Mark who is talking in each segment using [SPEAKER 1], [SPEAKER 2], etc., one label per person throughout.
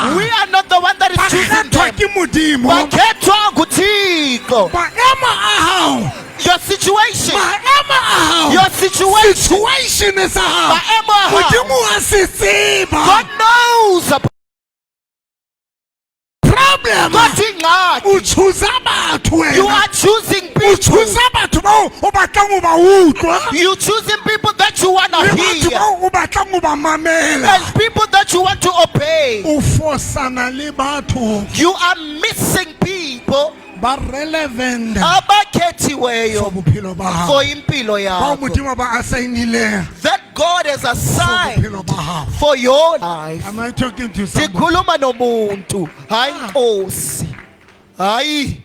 [SPEAKER 1] kgethang.
[SPEAKER 2] We are not the one that is
[SPEAKER 1] Ba
[SPEAKER 2] choosing
[SPEAKER 1] kgethwa
[SPEAKER 2] them.
[SPEAKER 1] ke Modimo.
[SPEAKER 2] Bakhethwa nguThixo.
[SPEAKER 1] Maemo a hao,
[SPEAKER 2] Your situation,
[SPEAKER 1] maemo a hao,
[SPEAKER 2] your situation,
[SPEAKER 1] situation sa hao.
[SPEAKER 2] Maemo a hao.
[SPEAKER 1] Modimo wa se tseba.
[SPEAKER 2] God knows about
[SPEAKER 1] Problem.
[SPEAKER 2] God ingxaki.
[SPEAKER 1] O choose batho
[SPEAKER 2] You
[SPEAKER 1] wena.
[SPEAKER 2] are choosing
[SPEAKER 1] O
[SPEAKER 2] people.
[SPEAKER 1] choose batho bao o batlang ho ba utlwa.
[SPEAKER 2] You choosing people that you wanna
[SPEAKER 1] Le batho
[SPEAKER 2] hear
[SPEAKER 1] bao o batlang ho ba mamela.
[SPEAKER 2] and people that you want to obey.
[SPEAKER 1] O fosana le batho
[SPEAKER 2] You are missing people
[SPEAKER 1] ba relevant for
[SPEAKER 2] abakhethiweyo
[SPEAKER 1] bophelo ba hao.
[SPEAKER 2] for impilo
[SPEAKER 1] Bao
[SPEAKER 2] yakho.
[SPEAKER 1] Modimo ba assignileng
[SPEAKER 2] That God has
[SPEAKER 1] for
[SPEAKER 2] assigned
[SPEAKER 1] bophelo ba hao.
[SPEAKER 2] for your life.
[SPEAKER 1] Am I talking to somebody?
[SPEAKER 2] Sikhuluma nomuntu, hayi Nkosi. Hayi.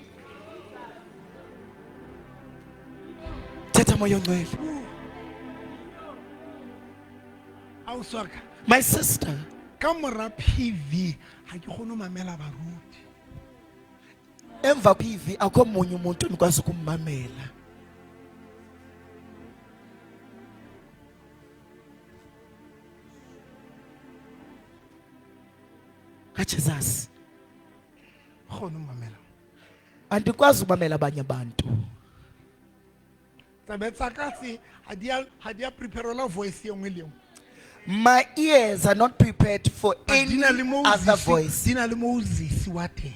[SPEAKER 2] Thetha moya ongcwele.
[SPEAKER 1] Ausi wa ka,
[SPEAKER 2] My sister,
[SPEAKER 1] ka mora PV ha ke kgone ho mamela baruti.
[SPEAKER 2] emva PV akho munye umuntu onikwazi ukummamela. KaJesus.
[SPEAKER 1] Kgone ho mamela.
[SPEAKER 2] Andikwazi ukumamela abanye abantu.
[SPEAKER 1] Tsebe tsa ka se ha di a ha di a preparelwa voice e nngwe le e nngwe.
[SPEAKER 2] My ears are not prepared for
[SPEAKER 1] But
[SPEAKER 2] any
[SPEAKER 1] di na le
[SPEAKER 2] other
[SPEAKER 1] Moses,
[SPEAKER 2] voice.
[SPEAKER 1] di na le Moses wa teng.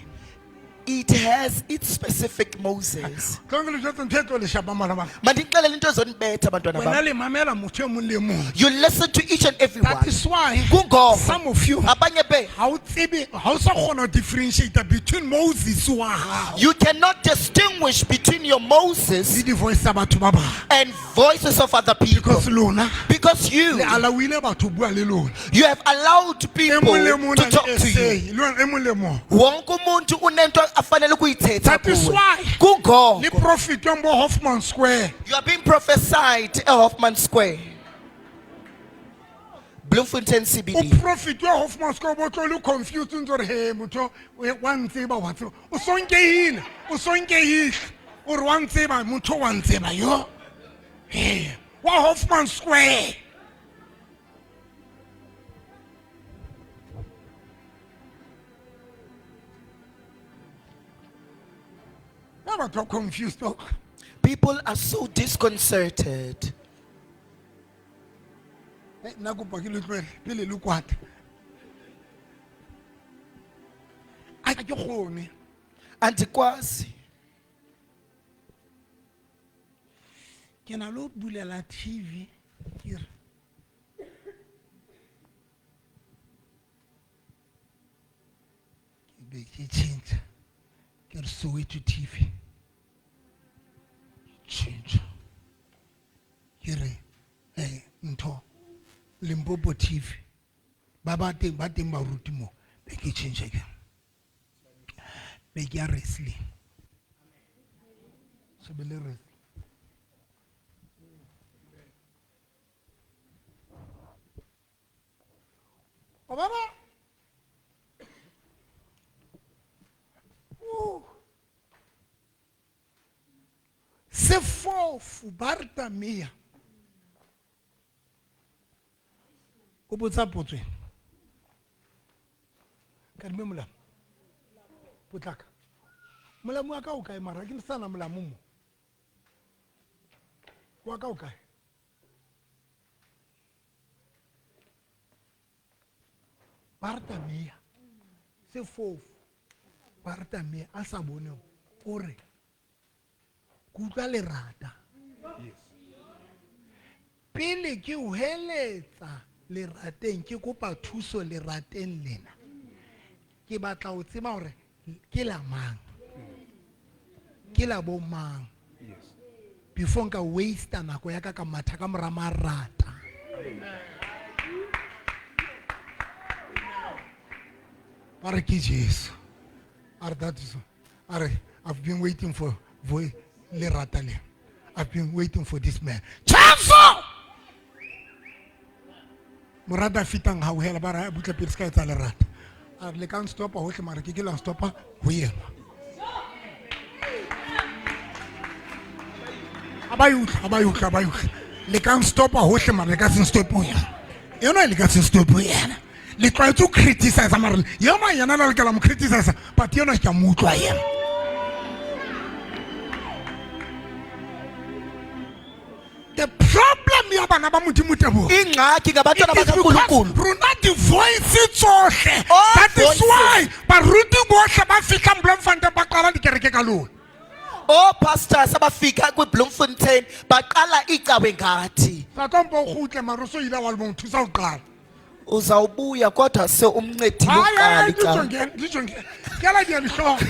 [SPEAKER 2] It has its specific Moses.
[SPEAKER 1] Tlo ke le jwetsa ntho e tlo le shapa malobana.
[SPEAKER 2] Mandixelele into ezonibetha bantwana
[SPEAKER 1] Wena
[SPEAKER 2] bam.
[SPEAKER 1] le mamela motho e mong le e mong.
[SPEAKER 2] You listen to each and every
[SPEAKER 1] That
[SPEAKER 2] one.
[SPEAKER 1] is why
[SPEAKER 2] Kungoko
[SPEAKER 1] some of you
[SPEAKER 2] abanye be
[SPEAKER 1] ha o tsebe ha o sa kgona ho differentiate between Moses wa hao
[SPEAKER 2] you cannot distinguish between your
[SPEAKER 1] le
[SPEAKER 2] Moses
[SPEAKER 1] di-voice tsa batho ba bang.
[SPEAKER 2] and voices of other people
[SPEAKER 1] Because lona
[SPEAKER 2] because you
[SPEAKER 1] le allowile batho ho bua le lona.
[SPEAKER 2] you have allowed
[SPEAKER 1] E
[SPEAKER 2] people
[SPEAKER 1] mong le mong o
[SPEAKER 2] to
[SPEAKER 1] na
[SPEAKER 2] talk
[SPEAKER 1] le
[SPEAKER 2] to you.
[SPEAKER 1] essay. Le wena e mong le mong.
[SPEAKER 2] Wonke umuntu unento afanele ukuyithetha
[SPEAKER 1] That is
[SPEAKER 2] kuwe.
[SPEAKER 1] why le
[SPEAKER 2] Kungoko
[SPEAKER 1] prophet bo Hoffman Square
[SPEAKER 2] you are being prophesied at Hoffman Square. Bloemfontein
[SPEAKER 1] o
[SPEAKER 2] CBD.
[SPEAKER 1] prophet wa Hoffman Square bo tlo le confused o ntse o re he motho wa ntseba wa tseba o sonkehile o sonkehile o re wa ntseba motho wa ntseba yo he wa Hoffman Square. Ba batho ba confused ba-
[SPEAKER 2] People are so disconcerted.
[SPEAKER 1] Eh, nna kopa ke le tlohele pele le kwata a ke kgone.
[SPEAKER 2] Andikwazi.
[SPEAKER 1] Ke na le ho bulela TV ke re ke be ke tjhentjha ke re Soweto TV tjhentjha ke re ntho Limpopo TV ba ba teng ba teng baruti mo be ke tjhentjha ke be ke ya wrestling shebele wrestling. Wa bona? Sefofu Bartamea o botsa potso ena. Kadime molamu. Potlaka. Molamu wa ka o kae mara? Ha ke sana molamu mo. Wa ka o kae? Bartamea sefofu Bartamea a sa boneng o re ke utlwa lerata. Pele ke hweletsa lerateng ke kopa thuso lerateng lena. Ke batla ho tseba hore ke la mang. Ke la bo mang. Before nka waste nako ya ka ka matha ka mora marata. Ba re ke Jesu. A re that is, a re I've been waiting for lerata le. I've been waiting for this man. Jesu! Morata fitang hauhela ba re butle pele se ka etsa lerata. A re le ka nstopa hohle mara ke ke la nstopa ho yena. A ba e utlwa, a ba e utlwa, a ba e utlwa. Le ka nstopa hohle mara le ka se nstope ho yena. Yona le ka se nstope ho yena. Le tlwaetse ho criticize mara yena yena la lokela mo criticize but yena ke a mo utlwa yena. The problem ya bana ba Modimo Teboho
[SPEAKER 2] Ingxaki ngabantwana
[SPEAKER 1] it is because
[SPEAKER 2] bakaNkulunkulu.
[SPEAKER 1] rona di-voice tsohle.
[SPEAKER 2] All
[SPEAKER 1] That is
[SPEAKER 2] voices.
[SPEAKER 1] why baruti bohle ba fihlang Bloemfontein ba qala dikereke ka lona.
[SPEAKER 2] Oopastors abafika kwiBloemfontein baqala icawe ngathi.
[SPEAKER 1] Sa tlo mpa o kgutle mara o so ile wa mo thusa ho qala.
[SPEAKER 2] Uzawubuya kodwa se umncedile
[SPEAKER 1] Hayi,
[SPEAKER 2] uqala
[SPEAKER 1] hayi,
[SPEAKER 2] icawe.
[SPEAKER 1] ditjho ditjho ke la dia dihlooho.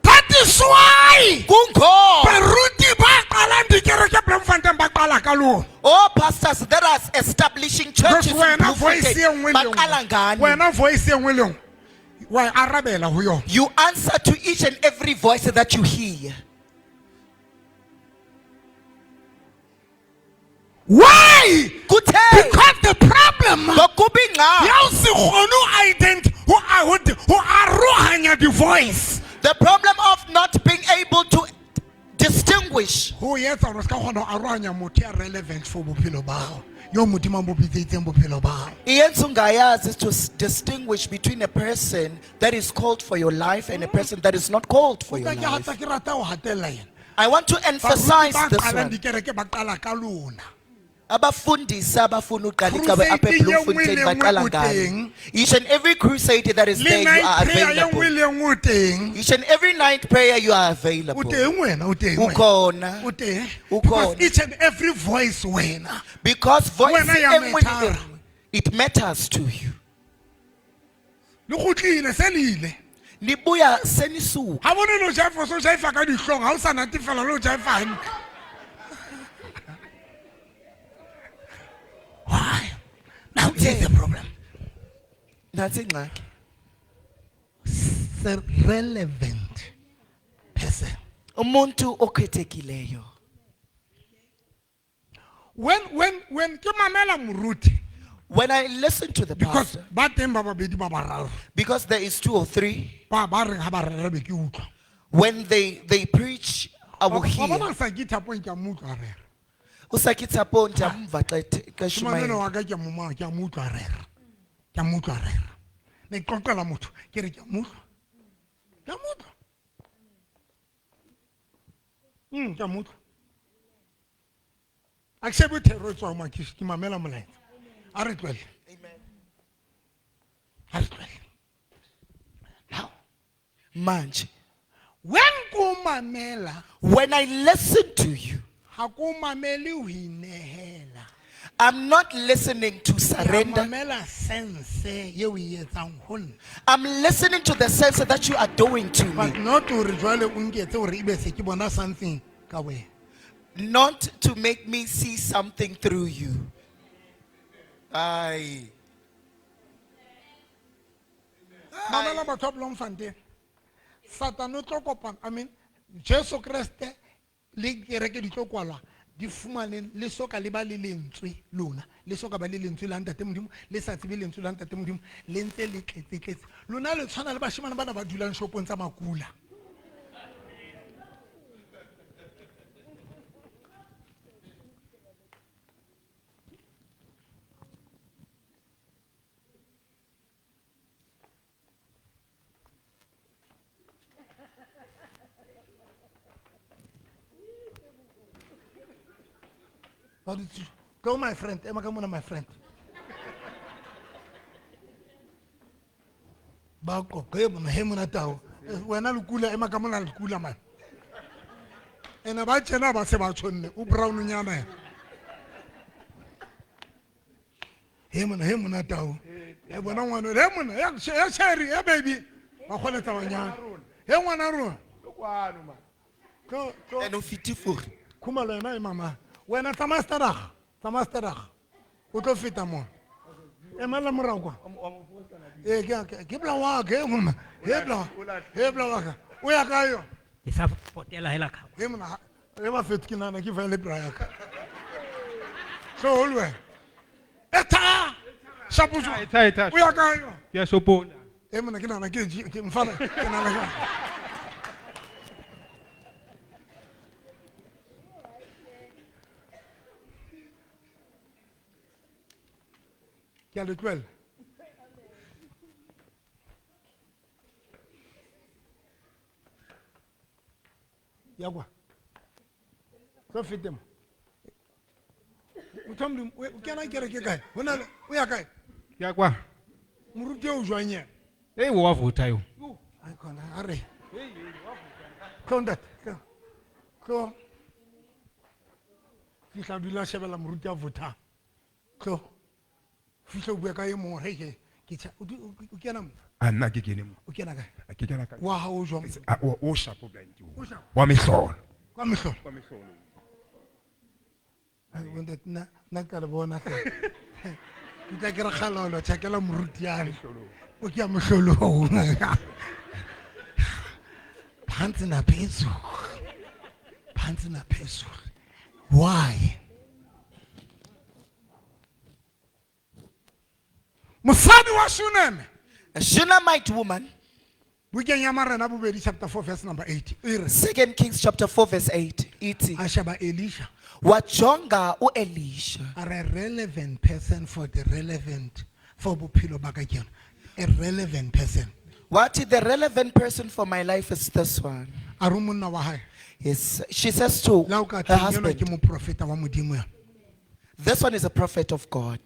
[SPEAKER 1] That is why
[SPEAKER 2] Kungoba
[SPEAKER 1] baruti ba qalang dikereke Bloemfontein ba qala ka lona.
[SPEAKER 2] all pastors that are establishing
[SPEAKER 1] Because
[SPEAKER 2] churches in
[SPEAKER 1] wena voice e nngwe
[SPEAKER 2] Bloemfontein
[SPEAKER 1] le
[SPEAKER 2] baqala
[SPEAKER 1] nngwe
[SPEAKER 2] ngani.
[SPEAKER 1] wena voice e nngwe le nngwe wa e arabela ho yona.
[SPEAKER 2] You answer to each and every voice that you hear.
[SPEAKER 1] Why?
[SPEAKER 2] Kuthe
[SPEAKER 1] Because the problem
[SPEAKER 2] ngokuba ingxaki
[SPEAKER 1] ya o se kgone ho ho arohanya di-voice
[SPEAKER 2] the problem of not being able to distinguish
[SPEAKER 1] ho etsa hore o ska kgona ho arohanya motho ya relevant for bophelo ba hao yo Modimo a mo bitseditseng bophelo ba hao.
[SPEAKER 2] Iyenza ungayazi to distinguish between a person that is called for your life and a person that is not called for your
[SPEAKER 1] Utlwa ke
[SPEAKER 2] life.
[SPEAKER 1] hatsa ke rata ho hatella yena.
[SPEAKER 2] I want to
[SPEAKER 1] Baruti
[SPEAKER 2] emphasize
[SPEAKER 1] ba
[SPEAKER 2] this
[SPEAKER 1] qalang
[SPEAKER 2] one.
[SPEAKER 1] dikereke ba qala ka lona.
[SPEAKER 2] Abafundisi abafuna uqala icawe apha
[SPEAKER 1] Crusade e nngwe
[SPEAKER 2] eBloemfontein
[SPEAKER 1] le nngwe
[SPEAKER 2] baqala
[SPEAKER 1] o
[SPEAKER 2] ngani.
[SPEAKER 1] teng.
[SPEAKER 2] Each and every crusade that is
[SPEAKER 1] Le
[SPEAKER 2] there, you
[SPEAKER 1] night
[SPEAKER 2] are
[SPEAKER 1] prayer e nngwe
[SPEAKER 2] available.
[SPEAKER 1] le nngwe o teng.
[SPEAKER 2] Each and every night prayer, you are
[SPEAKER 1] O
[SPEAKER 2] available.
[SPEAKER 1] teng wena, o teng wena.
[SPEAKER 2] Ukhona.
[SPEAKER 1] O teng.
[SPEAKER 2] Ukhona.
[SPEAKER 1] Because each and every voice wena.
[SPEAKER 2] Because voice
[SPEAKER 1] Wena ya
[SPEAKER 2] e nngwe le e
[SPEAKER 1] matter.
[SPEAKER 2] nngwe, it matters to you.
[SPEAKER 1] Le kgutlile se le ile.
[SPEAKER 2] Nibuya senisuka.
[SPEAKER 1] Ha bone lo jaifa so jaifa ka dihlong ha o sa natefela lo jaifa hantle. Why? Now here's the problem.
[SPEAKER 2] Nansi ingxaki.
[SPEAKER 1] The relevant person.
[SPEAKER 2] Umuntu okhethekileyo.
[SPEAKER 1] When ke mamela moruti
[SPEAKER 2] When I listen to the
[SPEAKER 1] because
[SPEAKER 2] pastor,
[SPEAKER 1] ba teng ba babedi ba bararo
[SPEAKER 2] because there is two or three,
[SPEAKER 1] ba ba reng ha ba rera be ke utlwa.
[SPEAKER 2] when they preach, I will
[SPEAKER 1] Wa
[SPEAKER 2] hear.
[SPEAKER 1] bona sa ke thapong ke a mo utlwa rera.
[SPEAKER 2] Usakithapo ndiyamva xa
[SPEAKER 1] Shumanelo
[SPEAKER 2] eshumayela.
[SPEAKER 1] wa ka ke a mo ke a mo utlwa rera. Ke a mo utlwa rera. Ne ke qoqela motho ke re ke a mo utlwa. Ke a mo utlwa. Ke a mo utlwa. A ke shebe thero e tswang mo, ke mamela molaetsa. A re tlohelle.
[SPEAKER 2] Amen.
[SPEAKER 1] A re tlohelle. Now,
[SPEAKER 2] Manje,
[SPEAKER 1] when ko mamela,
[SPEAKER 2] when I listen to you,
[SPEAKER 1] ha ko mamele ho inehela.
[SPEAKER 2] I'm not listening to
[SPEAKER 1] Ke a
[SPEAKER 2] surrender.
[SPEAKER 1] mamela sense eo o e etsang ho nna.
[SPEAKER 2] I'm listening to the sense that you are doing to
[SPEAKER 1] But
[SPEAKER 2] me.
[SPEAKER 1] not hore jwale o nketse hore ebe se ke bona something ka wena.
[SPEAKER 2] Not to make me see something through you. Aye.
[SPEAKER 1] Mamela batho ba Bloemfontein. Satan o tlo kopana, I mean, Jesu Kreste le kereke di tlo kwalwa di fumane le soka le ba le lentswe lona, le soka ba le lentswe la Ntate Modimo, le sa tsebe lentswe la Ntate Modimo, le ntse le tletse tletse. Lona le tshwana le bashemane bana ba dulang shopong tsa makula. Ba dutse. Go my friend, ema ka mona my friend. Ba qoqa, he mona, he mona tao. Wena lekula, ema ka mona lekula man. Ene ba tjena ba se ba tshonne, o brown nyana yena. He mona, he mona tao. He bona ngwana, he mona, ya cherry, ya baby. Ba kgoletsa banyana. He ngwana rona. Tlo, tlo.
[SPEAKER 2] And o fiti for.
[SPEAKER 1] Khumalo yena e mama. Wena tsamaya steraga, tsamaya steraga. O tlo feta mo. Emela morao kwa. Ee, ke bla wa ka, he monna. He bla, he bla wa ka. O ya kae yo?
[SPEAKER 3] Ke sa potela hela ka.
[SPEAKER 1] He monna, he ba fethe ke nahana ke fela le bra ya ka. Tlo le wena. Etha! Shapo jwang?
[SPEAKER 4] Etha, etha.
[SPEAKER 1] O ya kae yo?
[SPEAKER 4] Ke ya shopong.
[SPEAKER 1] He monna, ke nahana ke mfana, ke nahana ke. Ke a le tlohella. Ya kwa. Tlo fete mo. Motho wa Modimo, o kena kereke kae? Ho na le o ya kae?
[SPEAKER 4] Ya kwa.
[SPEAKER 1] Moruti eo jwang yena?
[SPEAKER 4] Ei wa vutha yo.
[SPEAKER 1] Ai khona a re. Tlo ntate, tlo. Tlo. Fihla dula shebella moruti a vothang. Tlo. Fihla o bua ka e mong hore ke ke tjha o kena mo.
[SPEAKER 5] A nna ke kene mo.
[SPEAKER 1] O kena kae?
[SPEAKER 5] A ke kena kae?
[SPEAKER 1] Wa hao o jwang?
[SPEAKER 5] A, o shapo blind
[SPEAKER 1] O sharp.
[SPEAKER 5] Wa mehlolo.
[SPEAKER 1] Kwa mehlolo.
[SPEAKER 5] Wa mehlolo.
[SPEAKER 1] Ai, bontate, nna ka le bona hle. Ke tla ke re kgalolo, tjhakela moruti yane. O ke ya mohlolong. Phansi naphezulu. Phansi naphezulu. Why? Mosadi wa Shuneme.
[SPEAKER 2] A Shunammite woman,
[SPEAKER 1] Bukeng ya Marena bobedi chapter 4 verse number 8. E re,
[SPEAKER 2] 2 Kings chapter 4 verse 8, ithi
[SPEAKER 1] a sheba Elisha.
[SPEAKER 2] wajonga uElisha.
[SPEAKER 1] A re relevant person for the relevant for bophelo ba ka ke yona. A relevant person.
[SPEAKER 2] Wathi the relevant person for my life is this one.
[SPEAKER 1] A re monna wa hae.
[SPEAKER 2] Yes, she says to
[SPEAKER 1] La o ka
[SPEAKER 2] her
[SPEAKER 1] thweng enwa ke
[SPEAKER 2] husband,
[SPEAKER 1] moprofeta wa Modimo ya.
[SPEAKER 2] this one is a prophet of God.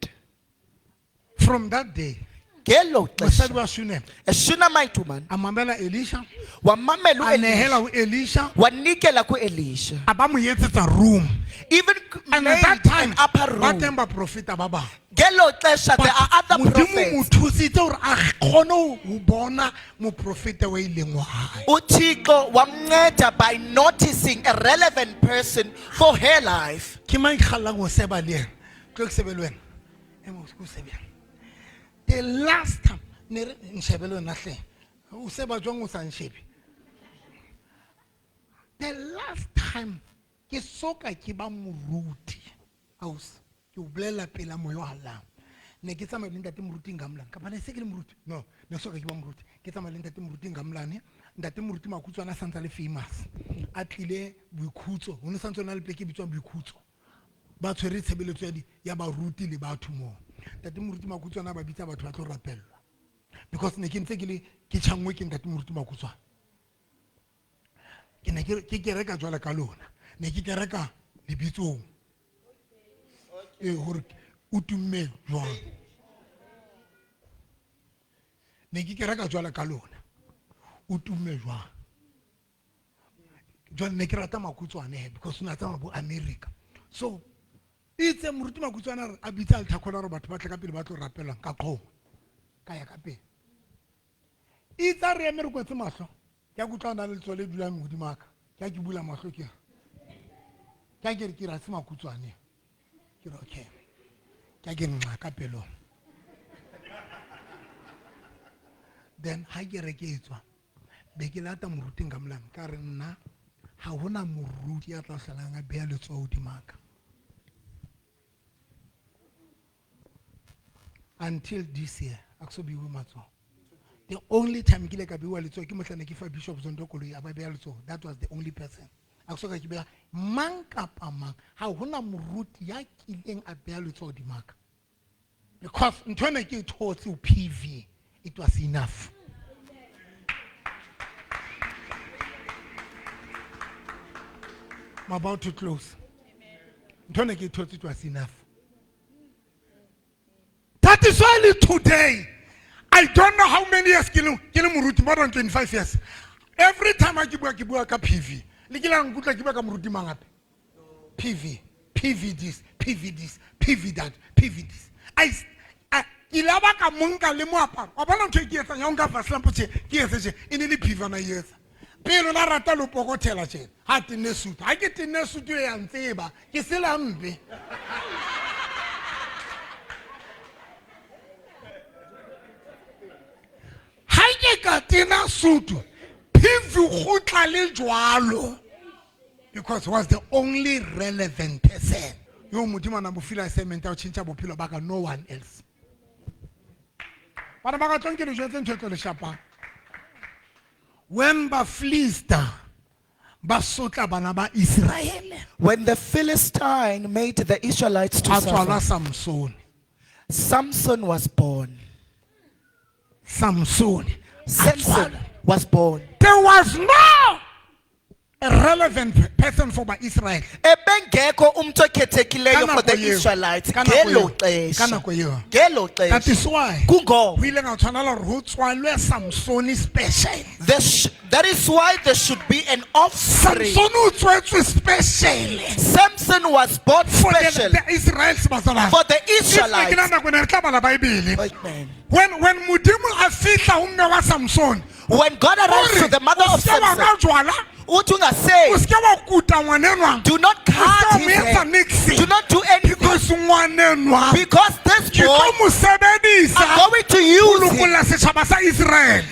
[SPEAKER 1] From that day,
[SPEAKER 2] Ngelo
[SPEAKER 1] mosadi
[SPEAKER 2] xesha,
[SPEAKER 1] wa Shunem
[SPEAKER 2] a Shunammite woman
[SPEAKER 1] a mamela Elisha,
[SPEAKER 2] wamamela
[SPEAKER 1] a nehela
[SPEAKER 2] uElisha,
[SPEAKER 1] ho Elisha,
[SPEAKER 2] wanikela kuElisha.
[SPEAKER 1] a ba mo etsetsa room.
[SPEAKER 2] Even
[SPEAKER 1] And
[SPEAKER 2] made
[SPEAKER 1] at that time,
[SPEAKER 2] an upper
[SPEAKER 1] ba
[SPEAKER 2] room.
[SPEAKER 1] teng baprofeta ba bang.
[SPEAKER 2] Ngelo xesha there are other
[SPEAKER 1] Modimo mo
[SPEAKER 2] prophets.
[SPEAKER 1] thusitse hore a kgone ho bona moprofeta wa ileng wa hae.
[SPEAKER 2] uThixo wamnceda by noticing a relevant person for her life.
[SPEAKER 1] Ke mang ke kgallang ho seba le yena? Tlo ke sebe le wena. Ema o se ke o sebe yena. The last time ne re nshebe le wena hle. O seba jwang o sa nshebe? The last time ke soka ke ba moruti. Ausi, ke o bolella pela moya o hallang. Ne ke tsamaya le ntate moruti Ngamlane. Kapa ne se ke le moruti? No, ne soka ke ba moruti. Ke tsamaya le ntate moruti Ngamlane. Ntate moruti Makutswana a santse a le famous. A tlile boikhutso. Ho ne santse ho na le pleke e bitswang boikhutso. Ba tshwere tshebeletso ya baruti le batho moo. Ntate moruti Makutswana a ba bitsa batho ba tlo rapellwa. Because ne ke ntse ke le ke tjhangwe ke ntate moruti Makutswana. Ke ne ke kereka jwale ka lona. Ne ke kereka lebitsong. E hore o tumme jwang. Ne ke kereka jwale ka lona. O tumme jwang. Jwale ne ke rata Makutswane he, because o ne a tsamaya bo America. So itse moruti Makutswane a re, a bitsa altar call hore batho ba tle ka pele ba tlo rapelang ka qhoma. Ka ya ka pele. Itse a re eme re kwetse mahlo. Ke a kutlwa na le letsoho le dulang hodimo ha ka. Ke a ke bula mahlo ke re. Ke a ke re ke re ha se Makutswane. Ke re okay. Ke a ke nqa ka pelong. Then ha ke re ke etswa, be ke lata moruti Ngamlane, ka re nna ha hona moruti ya tla hlolang a beha letsoho hodimo ha ka. Until this year, a ke so beiwe matsoho. The only time ke ile ka beiwa letsoho ke mohla ne ke fa Bishop Zondo koloi a ba beha letsoho. That was the only person. A ke so ka ke beha mang kapa mang. Ha hona moruti ya kileng a beha letsoho hodimo ha ka. Because ntho ena ke e thotse ho PV, it was enough. I'm about to close. Ntho ena ke e thotse, it was enough. That is why today, I don't know how many years ke le moruti, more than 25 years. Every time I ke bua ka PV. Le ke la nkutlwa ke bua ka moruti mang hape? PV, PV this, PV this, PV that, PV this. Ke la ba ka monka le moaparo. Wa bona ntho e ke etsang ya ho nka Vaseline tje, ke etse tje, e ne le PV ana e etsa. Pele o na rata le ho pokothela tjena, ha tenne suit. Ha ke tenne suit e ya ntseba, ke sela mpe. Ha ke ka tena suit, PV kgutla le jwalo. Because he was the only relevant person. Yo Modimo a na mo file assignment ya ho tjhentjha bophelo ba ka, no one else. Bana ba ka tlong ke le jwetse ntho e tlo le shapang. When ba Philista ba sotla bana ba Israele,
[SPEAKER 2] When the Philistine made the Israelites to
[SPEAKER 1] a tswala
[SPEAKER 2] suffer,
[SPEAKER 1] Samson.
[SPEAKER 2] Samson was born.
[SPEAKER 1] Samson a
[SPEAKER 2] Samson
[SPEAKER 1] tswalwa.
[SPEAKER 2] was born.
[SPEAKER 1] There was no a relevant person for Israel.
[SPEAKER 2] Ebengekho umuntu okhethekileyo
[SPEAKER 1] Ka
[SPEAKER 2] for the
[SPEAKER 1] nako eo.
[SPEAKER 2] Israelites
[SPEAKER 1] Ka nako
[SPEAKER 2] ngelo
[SPEAKER 1] eo. Ka
[SPEAKER 2] xesha.
[SPEAKER 1] nako eo.
[SPEAKER 2] Ngelo
[SPEAKER 1] That
[SPEAKER 2] xesha.
[SPEAKER 1] is why
[SPEAKER 2] Kungoba
[SPEAKER 1] ho ile ga tshwanela gore ho tswalwe Samson special.
[SPEAKER 2] That is why there should be an offspring.
[SPEAKER 1] Samson o tswetswe special
[SPEAKER 2] Samson was born
[SPEAKER 1] for
[SPEAKER 2] special
[SPEAKER 1] the Israels bazalwane.
[SPEAKER 2] for the
[SPEAKER 1] If ne ke
[SPEAKER 2] Israelites.
[SPEAKER 1] na nako ne re tla bala Bible.
[SPEAKER 2] Amen.
[SPEAKER 1] When Modimo a fihla ho mme wa Samson,
[SPEAKER 2] When God
[SPEAKER 1] o
[SPEAKER 2] arrives
[SPEAKER 1] re,
[SPEAKER 2] to the mother
[SPEAKER 1] "O
[SPEAKER 2] of
[SPEAKER 1] se ke wa
[SPEAKER 2] Samson,
[SPEAKER 1] nwa jwala,
[SPEAKER 2] uthi
[SPEAKER 1] o
[SPEAKER 2] ungasay,
[SPEAKER 1] se ke wa kuta ngwanenwa,
[SPEAKER 2] do not
[SPEAKER 1] o se ke
[SPEAKER 2] cut
[SPEAKER 1] wa mo
[SPEAKER 2] his
[SPEAKER 1] etsa
[SPEAKER 2] hair.
[SPEAKER 1] niks,
[SPEAKER 2] Do not do anything.
[SPEAKER 1] because ngwanenwa
[SPEAKER 2] Because this
[SPEAKER 1] ke
[SPEAKER 2] boy,
[SPEAKER 1] tlo mo sebedisa
[SPEAKER 2] I'm going to
[SPEAKER 1] ho
[SPEAKER 2] use him
[SPEAKER 1] lokolla setjhaba sa Israel."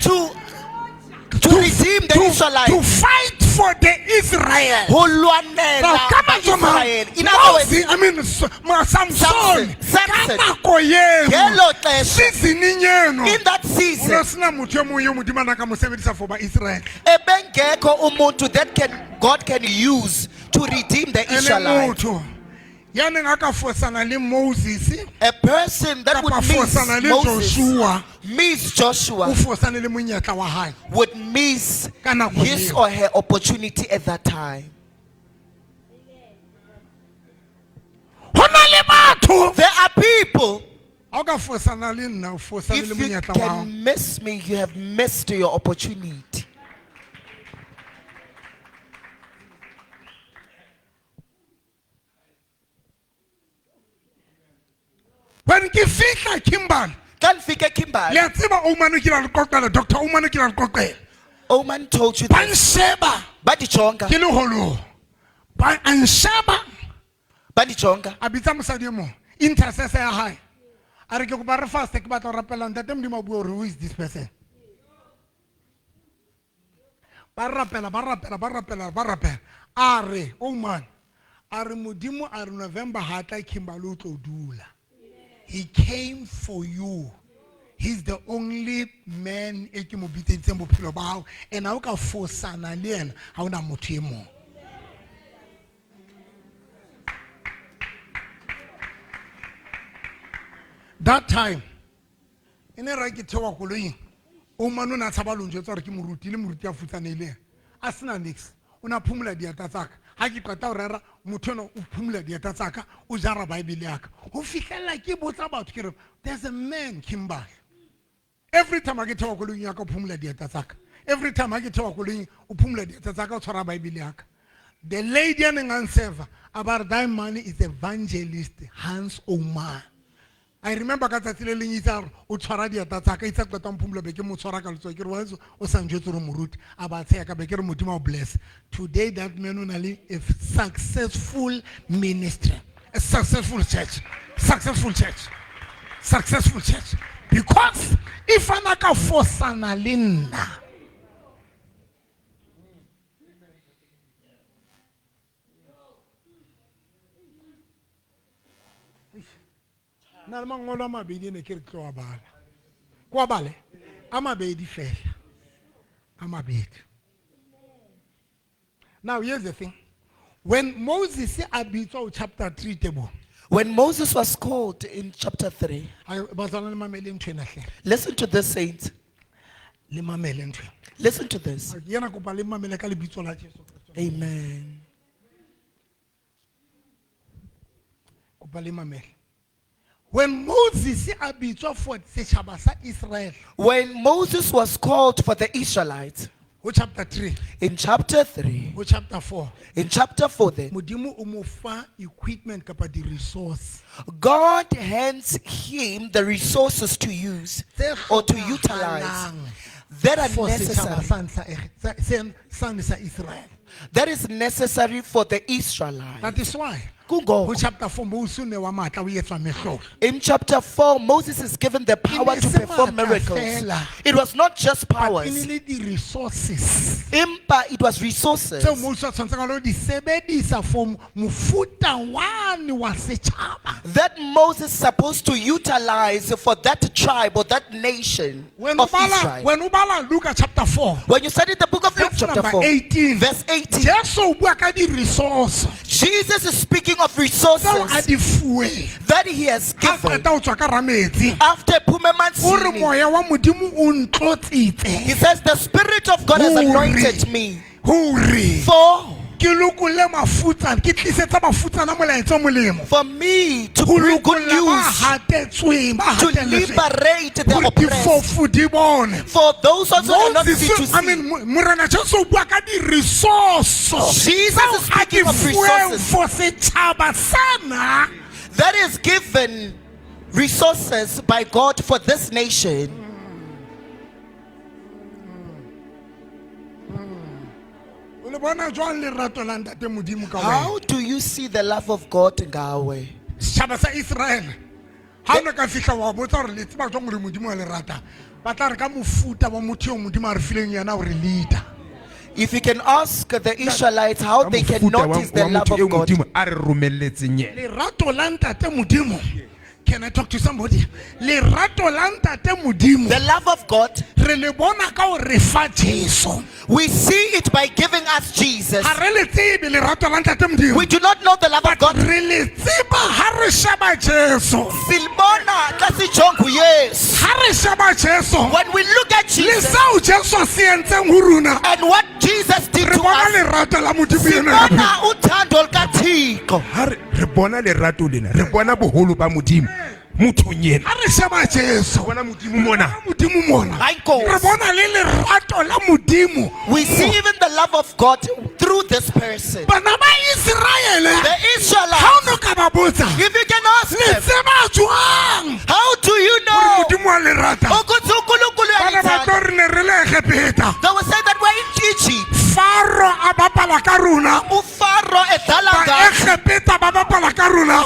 [SPEAKER 2] to redeem the
[SPEAKER 1] To
[SPEAKER 2] Israelites.
[SPEAKER 1] fight for the Israel.
[SPEAKER 2] Ho lwanela
[SPEAKER 1] Now, ka mantswe a mang,
[SPEAKER 2] ba-Israel. In other words,
[SPEAKER 1] Moses, I mean, Samson,
[SPEAKER 2] Samson.
[SPEAKER 1] ka nako eno,
[SPEAKER 2] ngelo xesha,
[SPEAKER 1] season-eng eno,
[SPEAKER 2] in that
[SPEAKER 1] ho no
[SPEAKER 2] season,
[SPEAKER 1] sena motho e mong eo Modimo a nang ka mo sebedisa for ba-Israel.
[SPEAKER 2] ebengekho umuntu that can God can use to redeem the
[SPEAKER 1] E le
[SPEAKER 2] Israelites.
[SPEAKER 1] motho ya neng a ka fosana le Moses
[SPEAKER 2] A person that would
[SPEAKER 1] kapa
[SPEAKER 2] miss
[SPEAKER 1] fosana le
[SPEAKER 2] Moses,
[SPEAKER 1] Joshua,
[SPEAKER 2] miss
[SPEAKER 1] o
[SPEAKER 2] Joshua,
[SPEAKER 1] fosane le monyetla wa hae.
[SPEAKER 2] would miss
[SPEAKER 1] Ka nako
[SPEAKER 2] his
[SPEAKER 1] eo.
[SPEAKER 2] or her opportunity at that time.
[SPEAKER 1] Ho na le batho.
[SPEAKER 2] There are people,
[SPEAKER 1] Ha o ka fosana le nna, o fosane le
[SPEAKER 2] if you
[SPEAKER 1] monyetla wa hao.
[SPEAKER 2] can miss me, you have missed your opportunity.
[SPEAKER 1] When ke fihla Kimberley,
[SPEAKER 2] Xa ndifike Kimberley,
[SPEAKER 1] le a tseba Oman o kile a le qoqela, Dr. Oman o kile a le qoqela.
[SPEAKER 2] Oman told you
[SPEAKER 1] Ba
[SPEAKER 2] that.
[SPEAKER 1] nsheba
[SPEAKER 2] Bandijonga,
[SPEAKER 1] ke le holong. Ba a nsheba,
[SPEAKER 2] bandijonga.
[SPEAKER 1] a bitsa mosadi e mong, intercessor ya hae. A re ke kopa re faste ke batla ho rapela ntate Modimo a bue hore who is this person. Ba rapela, ba rapela, ba rapela, ba rapela. A re, oh man, a re Modimo a re November ha tla Kimberley o tlo dula. He came for you. He's the only man e ke mo bitseditseng bophelo ba hao. And ha o ka fosana le yena, ha hona motho e mong. That time, e ne ra ke theoha koloing, o mane o ne a tshaba lo njwetsa hore ke moruti, le moruti a futsanehileng. A sena niks. O ne a phumula dieta tsa ka. Ha ke qeta ho rera, motho enwa o phumula dieta tsa ka, o jara Bible ya ka. Ho fihlella ke botsa batho ke re, there's a man Kimberley. Every time ha ke theoha koloing ya ka, o phumula dieta tsa ka. Every time ha ke theoha koloing, o phumula dieta tsa ka, o tshwara Bible ya ka. The lady a neng a nserve, a ba re, that man is evangelist Hans Oman. I remember ka tsatsi le leng itse a re, o tshwara dieta tsa ka, itse a qeta ho mphumula be ke mo tshwara ka letsoho, ke re, wa etsho, o sa njwetse hore o moruti. A ba tsheha ka be ke re, Modimo a o bless. Today that man o na le a successful ministry, a successful church, successful church, successful church. Because if a na ka fosana le nna, na le mangolo a mabedi ne ke re tlo a bala. Ko a bale? A mabedi fela. A mabedi. Now here's the thing. When Moses a bitswa ho chapter 3 tebo.
[SPEAKER 2] When Moses was called in chapter 3,
[SPEAKER 1] Ai, bazalwane le mamele ntho ena hle.
[SPEAKER 2] listen to this, saints.
[SPEAKER 1] Le mamele ntho ena.
[SPEAKER 2] Listen to this.
[SPEAKER 1] Ke yena kopa le mamele ka lebitso la Jesu Kreste.
[SPEAKER 2] Amen.
[SPEAKER 1] Kopa le mamele. When Moses a bitswa for setjhaba sa Israel
[SPEAKER 2] When Moses was called for the Israelites
[SPEAKER 1] ho chapter 3,
[SPEAKER 2] in chapter 3,
[SPEAKER 1] ho chapter 4,
[SPEAKER 2] in chapter 4 then,
[SPEAKER 1] Modimo o mo fa equipment kapa di-resource
[SPEAKER 2] God hands him the resources to use
[SPEAKER 1] tse
[SPEAKER 2] or to utilize
[SPEAKER 1] hlokahalang
[SPEAKER 2] that are
[SPEAKER 1] for setjhaba
[SPEAKER 2] necessary.
[SPEAKER 1] sa ntlha sane sa Israel.
[SPEAKER 2] That is necessary for the Israelites.
[SPEAKER 1] That is why
[SPEAKER 2] Kungoba.
[SPEAKER 1] ho chapter 4 Moses o newa matla o etswa mehlolo.
[SPEAKER 2] In chapter 4, Moses is given the power
[SPEAKER 1] ne
[SPEAKER 2] to
[SPEAKER 1] se
[SPEAKER 2] perform
[SPEAKER 1] matla
[SPEAKER 2] miracles.
[SPEAKER 1] feela.
[SPEAKER 2] It was not just
[SPEAKER 1] But e ne
[SPEAKER 2] powers.
[SPEAKER 1] le di-resources
[SPEAKER 2] Empa, it was resources
[SPEAKER 1] tseo Moses a tshwanetseng a lo di sebedisa for mofuta wane wa setjhaba.
[SPEAKER 2] that Moses supposed to utilize for that tribe or that nation
[SPEAKER 1] When o
[SPEAKER 2] of
[SPEAKER 1] bala,
[SPEAKER 2] Israel.
[SPEAKER 1] when o bala Luka chapter 4,
[SPEAKER 2] When you study the book of Luke
[SPEAKER 1] verse
[SPEAKER 2] chapter
[SPEAKER 1] number
[SPEAKER 2] 4,
[SPEAKER 1] 18,
[SPEAKER 2] verse 18,
[SPEAKER 1] Jesu o bua ka di-resource.
[SPEAKER 2] Jesus is speaking of
[SPEAKER 1] Tseo a
[SPEAKER 2] resources
[SPEAKER 1] di fuweng.
[SPEAKER 2] that he has
[SPEAKER 1] Ha
[SPEAKER 2] given.
[SPEAKER 1] qeta ho tswa ka rametsi.
[SPEAKER 2] After
[SPEAKER 1] O re
[SPEAKER 2] Phumemantsini,
[SPEAKER 1] moya wa Modimo o ntlotsitse.
[SPEAKER 2] he says, the Spirit of God has
[SPEAKER 1] Hore.
[SPEAKER 2] anointed me
[SPEAKER 1] Hore
[SPEAKER 2] for,
[SPEAKER 1] ke lokolle mafutsana, ke tlisetsa mafutsana molaetsa o molemo.
[SPEAKER 2] for me to
[SPEAKER 1] Ho
[SPEAKER 2] bring good
[SPEAKER 1] lokolla ba
[SPEAKER 2] news,
[SPEAKER 1] hatetsweng, ba
[SPEAKER 2] to
[SPEAKER 1] hatelletsweng.
[SPEAKER 2] liberate the
[SPEAKER 1] Hore
[SPEAKER 2] oppressed.
[SPEAKER 1] difofu di bone.
[SPEAKER 2] For those also who are not
[SPEAKER 1] Moses,
[SPEAKER 2] see to
[SPEAKER 1] I
[SPEAKER 2] see.
[SPEAKER 1] mean, Morena Jesu o bua ka di-resource
[SPEAKER 2] Jesus
[SPEAKER 1] tseo
[SPEAKER 2] is
[SPEAKER 1] a di
[SPEAKER 2] speaking of
[SPEAKER 1] fuweng
[SPEAKER 2] resources
[SPEAKER 1] for setjhaba sena.
[SPEAKER 2] that is given resources by God for this nation.
[SPEAKER 1] O le bona jwang lerato la ntate Modimo ka wena?
[SPEAKER 2] How do you see the love of God, Ngawe?
[SPEAKER 1] Setjhaba sa Israel ha o ne ka fihla wa botsa hore le tseba jwang hore Modimo wa le rata, ba tla re ka mofuta wa motho eo Modimo a re fileng yena hore leader.
[SPEAKER 2] If you can ask the Israelites how
[SPEAKER 5] Ka
[SPEAKER 2] they can
[SPEAKER 5] mofuta wa-
[SPEAKER 2] notice the
[SPEAKER 5] wa
[SPEAKER 2] love
[SPEAKER 5] motho eo
[SPEAKER 2] of God.
[SPEAKER 5] Modimo a re romelletseng yena.
[SPEAKER 1] Lerato la ntate Modimo. Can I talk to somebody? Lerato la ntate Modimo.
[SPEAKER 2] The love of God,
[SPEAKER 1] Re le bona ka ho re fa Jesu.
[SPEAKER 2] we see it by giving us Jesus.
[SPEAKER 1] Ha re le tsebe lerato la ntate Modimo.
[SPEAKER 2] We do not know the love of
[SPEAKER 1] But
[SPEAKER 2] God.
[SPEAKER 1] re le tseba ha re sheba Jesu.
[SPEAKER 2] Silbona xa sijonga uYesu.
[SPEAKER 1] Ha re sheba Jesu.
[SPEAKER 2] When we look at
[SPEAKER 1] Le
[SPEAKER 2] Jesus
[SPEAKER 1] seo Jesu se entseng ho rona.
[SPEAKER 2] and what Jesus did
[SPEAKER 1] Re
[SPEAKER 2] to
[SPEAKER 1] bona
[SPEAKER 2] us,
[SPEAKER 1] lerato la Modimo ena ya
[SPEAKER 2] sibona uthando lukaThixo.
[SPEAKER 5] Ha re re bona lerato lena, re bona boholo ba Modimo mothong ena.
[SPEAKER 1] Ha re sheba Jesu.
[SPEAKER 5] Re bona Modimo mona.
[SPEAKER 1] Modimo mona.
[SPEAKER 2] Hayi Nkosi.
[SPEAKER 1] Re bona le lerato la Modimo.
[SPEAKER 2] We see even the love of God through this person.
[SPEAKER 1] Bana ba Israele.
[SPEAKER 2] The
[SPEAKER 1] Ha o
[SPEAKER 2] Israelites,
[SPEAKER 1] no ka ba botsa.
[SPEAKER 2] if you can ask
[SPEAKER 1] Le
[SPEAKER 2] them,
[SPEAKER 1] tseba jwang
[SPEAKER 2] how do you
[SPEAKER 1] hore
[SPEAKER 2] know
[SPEAKER 1] Modimo wa le rata?
[SPEAKER 2] ukuthi uNkulunkulu
[SPEAKER 1] Bana ba tlo
[SPEAKER 2] uyalithanda?
[SPEAKER 1] re ne re le Egepeta.
[SPEAKER 2] They will say that we're in Egypt.
[SPEAKER 1] Faro a bapala ka rona.
[SPEAKER 2] uFaro edlala
[SPEAKER 1] Ba
[SPEAKER 2] ngathi.
[SPEAKER 1] Egepeta ba bapala ka rona.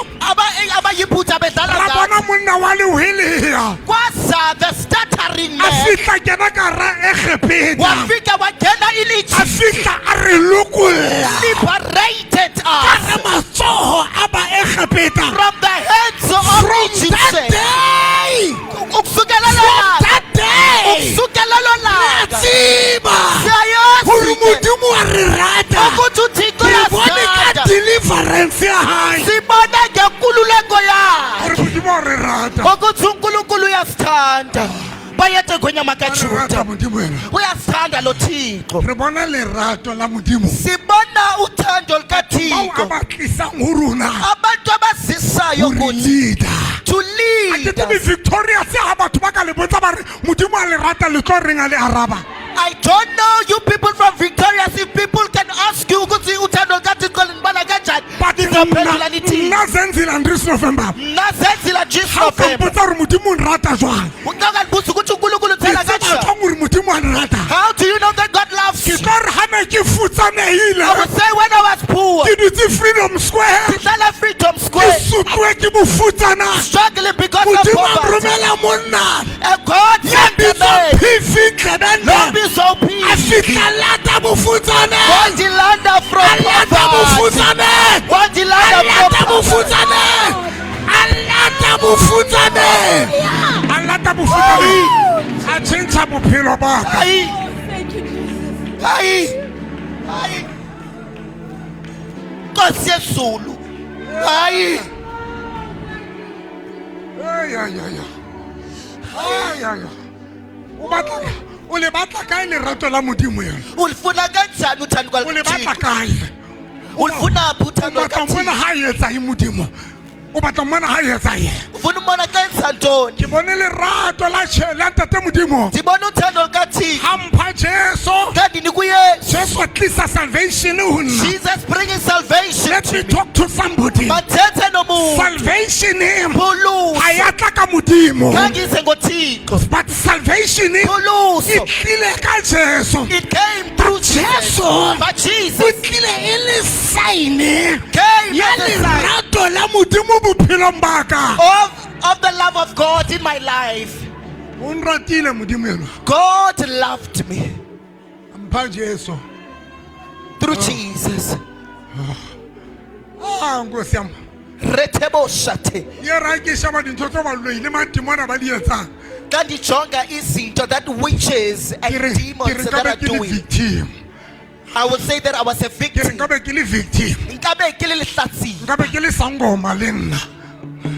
[SPEAKER 2] Abayiphutha bedlala
[SPEAKER 1] Ra
[SPEAKER 2] ngathi.
[SPEAKER 1] bona monna wa lehwelea.
[SPEAKER 2] Kwaza the stuttering
[SPEAKER 1] A
[SPEAKER 2] man
[SPEAKER 1] fihla kena ka hara Egepeta.
[SPEAKER 2] wafika wangena in
[SPEAKER 1] A
[SPEAKER 2] Egypt,
[SPEAKER 1] fihla a re lokolla.
[SPEAKER 2] liberated
[SPEAKER 1] Ka
[SPEAKER 2] us
[SPEAKER 1] re matsoho a ba Egepeta.
[SPEAKER 2] from the hands of
[SPEAKER 1] From that
[SPEAKER 2] Egyptians.
[SPEAKER 1] day,
[SPEAKER 2] Ukusukela
[SPEAKER 1] from
[SPEAKER 2] lolanga,
[SPEAKER 1] that day,
[SPEAKER 2] ukusukela lolanga,
[SPEAKER 1] tseba
[SPEAKER 2] siyayazi
[SPEAKER 1] hore
[SPEAKER 2] ke
[SPEAKER 1] Modimo wa re rata.
[SPEAKER 2] ukuthi uThixo
[SPEAKER 1] Re bone ka
[SPEAKER 2] uyasithanda.
[SPEAKER 1] deliverance ya hae.
[SPEAKER 2] Sibone ngenkululeko yakhe
[SPEAKER 1] Hore Modimo wa re rata.
[SPEAKER 2] ukuthi uNkulunkulu uyasithanda. Bayethe ngonyama
[SPEAKER 1] Wa re rata
[SPEAKER 2] kaJuda,
[SPEAKER 1] Modimo ena.
[SPEAKER 2] uyasithanda lo Thixo.
[SPEAKER 1] Re bona lerato la Modimo.
[SPEAKER 2] Sibona uthando
[SPEAKER 1] Bao a
[SPEAKER 2] lukaThixo.
[SPEAKER 1] ba tlisang ho rona.
[SPEAKER 2] Abantu abazisayo
[SPEAKER 1] Ho re
[SPEAKER 2] kuthi
[SPEAKER 1] leader.
[SPEAKER 2] to
[SPEAKER 1] Ha ke
[SPEAKER 2] lead
[SPEAKER 1] tsebe
[SPEAKER 2] us.
[SPEAKER 1] Victoria se ha batho ba ka le botsa ba re Modimo a le rata le tlo reng a le araba.
[SPEAKER 2] I don't know you people from Victoria if people can ask you ukuthi uthando lukaThixo linibona kanjani.
[SPEAKER 1] But
[SPEAKER 2] Nizophendula nithini?
[SPEAKER 1] nna Zenzile Andries November.
[SPEAKER 2] Mna Zenzile Andries
[SPEAKER 1] Ha o ka
[SPEAKER 2] November.
[SPEAKER 1] mpotsa hore Modimo o nrata jwang.
[SPEAKER 2] Uxa ungandibuza ukuthi uNkulunkulu
[SPEAKER 1] Ke
[SPEAKER 2] uthanda
[SPEAKER 1] tseba
[SPEAKER 2] kanjani.
[SPEAKER 1] jwang hore Modimo wa nrata.
[SPEAKER 2] How do you know that God loves
[SPEAKER 1] Ke
[SPEAKER 2] you?
[SPEAKER 1] tlo re ha ne ke futsanehile.
[SPEAKER 2] I would say when I was poor,
[SPEAKER 1] Ke dutse Freedom Square.
[SPEAKER 2] ndihlala Freedom
[SPEAKER 1] Ke
[SPEAKER 2] Square,
[SPEAKER 1] sutluwe ke bofutsana.
[SPEAKER 2] struggling because of
[SPEAKER 1] Modimo a
[SPEAKER 2] poverty.
[SPEAKER 1] nromela monna.
[SPEAKER 2] And God
[SPEAKER 1] Ya
[SPEAKER 2] sent a
[SPEAKER 1] bitswang
[SPEAKER 2] man.
[SPEAKER 1] Phifi Ntlebende.
[SPEAKER 2] Nobizo
[SPEAKER 1] A
[SPEAKER 2] P.
[SPEAKER 1] fihla lata bofutsaneng.
[SPEAKER 2] Wandilanda from
[SPEAKER 1] A lata
[SPEAKER 2] poverty.
[SPEAKER 1] bofutsaneng.
[SPEAKER 2] Wandilanda
[SPEAKER 1] A lata
[SPEAKER 2] from poverty.
[SPEAKER 1] bofutsaneng. A lata bofutsaneng. A lata bofutsaneng. A tjhentjha bophelo ba ka.
[SPEAKER 2] Hayi,
[SPEAKER 6] Thank you, Jesus.
[SPEAKER 2] hayi, hayi. Nkosi yezulu. Hayi.
[SPEAKER 1] Ay, ay, ay, ay. Ay, ay, ay. O batla o le batla kae lerato la Modimo ena?
[SPEAKER 2] Ulifuna kanjani uthando
[SPEAKER 1] O le batla
[SPEAKER 2] lukaThixo?
[SPEAKER 1] kae?
[SPEAKER 2] Ulifuna phi
[SPEAKER 1] O
[SPEAKER 2] uthando
[SPEAKER 1] batla ho mmona
[SPEAKER 2] lukaThixo?
[SPEAKER 1] ha a etsa eng Modimo? O batla ho mmona ha a etsa eng?
[SPEAKER 2] Ufuna umbona xa enza ntoni?
[SPEAKER 1] Ke bone lerato la la ntate Modimo.
[SPEAKER 2] Ndibona uthando lukaThixo.
[SPEAKER 1] Ha mpha Jesu.
[SPEAKER 2] Xa ndinika uYesu.
[SPEAKER 1] Jesu a tlisa salvation ho nna.
[SPEAKER 2] Jesus bringing salvation
[SPEAKER 1] Let
[SPEAKER 2] to
[SPEAKER 1] me
[SPEAKER 2] me.
[SPEAKER 1] talk to somebody.
[SPEAKER 2] Bathethe nomuntu.
[SPEAKER 1] Salvation ha
[SPEAKER 2] Phuluso.
[SPEAKER 1] ya tla ka Modimo.
[SPEAKER 2] Khangize ngoThixo.
[SPEAKER 1] But salvation e
[SPEAKER 2] Phuluso.
[SPEAKER 1] tlile ka Jesu.
[SPEAKER 2] It came through Jesus.
[SPEAKER 1] Jesu
[SPEAKER 2] But
[SPEAKER 1] o
[SPEAKER 2] Jesus
[SPEAKER 1] tlile e le sign
[SPEAKER 2] came
[SPEAKER 1] ya
[SPEAKER 2] as a sign
[SPEAKER 1] lerato la Modimo bophelong ba ka.
[SPEAKER 2] of the love of God in my life.
[SPEAKER 1] O nratile Modimo enwa.
[SPEAKER 2] God loved me
[SPEAKER 1] A mpha Jesu.
[SPEAKER 2] through Jesus.
[SPEAKER 1] Ah, Nkosi yami.
[SPEAKER 2] Reteboshate.
[SPEAKER 1] Ye ra ke sheba dintho tse ba loile madimona ba di etsang.
[SPEAKER 2] Xa ndijonga izinto that witches
[SPEAKER 1] Ke
[SPEAKER 2] and
[SPEAKER 1] re ke
[SPEAKER 2] demons
[SPEAKER 1] re
[SPEAKER 2] that
[SPEAKER 1] nkabe
[SPEAKER 2] are
[SPEAKER 1] ke le
[SPEAKER 2] doing.
[SPEAKER 1] victim.
[SPEAKER 2] I will say that I was a
[SPEAKER 5] Ke re
[SPEAKER 2] victim.
[SPEAKER 5] nkabe ke le victim.
[SPEAKER 2] Nkabe ke le lehlatsipa.
[SPEAKER 5] Nkabe ke le sangoma le nna.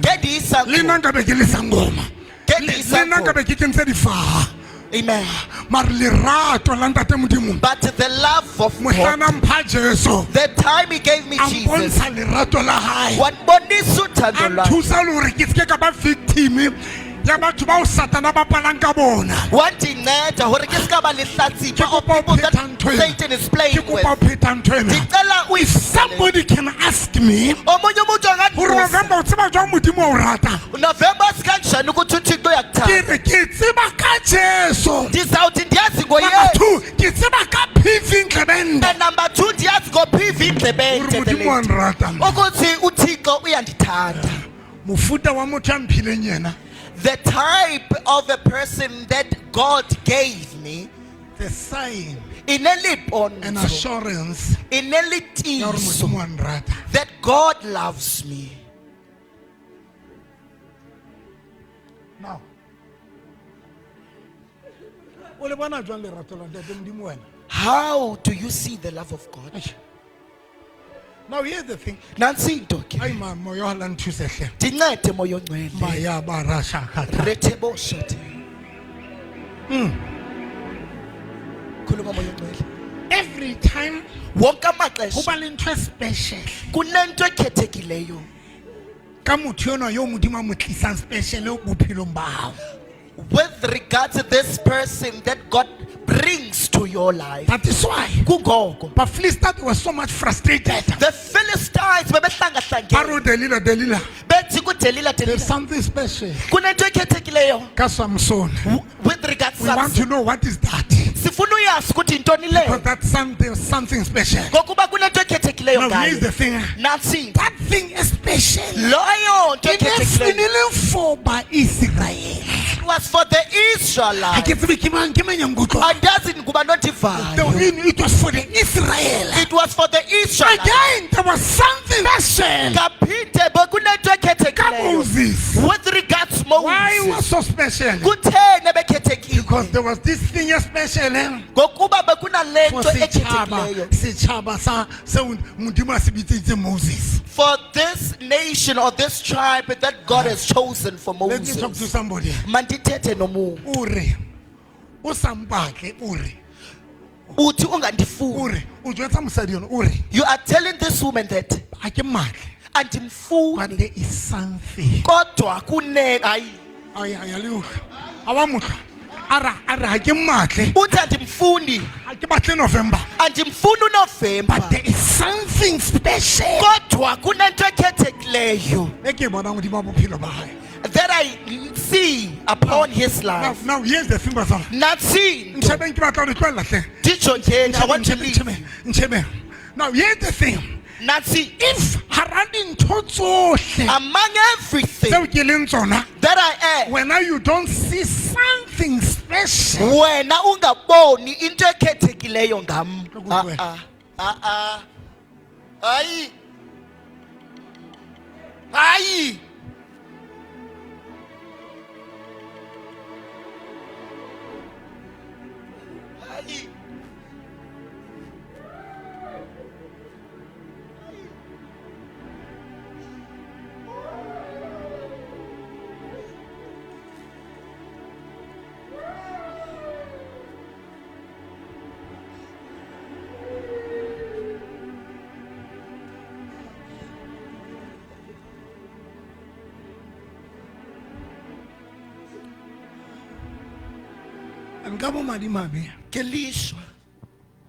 [SPEAKER 2] Ke di
[SPEAKER 5] Le nna nkabe ke le sangoma.
[SPEAKER 2] Ke
[SPEAKER 5] Le
[SPEAKER 2] di
[SPEAKER 5] le nna nkabe ke kentse difaha.
[SPEAKER 2] Amen.
[SPEAKER 5] Mare lerato la ntate Modimo.
[SPEAKER 2] But the love of God,
[SPEAKER 5] Mohlanang mpha Jesu.
[SPEAKER 2] the time he gave me
[SPEAKER 5] A
[SPEAKER 2] Jesus,
[SPEAKER 5] mpontsha lerato la hae.
[SPEAKER 2] wanbonisa uthando
[SPEAKER 5] A
[SPEAKER 2] lwakhe.
[SPEAKER 5] nthusa le hore ke seke ka ba victim ya batho bao Satana ba bapalang ka bona.
[SPEAKER 2] Wandinceda hore ke ska ba lehlatsipa
[SPEAKER 5] Ke
[SPEAKER 2] of
[SPEAKER 5] kopa ho
[SPEAKER 2] people that
[SPEAKER 5] pheta ntho ena.
[SPEAKER 2] Satan is playing
[SPEAKER 5] Ke
[SPEAKER 2] with.
[SPEAKER 5] kopa ho pheta ntho ena.
[SPEAKER 2] Ndicela uyifundele.
[SPEAKER 5] Somebody can ask me
[SPEAKER 2] Omunye umuntu
[SPEAKER 5] hore
[SPEAKER 2] angandibuza
[SPEAKER 5] November o tseba jwang Modimo wa o rata.
[SPEAKER 2] November sikanjani ukuthi uThixo
[SPEAKER 5] Ke
[SPEAKER 2] uyakuthanda.
[SPEAKER 5] re ke tseba ka Jesu.
[SPEAKER 2] Ndizawuthi ndiyazi
[SPEAKER 5] Number
[SPEAKER 2] ngoYesu.
[SPEAKER 5] two, ke tseba ka PV Ndlebende.
[SPEAKER 2] And number two ndiyazi ngo-PV
[SPEAKER 5] Hore
[SPEAKER 2] Ndlebende the
[SPEAKER 5] Modimo wa
[SPEAKER 2] lady.
[SPEAKER 5] nrata.
[SPEAKER 2] Ukuthi uThixo uyandithanda.
[SPEAKER 5] Mofuta wa motho a mphileng yena.
[SPEAKER 2] The type of a person that God gave me
[SPEAKER 1] The sign
[SPEAKER 2] ineli
[SPEAKER 1] and
[SPEAKER 2] ponzo
[SPEAKER 1] assurance
[SPEAKER 2] ineli
[SPEAKER 1] ya hore
[SPEAKER 2] tiiso
[SPEAKER 1] Modimo wa nrata.
[SPEAKER 2] that God loves me.
[SPEAKER 1] Now, o le bona jwang lerato la ntate Modimo wena?
[SPEAKER 2] How do you see the love of God?
[SPEAKER 1] Eish. Now here's the thing.
[SPEAKER 2] Nansi into ke.
[SPEAKER 1] Ai ma moya wa la nthuse hle.
[SPEAKER 2] Ndincede moya ongcwele.
[SPEAKER 1] Maya ba ra shakata.
[SPEAKER 2] Retheboshate. Khuluma moya ongcwele.
[SPEAKER 1] Every time
[SPEAKER 2] Wonke
[SPEAKER 1] ho
[SPEAKER 2] amaxesha
[SPEAKER 1] ba le ntho e special
[SPEAKER 2] kunento ekhethekileyo
[SPEAKER 1] ka motho enwa yo Modimo a mo tlisang special bophelong ba hao.
[SPEAKER 2] with regard to this person that God brings to your life.
[SPEAKER 1] That is why
[SPEAKER 2] Kungoko
[SPEAKER 1] Bafilista were so much frustrated.
[SPEAKER 2] the Philistines
[SPEAKER 5] Ba
[SPEAKER 2] bebehlangahlangene
[SPEAKER 5] re o Delila, Delila.
[SPEAKER 2] bethi kuDelila
[SPEAKER 1] There's
[SPEAKER 2] Delila
[SPEAKER 1] something special
[SPEAKER 2] kunento ekhethekileyo
[SPEAKER 5] Ka Samson.
[SPEAKER 2] with regards
[SPEAKER 5] We want to
[SPEAKER 2] Samson.
[SPEAKER 5] know what is that.
[SPEAKER 2] Sifuna uyazi ukuthi yintoni
[SPEAKER 5] Because
[SPEAKER 2] leyo
[SPEAKER 5] that's something, something special.
[SPEAKER 2] ngokuba kunento ekhethekileyo
[SPEAKER 5] Now here's
[SPEAKER 2] ngayo.
[SPEAKER 5] the thing.
[SPEAKER 2] Nansi into.
[SPEAKER 1] That thing is special.
[SPEAKER 2] Loyo nto
[SPEAKER 1] E ne
[SPEAKER 2] ekhethekileyo
[SPEAKER 1] finile for ba Israel.
[SPEAKER 2] it was for the
[SPEAKER 1] Ha
[SPEAKER 2] Israelites.
[SPEAKER 1] ke tsebe ke mang ke mang ya nkutlwang.
[SPEAKER 2] Andazi kuba nondivayo.
[SPEAKER 1] It was for the Israel.
[SPEAKER 2] It was for the Israelites.
[SPEAKER 1] Again, there was something special.
[SPEAKER 2] Kaphinde bekunento
[SPEAKER 5] Ka
[SPEAKER 2] ekhethekileyo
[SPEAKER 5] Moses.
[SPEAKER 2] with regards
[SPEAKER 5] Why
[SPEAKER 2] Moses.
[SPEAKER 5] was so special?
[SPEAKER 2] Kutheni ebekhethekile?
[SPEAKER 5] Because there was this thing special eh,
[SPEAKER 2] Ngokuba bekunale
[SPEAKER 1] For
[SPEAKER 2] nto
[SPEAKER 1] setjhaba,
[SPEAKER 2] ekhethekileyo
[SPEAKER 1] setjhaba sa seo Modimo a se bitsitseng Moses.
[SPEAKER 2] for this nation or this tribe that God has chosen for
[SPEAKER 1] Let me talk to
[SPEAKER 2] Moses.
[SPEAKER 1] somebody.
[SPEAKER 2] Mandithethe nomuntu.
[SPEAKER 1] O re o sa mpatle o re
[SPEAKER 2] Uthi
[SPEAKER 1] o
[SPEAKER 2] ungandifuni.
[SPEAKER 1] re o jwetsa mosadi yona o re
[SPEAKER 2] You are telling this woman that
[SPEAKER 1] ha ke mmatle
[SPEAKER 2] andimfuni
[SPEAKER 1] but there is something.
[SPEAKER 2] kodwa kune hayi
[SPEAKER 1] Ai ai a le utlwa. A wa motlwa. A re a re ha ke mmatle
[SPEAKER 2] uthi andimfuni
[SPEAKER 5] ha ke batle November.
[SPEAKER 2] andimfuni
[SPEAKER 1] but
[SPEAKER 2] uNovember
[SPEAKER 1] there is something special.
[SPEAKER 2] kodwa kunento ekhethekileyo
[SPEAKER 1] E ke e bonang hodima bophelo ba hae.
[SPEAKER 2] that I see upon his
[SPEAKER 5] Now,
[SPEAKER 2] life.
[SPEAKER 5] now here's the thing, Bazala.
[SPEAKER 2] Nansi into.
[SPEAKER 5] Ntshebeng ke batla ho le tlohella hle.
[SPEAKER 2] Ndijongeni, I want to
[SPEAKER 5] Ntshebeng,
[SPEAKER 2] leave.
[SPEAKER 5] ntshebeng, ntshebeng. Now here's the thing.
[SPEAKER 2] Nansi,
[SPEAKER 5] If hara dintho tsohle
[SPEAKER 2] among everything
[SPEAKER 5] tseo ke leng tsona,
[SPEAKER 2] that I am,
[SPEAKER 5] wena you don't see something special.
[SPEAKER 2] wena ungaboni into ekhethekileyo ngam.
[SPEAKER 1] Lokuthi
[SPEAKER 2] Ah, ah, ah, ah. Hayi. Hayi. Hayi.
[SPEAKER 1] Nka bo madimabe
[SPEAKER 2] Ngelishwa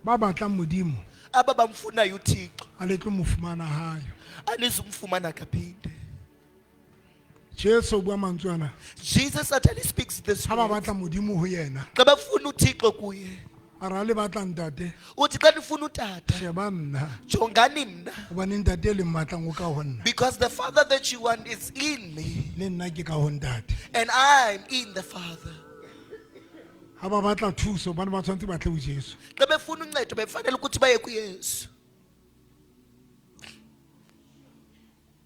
[SPEAKER 1] ba batlang Modimo
[SPEAKER 2] aba bamfunayo uThixo
[SPEAKER 1] a le tlo mo fumana hayo.
[SPEAKER 2] anizumfumana kaphinde.
[SPEAKER 1] Jesu o bua mantswe ana.
[SPEAKER 2] Jesus actually speaks this
[SPEAKER 1] Ha ba
[SPEAKER 2] way.
[SPEAKER 1] batla Modimo ho yena.
[SPEAKER 2] Xa bafuna uThixo kuye
[SPEAKER 1] A re ha le batla ntate
[SPEAKER 2] uthi xa nifuna utata
[SPEAKER 1] sheba nna
[SPEAKER 2] jongani mna
[SPEAKER 1] hobane ntate e le mmatlang o ka ho nna
[SPEAKER 2] because the father that you want is in me
[SPEAKER 1] le nna ke ka ho ntate.
[SPEAKER 2] and I'm in the father.
[SPEAKER 1] Ha ba batla thuso bane ba tshwanetse ba tle ho Jesu.
[SPEAKER 2] Xa befuna uncedo befanele ukuthi baye kuYesu.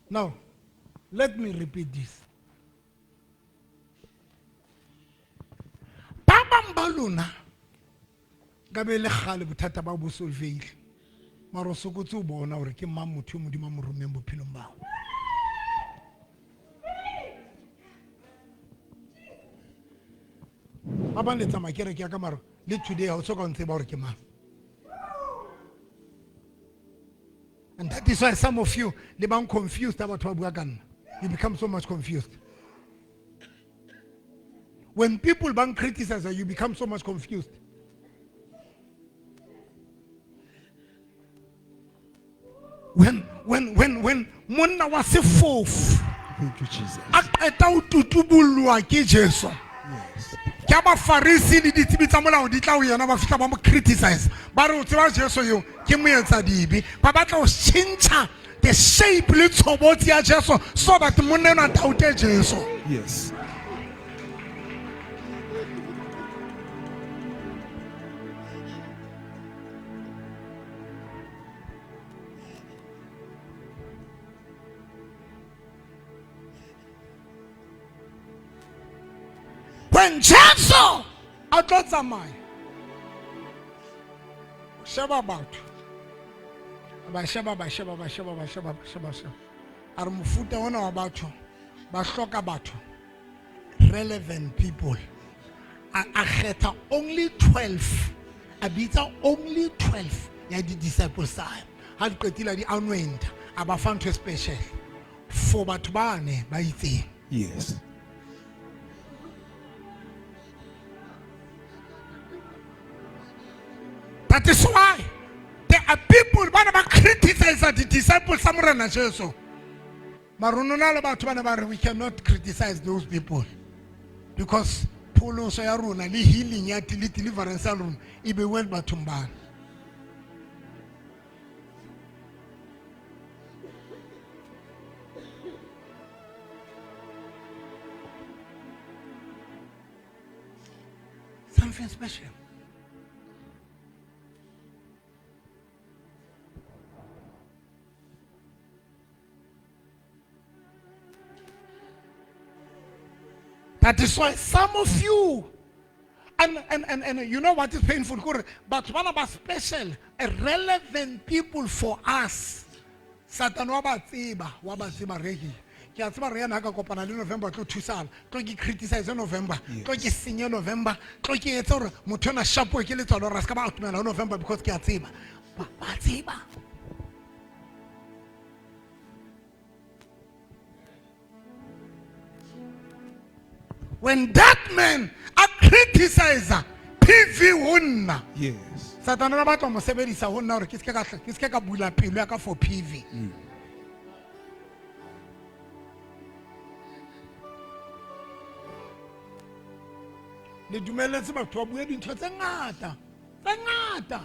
[SPEAKER 1] Now, let me repeat this. Ba bang ba lona Nkabe le kgale bothata ba bo solveile. Mara o sokotse o bona hore ke mang motho eo Modimo a mo rommeng bophelong ba hao. Ba bang le tsamaya kereke ya ka mara le today ha o soka o ntseba hore ke mang. And that is why some of you le bang confused ha batho ba bua ka nna. You become so much confused. When people bang criticize you, you become so much confused. When monna wa sefofu
[SPEAKER 5] Thank you, Jesus.
[SPEAKER 1] a qeta ho tutubullwa ke Jesu.
[SPEAKER 5] Yes.
[SPEAKER 1] Ke a bafarisi le ditsebi tsa molao di tla ho yena ba fihla ba mo criticize. Ba re o tseba Jesu eo ke moetsa dibe. Ba batla ho tjhentjha the shape le tshobotsi ya Jesu so that monna enwa a doubte Jesu.
[SPEAKER 5] Yes.
[SPEAKER 1] When Jesu a tlo tsamaya, o sheba batho, ba sheba, ba sheba, ba sheba, ba sheba, ba sheba, ba sheba. A re mofuta ona wa batho ba hloka batho, relevant people. A kgetha only 12, a bitsa only 12 ya di-disciples tsa hae. Ha di qetile a di anoint, a ba fa ntho e special for batho bane ba itseng.
[SPEAKER 5] Yes.
[SPEAKER 1] That is why there are people ba ne ba criticize the disciples tsa Morena Jesu. Mara ho na le batho ba ne ba re we cannot criticize those people because pholoso ya rona le healing ya le deliverance ya rona e beuwe bathong bana. Something special. That is why some of you, and you know what is painful, Kore, but one of our special, relevant people for us. Satan wa ba tseba, wa ba tseba regi. Ke a tseba re yana ka kopana le November tlo thusana, tlo ke criticize November, tlo ke senye November, tlo ke etse hore motho ona shapo ke letswalo ra ska ba atumela ho November because ke a tseba. Ba tseba. When that man a criticize PV ho nna,
[SPEAKER 5] Yes.
[SPEAKER 1] Satana ba batla ho mo sebedisa ho nna hore ke ske ka hla, ke ske ka bula pelo ya ka for PV. Le dumelletse batho ba bue dintho tse ngata, tse ngata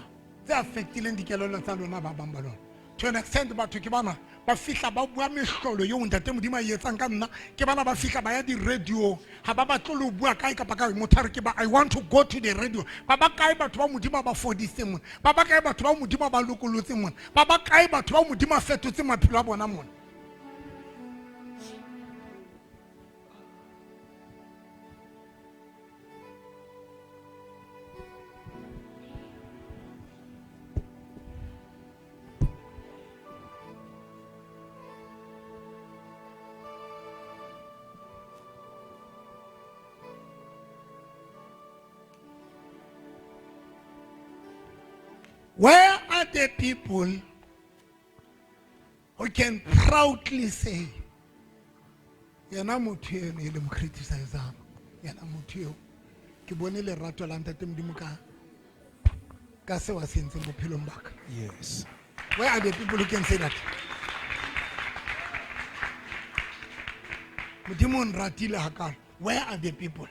[SPEAKER 1] tse affectileng dikelello tsa lona ba bang ba lona. To an extent batho ke bana ba fihla ba bua mehlolo eo ntate Modimo a e etsang ka nna, ke bana ba fihla ba ya di-radio, ha ba batle le ho bua kae kapa kae, motho a re ke ba, I want to go to the radio. Ba ba kae batho ba Modimo a ba fodisitseng mona? Ba ba kae batho ba Modimo a ba lokolotseng mona? Ba ba kae batho ba Modimo a fetotseng maphelo a bona mona? Where are the people who can proudly say, yena motho eno e le mo criticizang, yena motho eo, ke bone lerato la Ntate Modimo ka seo a se entseng bophelong ba ka.
[SPEAKER 5] Yes.
[SPEAKER 1] Where are the people who can say that? Modimo o nratile hakalo. Where are the people?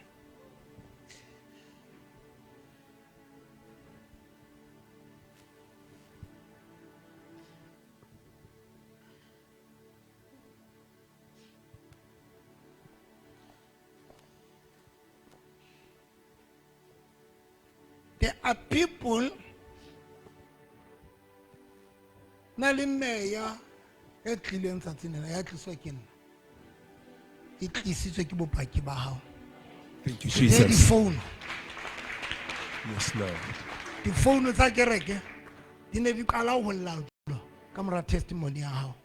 [SPEAKER 1] There are people na le meya e tlileng tsatsing lena, ya tliswa ke nna. E tlisitswe ke bopaki ba hao.
[SPEAKER 5] Thank you,
[SPEAKER 1] Today
[SPEAKER 5] Jesus.
[SPEAKER 1] di phone.
[SPEAKER 5] Yes, Lord.
[SPEAKER 1] Difounu tsa kereke di ne di qala ho lla jwalo ka mora testimony ya hao.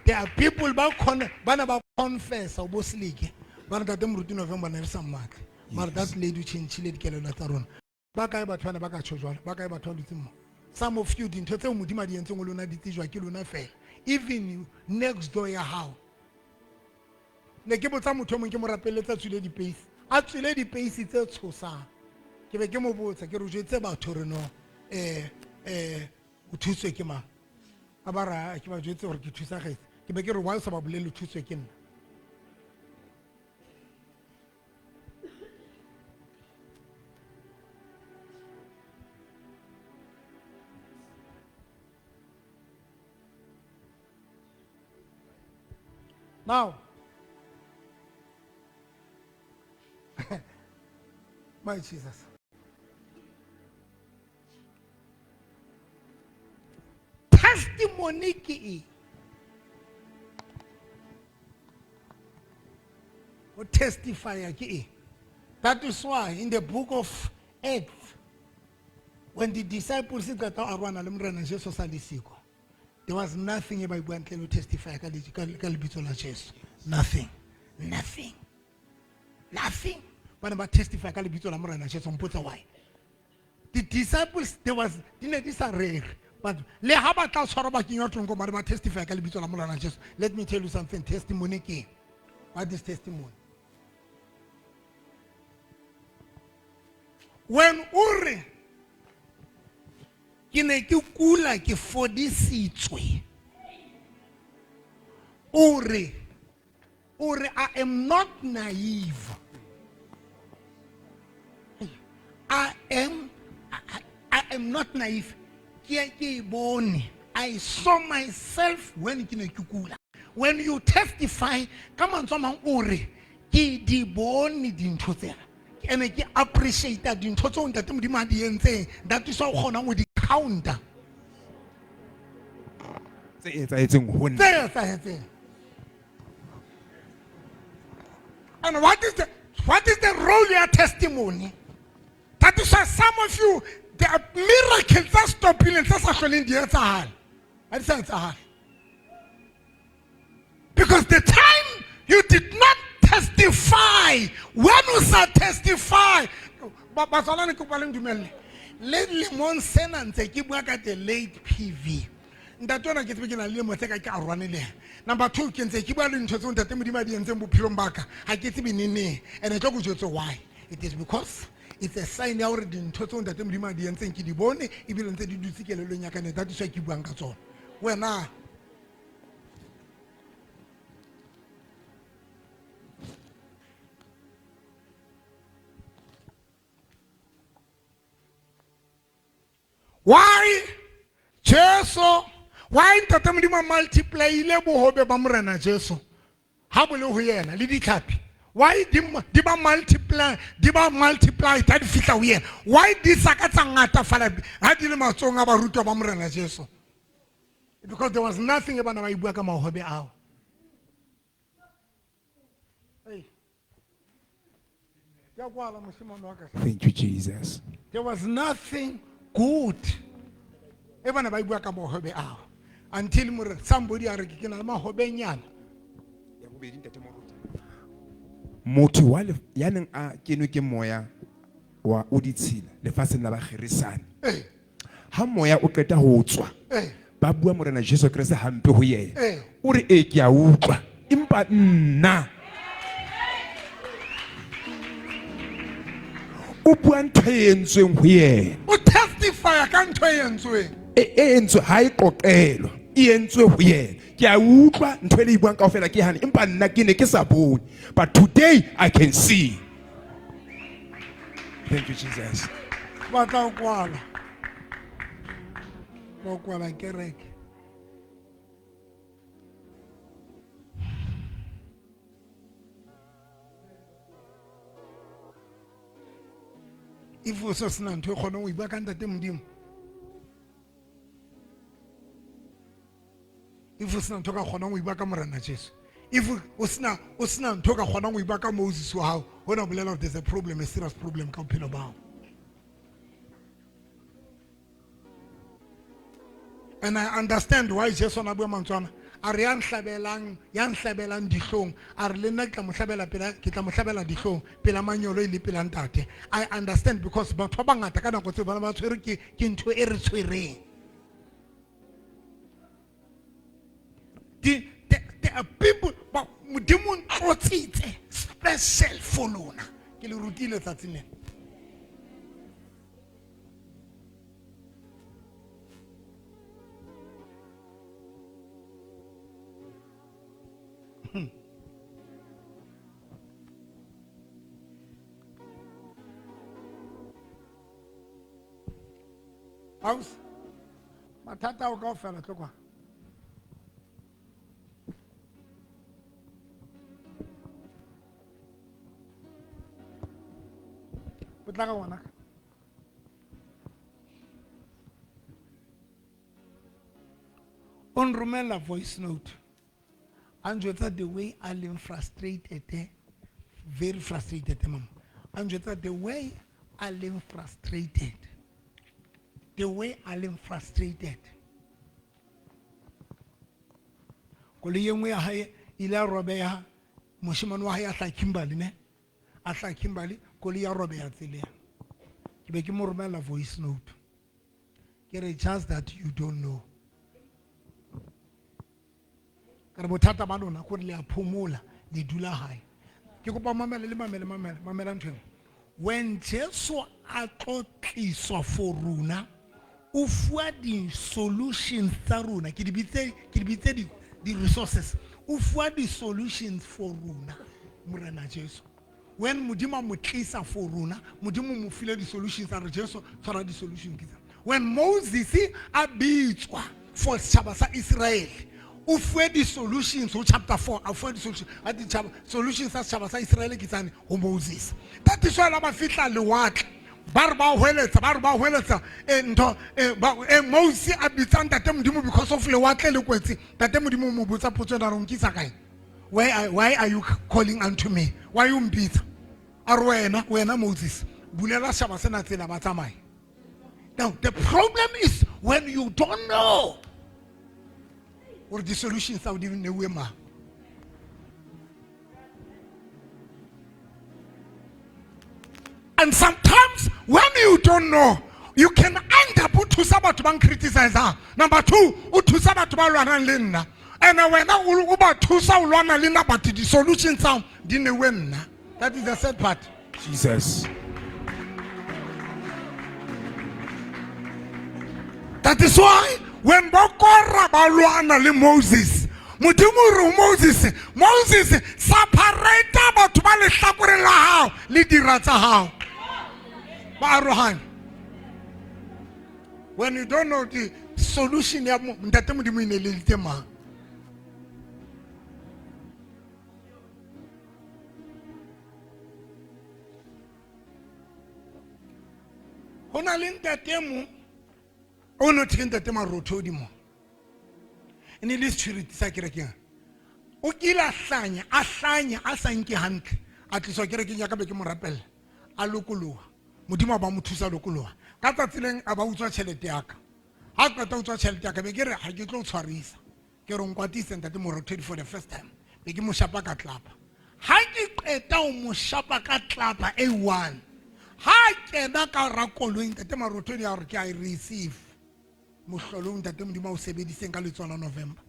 [SPEAKER 1] There are people ba khona ba na ba confessa bo seleke ba re ntate moruti November ne re sa mmatle mara that lady o tjhentjhile dikelello tsa rona. Ba kae batho bana ba ka tjho jwalo? Ba kae batho ba dutseng mo? Some of you dintho tseo Modimo a di entseng ho lona di tsejwa ke lona fela, even next door ya hao. Ne ke botsa motho o mong ke mo rapeletse a tswile dipeisi, a tswile dipeisi tse tshosang. Ke be ke mo botsa ke re o jwetse batho re no o thuswe ke mang? A ba ra ke ba jwetse gore ke thusagetse. Ke be ke re why o sa ba bolelle o thuswe ke nna? Now, my Jesus. Testimony ke eng? Ho testify ke eng? That is why in the book of Acts, when the disciples qeta ho arohana le Morena Jesu sa le siko, there was nothing e ba e buang ntle le ho testify ka lebitso la Jesu. Nothing. Nothing. Nothing. Ba ne ba testify ka lebitso la Morena Jesu. Mpotsa why? The disciples, there was, di ne di sa rere. But le ha ba tla tshwarwa ba kenywa tronko, ba re ba testify ka lebitso la Morena Jesu. Let me tell you something. Testimony ke eng? What is testimony? When o re ke ne ke kula ke fodisitswe, o re I am not naive. I am not naive. Ke e bone. I saw myself when ke ne ke kula. When you testify, ka mantswe a mang o re ke di bone dintho tsena. Ene ke appreciate dintho tseo ntate Modimo a di entseng. That is why o kgonang ho di counter.
[SPEAKER 5] Tse etsahetseng ho nna.
[SPEAKER 1] Tse etsahetseng. And what is the role ya testimony? That is why some of you, there are miracles that stop-ileng, tse sa hloleng di etsahala. Ha di sa etsahala. Because the time you did not testify, when you sa testify, batswalane ke kopa le ntumelle. Le lemong sena ntse ke bua ka the late PV. Ntate ona ke tsebe ke na le lemo tse ka ke arohane le yena. Number 2, ke ntse ke bua le ntho tseo ntate Modimo a di entseng bophelong ba ka. Ha ke tsebe neneng. And e tlo ko jwetse why. It is because it's a sign ya hore dintho tseo ntate Modimo a di entseng ke di bone, ebile ntse di dutse kelellong ya ka, ne that is why ke buang ka tsona. Wena why Jesu, why ntate Modimo a multiplyile bohobe ba Morena Jesu ha bo le ho yena le ditlhapi? Why di ba multiply, di ba multiply ha di fihla ho yena? Why di sa ka tsa ngatafala ha di le matsohong a barutwa ba Morena Jesu? Because there was nothing e bana ba e bua ka mahobe ao. Hey.
[SPEAKER 5] Thank you, Jesus.
[SPEAKER 1] There was nothing good. E bana ba e bua ka mahobe ao. Until somebody a re ke na le mahobenyana.
[SPEAKER 5] Ya bobedi, ntate Moruti. Motho wa ya neng a kenwe ke moya wa o ditshila lefatsheng la Bakgerisane. Ha moya o qeta ho tswa, ba bua Morena Jesu Kreste hampe ho yena. O re e ke a utlwa, empa nna o bua ntho e entsweng ho yena.
[SPEAKER 1] O testify ka ntho e entsweng.
[SPEAKER 5] E entswe ha e qoqelwa, e entswe ho yena. Ke a utlwa ntho e le e buang kaofela ke hane, empa nna ke ne ke sa bone. But today I can see. Thank you, Jesus.
[SPEAKER 1] Batla ho kwala. Ba kwala kereke. If o se sena ntho e kgonang ho e bua ka ntate Modimo. If o sena ntho e ka kgonang ho e bua ka Morena Jesu. If o sena ntho e ka kgonang ho e bua ka Moses wa hao, hona bolela hore there's a problem, a serious problem ka bophelo ba hao. And I understand why Jesu na bua mantswe ana. A re ya nhlabelang, ya nhlabelang dihlong, a re le nna ke tla mo hlabela pela, ke tla mo hlabela dihlong pela manyolo e le pela ntate. I understand because batho ba bangata ka nako tseo ba ne ba tshwerwe ke ke ntho e re tshwereng. Di there are people ba Modimo o ntlotsitse special for lona. Ke le rutile tsatsing lena. Ausi, mathata ao kaofela tlo kwa. O tla ka ngwanaka. O nromella voice note. A njwetsa the way a leng frustrated, very frustrated mama. A njwetsa the way a leng frustrated. The way a leng frustrated. Koloi e nngwe ya hae ile ya robeha, moshemane wa hae a hlaha Kimberley ne? A hlaha Kimberley, koloi ya robeha tseleng. Ke be ke mo romella voice note. Ke re just that you don't know. Ka re bothata ba lona kore le a phomola, le dula hae. Ke kopa mamele le mamele mamele mamela ntho ena. When Jesu a tlo tliswa for rona, o fuwa di-solutions tsa rona. Ke di bitse, ke di bitse di, di-resources. O fuwa di-solutions for rona, Morena Jesu. When Modimo a mo tlisa for rona, Modimo mo file di-solutions, a re Jesu tshwara di-solution ke tsa. When Moses a bitswa for setjhaba sa Israel, o fuwe di-solutions ho chapter 4, a fuwe di-solutions, a ditjhaba, solutions tsa setjhaba sa Israel ke tsane ho Moses. That is why la ba fihla lewatle, ba re ba hweletsa, ba re ba hweletsa, ntho, ba, Moses a bitsa Ntate Modimo because of lewatle le kwetse. Ntate Modimo o mo botsa potso ena, a re o nkisa kae? Why are you calling unto me? Why you mpitsa? A re wena, wena Moses, bulela setjhaba sena tsela ba tsamaye. Now the problem is when you don't know or the solutions are given away ma. And sometimes when you don't know, you can end up o thusa batho ba criticize. Number 2, o thusa batho ba lwanang le nna. And wena o ba thusa o lwana le nna, but the solutions are di newe nna. That is the sad part.
[SPEAKER 5] Jesus.
[SPEAKER 1] That is why when Bokora ba lwana le Moses, Modimo re Moses, Moses separate batho ba lehlakoreng la hao le dira tsa hao. Ba arohane. When you don't know the solution ya Ntate Modimo e ne le ditse mang. Ho na le ntate mong o no thwe ntate Marothodi mo. E ne le security sa kerekeng. O kile a hlanya, a hlanya, a sa nke hantle. A tliswa kerekeng ya ka be ke mo rapella. A lokoloha. Modimo a ba mo thusa lokoloha. Ka tsatsi leng a ba utswa tjhelete ya ka. Ha qeta ho utswa tjhelete ya ka be ke re ha ke tlo tshwarisa. Ke re nkwatise ntate Morothodi for the first time. Be ke mo shapa ka tlapa. Ha ke qeta ho mo shapa ka tlapa a one. Ha kena ka ra koloi ntate Marothodi a re ke a e receive. Mohlolong ntate Modimo a o sebediseng ka letsoho la November.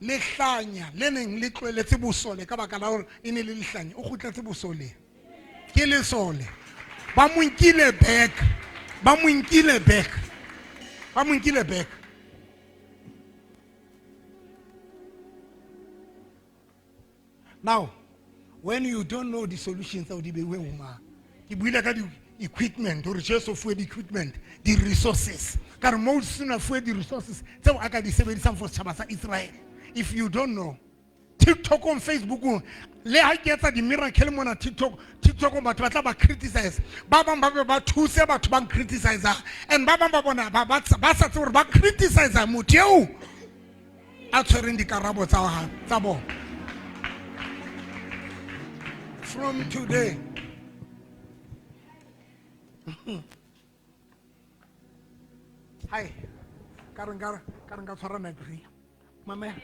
[SPEAKER 1] Lehlanya le neng le tlohelletse bosole ka baka la hore e ne le lehlanya, o kgutletse bosoleng. Ke lesole. Ba mo nkile back. Ba mo nkile back. Ba mo nkile back. Now, when you don't know the solutions tsa o di beuwe ho mang, ke buile ka di equipment, hore Jesu fuwe di equipment, di resources. Ka re Moses o ne a fuwe di resources tseo a ka di sebedisang for setjhaba sa Israel. If you don't know, TikTok on Facebook, le ha ke etsa di miracle mona TikTok, TikTok batho ba tla ba criticize. Ba bang ba be ba thuse batho ba criticize, and ba bang ba bona ba ba sa tsebe hore ba criticize motho eo a tshwereng dikarabo tsa tsa bona. From today, Hi. Ka re nka tshwara night prayer. Mamela.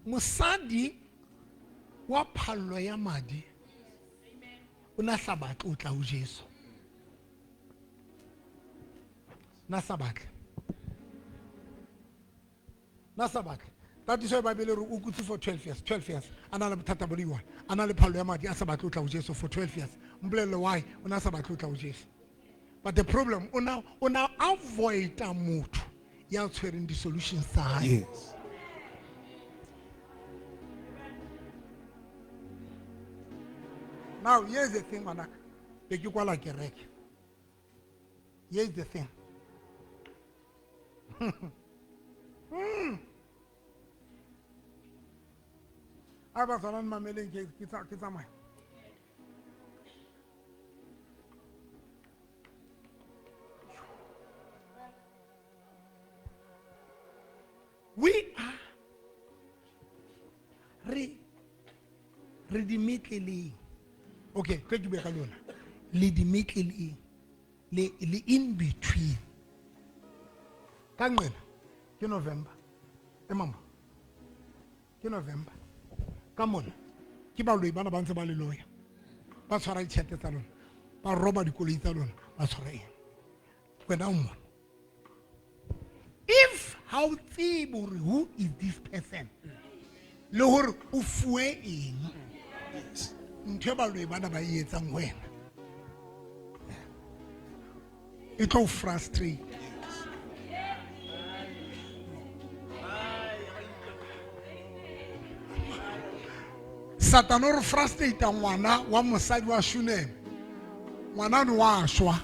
[SPEAKER 1] Mosadi wa phallo ya madi o na sa batle o tla ho Jesu. Na sa batle. Na sa batle. Tatiso ya Bible re o kutse for 12 years, 12 years. A na le bothata bo le one. A na le phallo ya madi a sa batle o tla ho Jesu for 12 years. Mpolelle why o na sa batle o tla ho Jesu. But the problem o na avoid-a motho ya tshwereng di-solutions tsa hae.
[SPEAKER 5] Yes.
[SPEAKER 1] Now, here's the thing, ngwanaka. Be ke kwala kereke. Here's the thing. A ba tshwana mameleng ke tsamaya. We are re dimetleleng. Okay, ke bua ka lona. Le dimetleleng. Le in between. Ka nqena ke November. E mama. Ke November. Ka mona ke baloi bana ba ntse ba le loya. Ba tshwara ditjhelete tsa lona. Ba roba dikoloi tsa lona, ba tshwara eng. Wena o mona. If ha o tsebe hore who is this person, le hore o fuwe eng, ntho e baloi bana ba e etsang ho wena, e tlo frustrate. Satan o re frustrate ngwana wa mosadi wa Shuneme. Ngwana no wa shwa.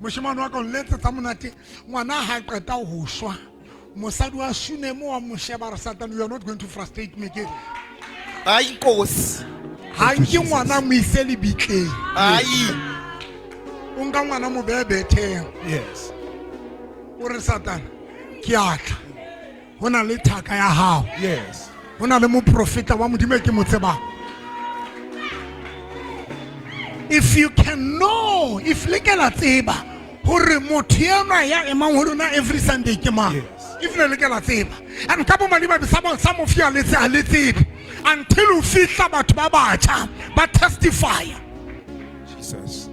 [SPEAKER 1] Moshemane wa ka o letsetsa monate, ngwana ha qeta ho shwa. Mosadi wa Shuneme wa mo sheba re Satan, you are not going to frustrate me.
[SPEAKER 2] Hayi Nkosi.
[SPEAKER 1] Ha nke ngwana mo ise lebitleng.
[SPEAKER 2] Hayi.
[SPEAKER 1] O nka ngwana mo behe betheng.
[SPEAKER 5] Yes.
[SPEAKER 1] O re Satan, ke a tla. Ho na le thaka ya hao.
[SPEAKER 5] Yes.
[SPEAKER 1] Ho na le moprofeta wa Modimo e ke mo tsebang. If you can know, if le ke la tseba hore motho enwa ya emang ho lona every Sunday ke mang.
[SPEAKER 5] Yes.
[SPEAKER 1] If le ke la tseba. And ka bomadimabe some of you a le tsebe. Until o fihla batho ba batjha ba testify.
[SPEAKER 5] Jesus.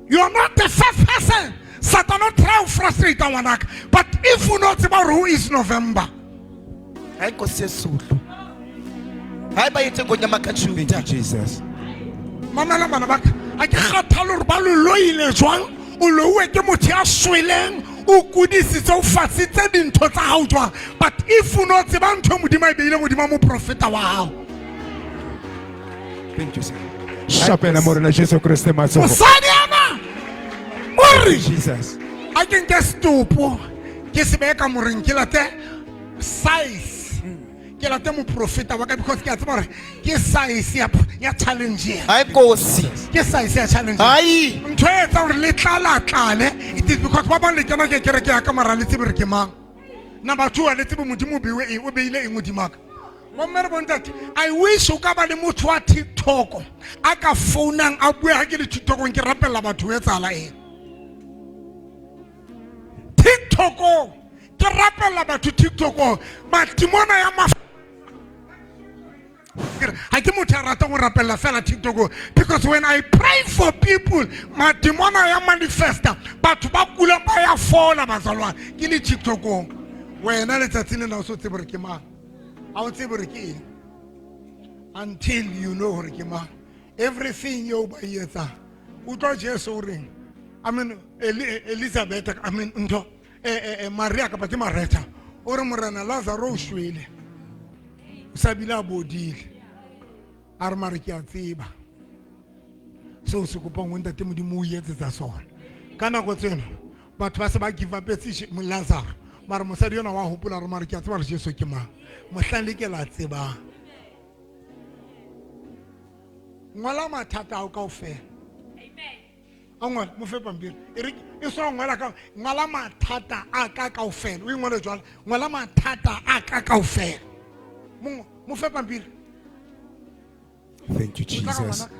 [SPEAKER 1] You are not the first person. Satan not try to frustrate ngwanaka. But if you not about who is November.
[SPEAKER 2] Hayi Nkosi yesulu. Hayi bayethe ngonyama
[SPEAKER 5] Thank you,
[SPEAKER 2] kaJuda.
[SPEAKER 5] Jesus.
[SPEAKER 1] Mamela bana ba ka. Ha ke kgathale hore ba lo loile jwang, o louwe ke motho ya shweleng, o kudisitse, o fasitse dintho tsa hao jwang. But if o no tseba ntho e Modimo a e beileng hodima moprofeta wa hao.
[SPEAKER 5] Thank you, sir. Shapela Morena Jesu Kriste matsoho.
[SPEAKER 1] Mosadi ana o re,
[SPEAKER 5] Jesus.
[SPEAKER 1] a ke nke setopo ke se behe ka moreng, ke late size, ke late moprofeta wa ka, because ke a tseba hore ke size ya challenge ena.
[SPEAKER 2] Hayi Nkosi.
[SPEAKER 1] Ke size ya challenge ena.
[SPEAKER 2] Hayi.
[SPEAKER 1] Ntho e etsang hore le tlala-tlale, it is because ba bang le kena ke kereke ya ka mara le tsebe hore ke mang. Number 2, ha le tsebe Modimo o beiwe eng, o beile eng hodima ka. Bomme re bontate, I wish o ka ba le motho wa TikTok a ka founang a bue ha ke le TikTokong ke rapella batho ho etsahala eng. TikTokong ke rapella batho TikTokong, matimona ya ha ke motho ya ratang ho rapella fela TikTokong, because when I pray for people, matimona ya manifesta, batho ba kulang ba ya fola bazalwane. Ke le TikTokong, wena letsatsing lena o so tsebe hore ke mang, ha o tsebe hore ke eng, until you know hore ke mang. Everything eo ba e etsang, utlwa Jesu o reng? I mean, Elizabeth, I mean, ntho, Maria kapa ke Maretha, o re Morena Lazaro o shwele, o sa bile a bodile. A re mare ke a tseba seo se kopang ho Ntate Modimo o etsetsa sona. Ka nako tseno batho ba se ba give up-etse Lazaro, mare mosadi yona wa hopola hore mare ke a tseba hore Jesu ke mang, mohlang le ke la tsebang. Ngola mathata ao kaofela. A ngola, mo fe pampiri. E re, e swa ngola ka, ngola mathata a ka kaofela. O e ngole jwalo, ngola mathata a ka kaofela. Mo fe pampiri.
[SPEAKER 5] Thank you,
[SPEAKER 1] O tla ka
[SPEAKER 5] Jesus.
[SPEAKER 1] ngwana ka.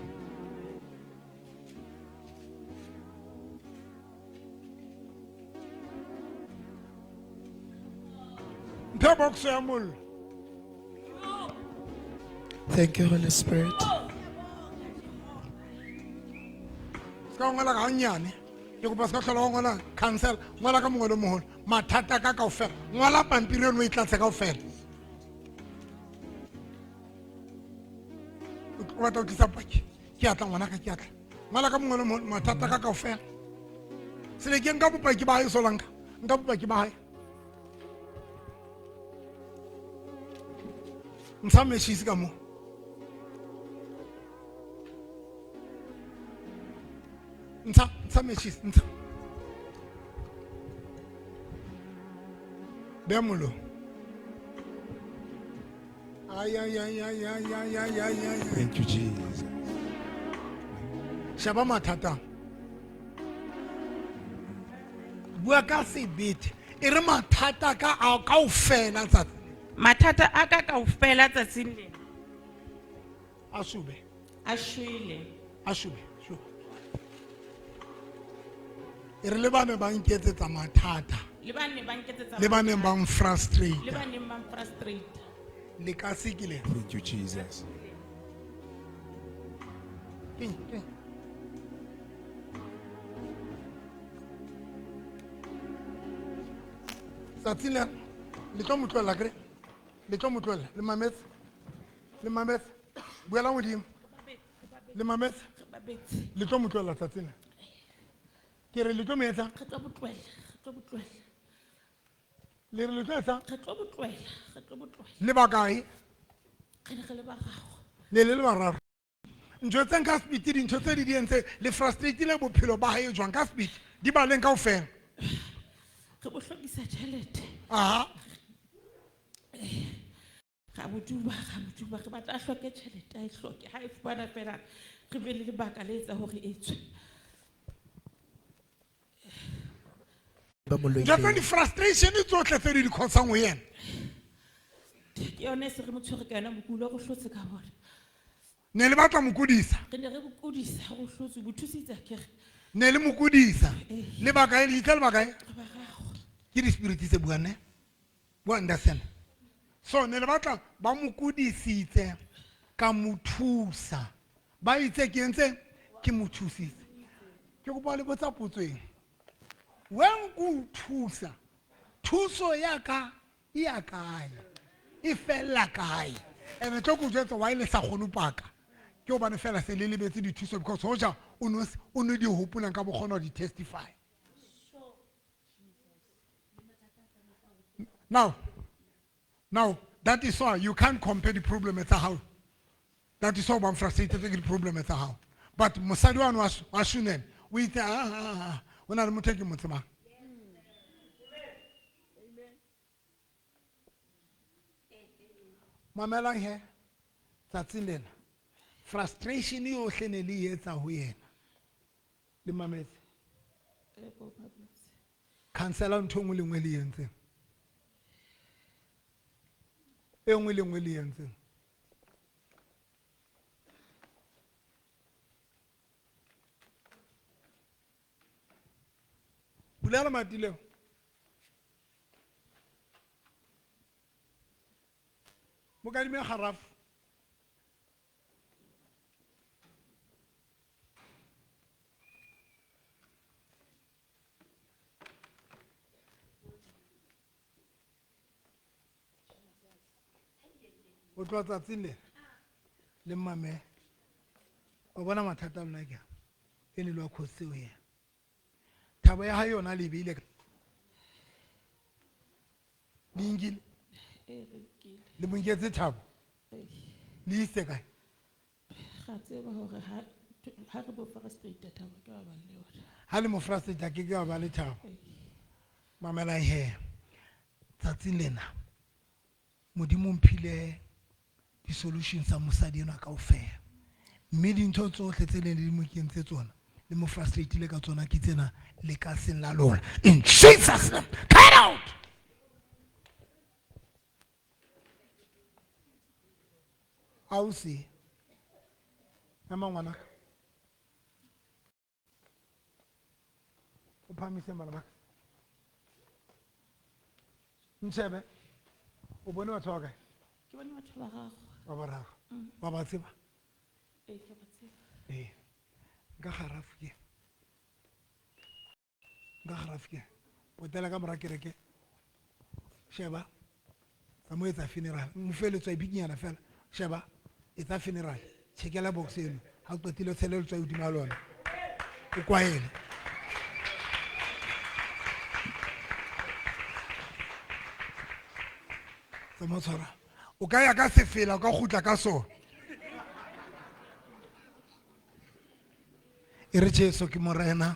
[SPEAKER 1] Mphe box ya mollo.
[SPEAKER 2] Thank you, Holy Spirit.
[SPEAKER 1] Se ka o ngola ka gannyane. Ke kopa se ka tlhola o ngola cancel, ngola ka mongwe le mogolo. Mathata ka kaofela. Ngola pampiri eno o e tlatse kaofela. O batla ho tlisa paki. Ke atla ngwanaka, ke atla. Ngola ka mongwe le mogolo, mathata ka kaofela. Sele ke nka bopaki ba hae Solanka. Nka bopaki ba hae. Ntsha meshisi ka moo. Ntsha, ntsha meshisi, ntsha. Beha mollo. Ay, ay, ay, ay, ay, ay, ay, ay, ay.
[SPEAKER 5] Thank you, Jesus.
[SPEAKER 1] Sheba mathata. Bua ka sebete. E re mathata ka ao kaofela tsatsi.
[SPEAKER 6] Mathata a ka kaofela tsatsing lena.
[SPEAKER 1] A shube.
[SPEAKER 6] A shwele.
[SPEAKER 1] A shube, shube. E re le ba ne ba nketsetsa mathata.
[SPEAKER 6] Le ba ne ba nketsetsa
[SPEAKER 1] Le ba neng ba
[SPEAKER 6] mathata.
[SPEAKER 1] nfrustrate.
[SPEAKER 6] Le ba neng ba nfrustrate.
[SPEAKER 1] Le ka se ke le.
[SPEAKER 5] Thank you, Jesus.
[SPEAKER 1] Keng, keng. Tsatsi lena, le tlo mo tlohella akere? Le tlo mo tlohella, le mametse. Le mametse. Buela hodimo. Le mametse. Le tlo mo tlohella tsatsi lena. Ke re le tlo mo etsa?
[SPEAKER 6] Re tlo mo tlohella, re tlo mo tlohella.
[SPEAKER 1] Le re le tlo etsa?
[SPEAKER 6] Re tlo mo tlohella, re tlo mo tlohella.
[SPEAKER 1] Le ba kae?
[SPEAKER 6] Re ne re le bararo.
[SPEAKER 1] Le le le bararo. Ntho tse nka speed, dintho tse di di entse, le frustrateile bophelo ba hae jwang ka speed? Di baleng kaofela.
[SPEAKER 6] Re bo hlokisa tjhelete.
[SPEAKER 1] Aha.
[SPEAKER 6] Ra bo duba, ra bo duba, re batla a hloke tjhelete, a e hloke. Ha e fumana fela, re be le lebaka le etsa hore e tswe.
[SPEAKER 2] Ba mo
[SPEAKER 1] Ntho tse
[SPEAKER 2] loileng.
[SPEAKER 1] di-frustration tsohle tse di di cause-ang ho yena.
[SPEAKER 6] Ke yone e se re mo tshwere ka yona mokulo, re hlotse ka bona.
[SPEAKER 1] Ne le batla mokodisa.
[SPEAKER 6] Re ne re mo kodisa, re hlotse, bo thusitse akere.
[SPEAKER 1] Ne le mokodisa.
[SPEAKER 6] Eh.
[SPEAKER 1] Le ba kae, le itse le ba kae?
[SPEAKER 6] Re bararo.
[SPEAKER 1] Ke di-spirit tse buang ne? Bua understand. So ne le batla ba mo kodisitse ka mo thusa. Ba itse ke entse ke mo thusitse. Ke kopa le botsa potso eng? When ke o thusa, thuso ya ka e ya kae? E fella kae? Ene tlo ke o jwetsa why le sa kgone ho paka. Ke hobane fela se le lebetse dithuso because hoja o no se, o no di hopola nka bo kgona ho di testify. Now, now that is why you can't compare the problem tsa hao. That is why I'm frustrated with the problem tsa hao. But mosadi wa wa Shunem, o itse, ah, ah, ah, o na le motho e ke mo tsebang. Mamelang he, tsatsing lena, frustration yohle ne le e etsa ho yena. Le mametse. Cancela ntho e nngwe le nngwe le e entseng. E nngwe le nngwe le e entseng. Bulela mati leo. Mo kadime kgarafu. Ho tloha tsatsing lena, le mmamele. O bona mathata a lona ke a? E ne le wa kgosi ho yena. Thabo ya hae yona le e beile ka- Le nkile? Le mo nketse thabo? Le ise kae?
[SPEAKER 6] Ra tseba hore ha re bo frustrate thabo ke ba bang le yona.
[SPEAKER 1] Ha le mo frustrate a ke ke wa ba le thabo. Mamelang he. Tsatsing lena, Modimo o mphile di-solutions tsa mosadi enwa kaofela. Mme dintho tsohle tse leng le di mo kentse tsona, le mo frustrateile ka tsona ke tsena le ka seng la lona. In Jesus name, get out! Ausi, ema ngwanaka. O phahamise bana ba ka. Ntshebe. O bone batho ba kae?
[SPEAKER 6] Ke bone batho ba bararo.
[SPEAKER 1] Ba bararo. Ba ba tseba?
[SPEAKER 6] Ee, ke a ba tseba.
[SPEAKER 1] Ee. Nka garafu ke. Nka garafu ke. Potela ka mora kereke. Sheba. Tsa mo etsa funeral. Mo fe letswai bikinyana fela. Sheba. Etsa funeral. Tjhekela box eno. Ha o qetile o tshele letswai hodima lona. O kwahele. Tsa mo tshwara. O ka ya ka sefela, o ka kgutla ka sona. E re Jesu ke Morena.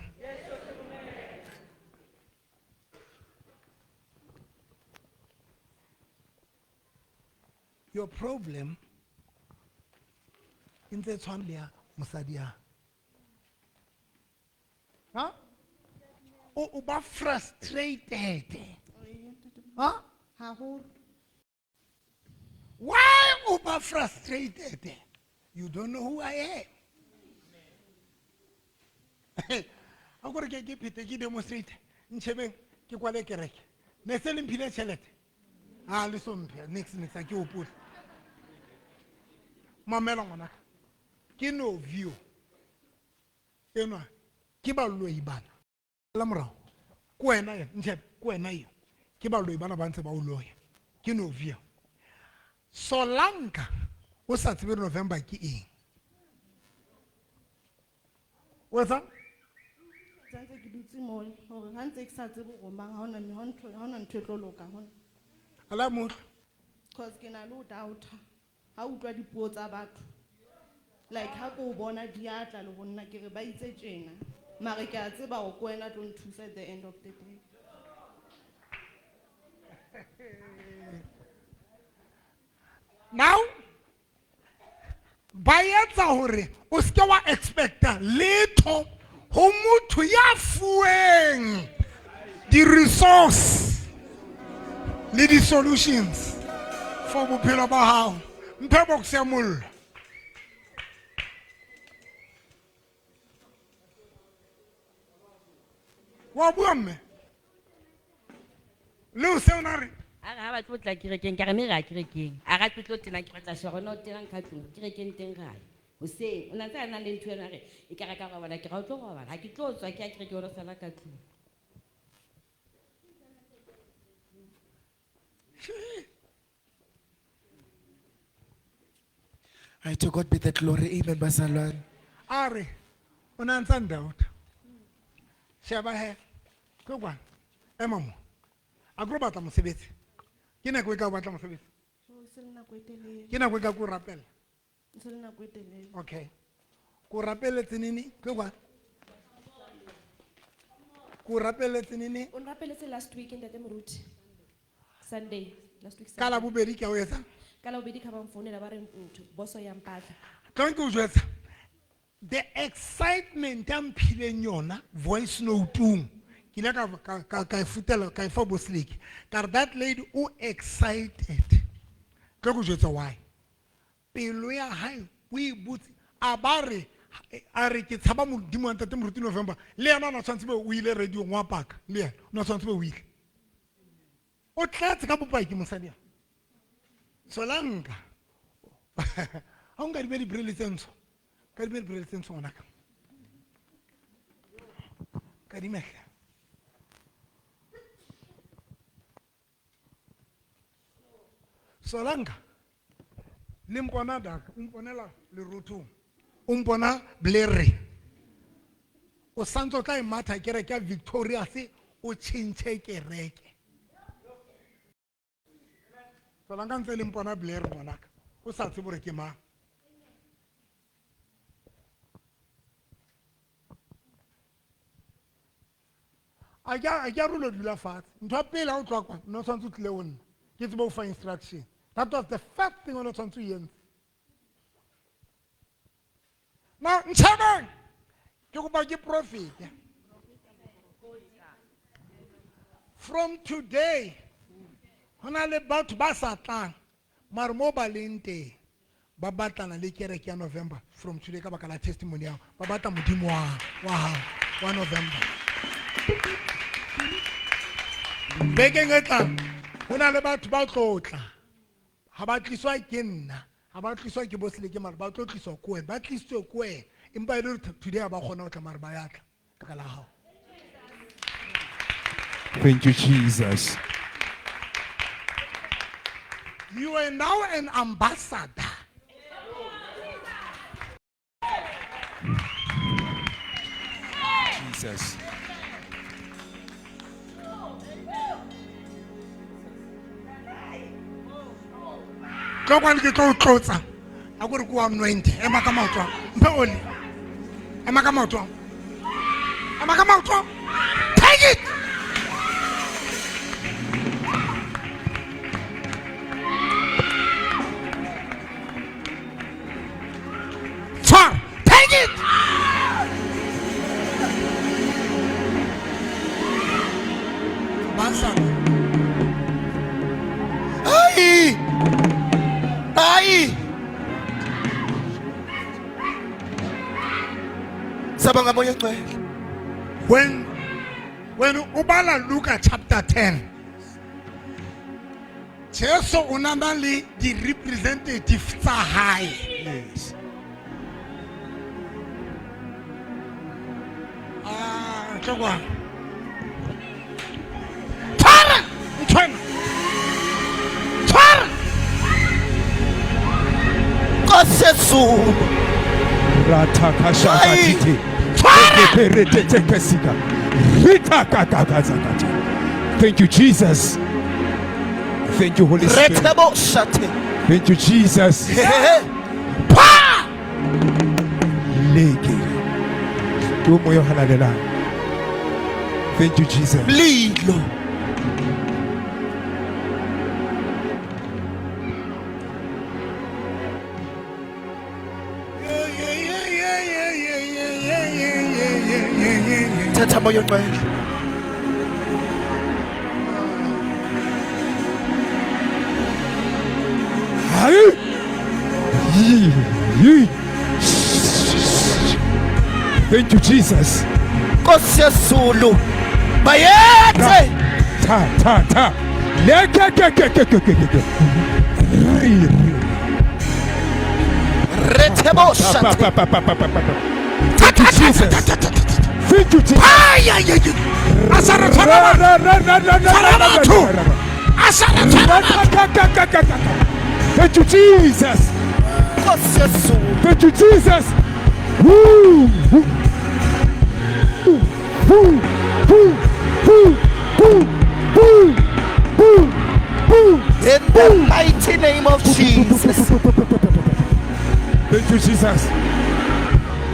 [SPEAKER 1] Your problem e ntse e tshwana le ya mosadi ya. Ha? O ba frustrated. Ha?
[SPEAKER 7] Haholo.
[SPEAKER 1] Why o ba frustrated? You don't know who I am. A kore ke phete ke demonstrate ntšhebeng ke kwale kereke ne se le mphile tšhelete a le so mphe nix nix a ke opole mamela ngwanaka ke no view enwa ke baloi bana la morago ke wena ena ntšhebe ke wena eo ke baloi bana ba ntse ba o loya ke no view Solanka o sa tsebe November ke eng o etsang?
[SPEAKER 7] Ntse ke dutse moo hore ha ntse ke sa tsebe hore mang ha hona ha ntho ha hona ntho e tlo loka hona.
[SPEAKER 1] Ala motho.
[SPEAKER 7] Cause ke na le ho doubter. Ha utlwa dipuo tsa batho. Like ha ko bona di atla le ho nna ke re ba itse tjena. Mare ke a tseba hore ke wena tlo nthusa at the end of the day.
[SPEAKER 1] Now ba etsa hore o seke wa expecta letho ho motho ya fuweng di-resource le di-solutions for bophelo ba hao. Mphe box ya mollo. Wa bua mme? Le o se o na re?
[SPEAKER 8] A re ha ba tlo tla kerekeng, ka re mme re ya kerekeng. A re tlo tena ke batla shwa rona o tenang ka tlung, kerekeng teng ra ya. Hoseng, o na ntse a na le ntho ena re, e ka re ka robala, ke ra o tlo robala. Ha ke tlo tswa ke ya kerekeng, o sala ka tlung.
[SPEAKER 2] Right, to God be the glory. Amen, bazalwane.
[SPEAKER 1] A re, o na ntsa ndauta. Sheba he, ke kwana, ema mo. A ke ro batla mosebetsi. Ke nako e ka o batla mosebetsi?
[SPEAKER 7] Se le nako e telele.
[SPEAKER 1] Ke nako e ka ko rapela?
[SPEAKER 7] Se le nako e telele.
[SPEAKER 1] Okay. Ko rapeletse nini? Ke kwana. Ko rapeletse nini?
[SPEAKER 9] O nrapeletse last week ntate Moruti. Sunday, last week
[SPEAKER 1] Ka
[SPEAKER 9] Sunday.
[SPEAKER 1] la bobedi ke a o etsa?
[SPEAKER 9] Ka la bobedi ka ba mfounela ba re ntho boso ya mpatla.
[SPEAKER 1] Tlo ke o jwetsa. The excitement ya mphileng yona voice note-ung. Ke ile ka e futela, ka e fa bo Sleke. Ka re that lady o excited. Tlo ke o jwetsa why. Pelo ya hae o e botse a ba re a re ke tshaba Modimo wa ntate Moruti November. Le yena o na tshwanetse be o ile radio-ong wa paka. Le yena o na tshwanetse be o ile. O tletse ka bopaki mosadi ya. Solanka. Ha o nka di be di-braille tse ntsho. Ka di be di-braille tse ntsho ngwanaka. Ka di mehla. Solanka. Le mpona dark, o mponela lerothong. O mpona blurry. O santse o tla e matha kereke ya Victoria se o tjhentjhe kereke. Solanka ntse le mpona blurry ngwanaka. O sa tsebe hore ke mang. A ke a rolo dula fatshe. Ntho ya pele ha o tloha kwana, no tshwanetse o tlile ho nna. Ke tsebe ho fa instruction. That was the first thing o no tshwanetse o e entse. Now, ntšhabeng, ke kopa ke prophet. From today, ho na le batho ba sa tlang, mare mo ba leng teng, ba batlana le kereke ya November from today ka baka la testimony ya hao. Ba batla Modimo wa hao, wa November. Bekeng e tlang, ho na le batho ba tlo tla. Ha ba tliswa ke nna, ha ba tliswa ke bo Seleke mara ba tlo tliswa ko wena, ba tlisitswe ko wena. Empa e le hore today ha ba kgona ho tla mara ba ya tla ka la hao.
[SPEAKER 5] Thank you, Jesus.
[SPEAKER 1] You are now an ambassador.
[SPEAKER 5] Jesus.
[SPEAKER 1] Tlo kwano ke tlo o tlotsa. A ko re ke o anoint. Ema ka maoto a. Mphe oli. Ema ka maoto a. Ema ka maoto a. Take it. Tshwara. Take it. Ambassador.
[SPEAKER 2] Hayi. Hayi. Sabonga moya ongcwele.
[SPEAKER 1] When o bala Luka chapter 10, Jesu o na na le di-representative tsa hae.
[SPEAKER 5] Yes.
[SPEAKER 1] Ah, tlo kwano. Tshwara ntho ena. Tshwara.
[SPEAKER 2] Nkosi yezulu.
[SPEAKER 5] Ratakashakatiti.
[SPEAKER 1] Tshwara.
[SPEAKER 5] Peretetekesika. Ritakakakazakata. Thank you, Jesus. Thank you, Holy Spirit.
[SPEAKER 2] Rethebo shathe.
[SPEAKER 5] Thank you, Jesus.
[SPEAKER 2] Hehehe.
[SPEAKER 1] Pa!
[SPEAKER 5] Leke. Ke moya o halalelang. Thank you, Jesus.
[SPEAKER 2] Mlilo.
[SPEAKER 1] Yeah.
[SPEAKER 2] Thatha moya ongcwele.
[SPEAKER 5] Hayi. Yi. Yi. Thank you, Jesus.
[SPEAKER 2] Nkosi yezulu. Bayethe.
[SPEAKER 5] Ta ta ta. Leke ke ke ke ke ke ke. Ri ri.
[SPEAKER 2] Rethebo
[SPEAKER 5] Pa
[SPEAKER 2] shathe.
[SPEAKER 5] pa pa pa pa pa pa. Thank you, Jesus. Thank you, Jesus.
[SPEAKER 1] Ay, ay, ay, ay. A sa re tshwara
[SPEAKER 5] Ra
[SPEAKER 1] batho.
[SPEAKER 5] ra ra ra ra ra
[SPEAKER 1] Tshwara
[SPEAKER 5] ra ra
[SPEAKER 1] batho.
[SPEAKER 5] ra ra.
[SPEAKER 1] A sa re tshwara
[SPEAKER 5] Ra
[SPEAKER 1] batho.
[SPEAKER 5] ka ka ka ka ka ka. Thank you, Jesus.
[SPEAKER 2] Nkosi yezulu.
[SPEAKER 5] Thank you, Jesus. Woo. Woo. Woo. Woo. Woo. Woo. Woo. Woo. Woo.
[SPEAKER 2] In the mighty name of Jesus.
[SPEAKER 5] Thank you, Jesus.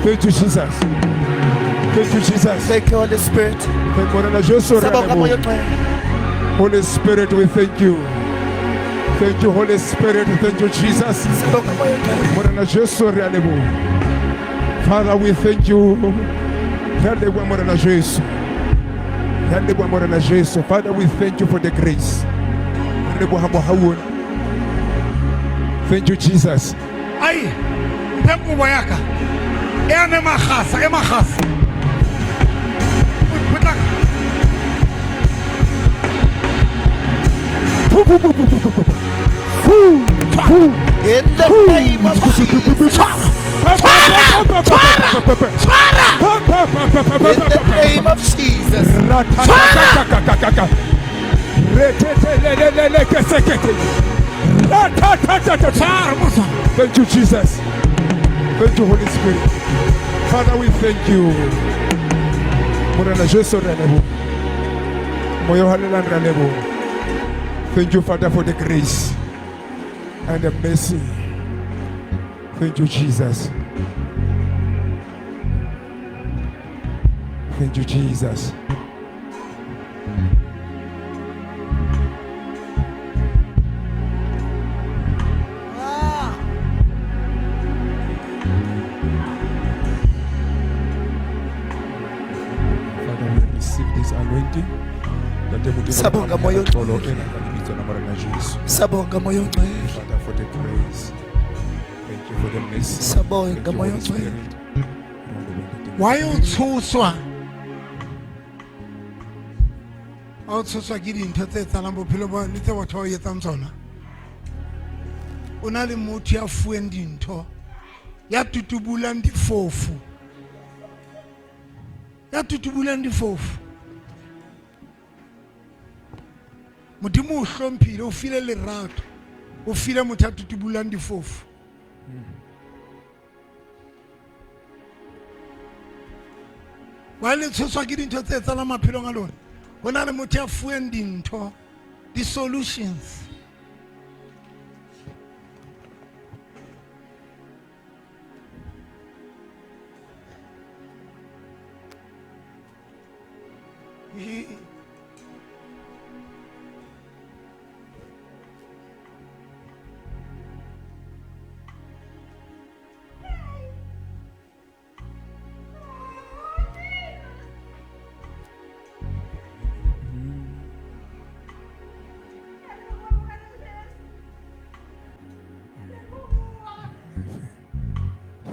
[SPEAKER 5] Thank you, Jesus. Thank you, Jesus.
[SPEAKER 2] Thank you, Holy Spirit.
[SPEAKER 5] Thank Morena Jesu, re a
[SPEAKER 2] Sabonga moya
[SPEAKER 5] leboha.
[SPEAKER 2] ongcwele.
[SPEAKER 5] Holy Spirit, we thank you. Thank you, Holy Spirit. Thank you, Jesus.
[SPEAKER 2] Sabonga moya ongcwele.
[SPEAKER 5] Morena Jesu, re a leboha. Father, we thank you. Re a leboha, Morena Jesu. Re a leboha, Morena Jesu. Father, we thank you for the grace. Re leboha mohau ona. Thank you, Jesus.
[SPEAKER 1] Ai, mphe kobo ya ka. E ame makgasa, e makgasa. Potlaka.
[SPEAKER 5] Pu, pu, pu, pu, pu, pu, pu. Fu, fu.
[SPEAKER 2] In the name of Jesus.
[SPEAKER 5] Pa, pa, pa, pa, pa, pa, pa, pa.
[SPEAKER 1] Tshwara.
[SPEAKER 5] Pa, pa, pa, pa, pa, pa,
[SPEAKER 2] In
[SPEAKER 5] pa,
[SPEAKER 2] the
[SPEAKER 5] pa, pa.
[SPEAKER 2] name of Jesus.
[SPEAKER 5] Ratatatakakakaka. Retetelelelekesekete. Ratatatata.
[SPEAKER 1] Tshwara, Musa.
[SPEAKER 5] Thank you, Jesus. Thank you, Holy Spirit. Father, we thank you. Morena Jesu re a leboha. Moya o halalelang re a leboha. Thank you, Father, for the grace and the mercy. Thank you, Jesus. Thank you, Jesus.
[SPEAKER 2] Ah.
[SPEAKER 5] Father, we receive this anointing. Ntate Modimo, re
[SPEAKER 2] Sabonga moya
[SPEAKER 5] amohela tlolo ena ka lebitso la Morena Jesu.
[SPEAKER 2] Sabonga moya ongcwele.
[SPEAKER 5] Father, for the grace. Thank you for the mercy.
[SPEAKER 2] Sabonga
[SPEAKER 5] Thank you,
[SPEAKER 2] moya
[SPEAKER 5] Holy
[SPEAKER 2] ongcwele.
[SPEAKER 5] Spirit. Re a leboha, Ntate
[SPEAKER 1] Why o
[SPEAKER 5] Modimo.
[SPEAKER 1] tshoswa? Ha o tshoswa ke dintho tse etsahalang bophelo ba le tse batho ba o etsang tsona. O na le motho ya fuweng dintho, ya tutubulang difofu, ya tutubulang difofu. Modimo o hlomphile, o file lerato, o file motho ya tutubulang difofu. Wa le tshoswa ke dintho tse etsahalang maphelong a lona. Ho na le motho ya fuweng dintho, di-solutions.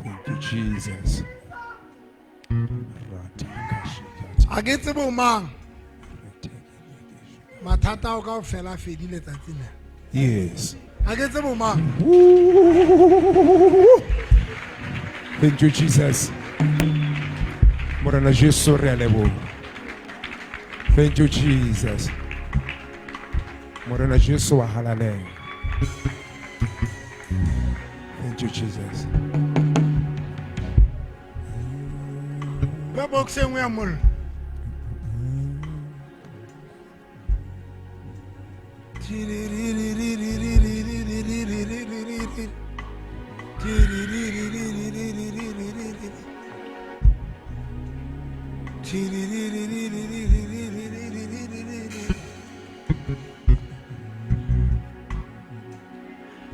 [SPEAKER 5] Thank you, Jesus.
[SPEAKER 1] A ke tsebe o mang. Mathata ao kaofela a fedile tsatsing lena.
[SPEAKER 5] Yes.
[SPEAKER 1] A ke tsebe o mang.
[SPEAKER 5] Thank you, Jesus. Morena Jesu re a leboha. Thank you, Jesus. Morena Jesu wa halalela. Thank you, Jesus.
[SPEAKER 1] Ka box e nngwe ya mollo.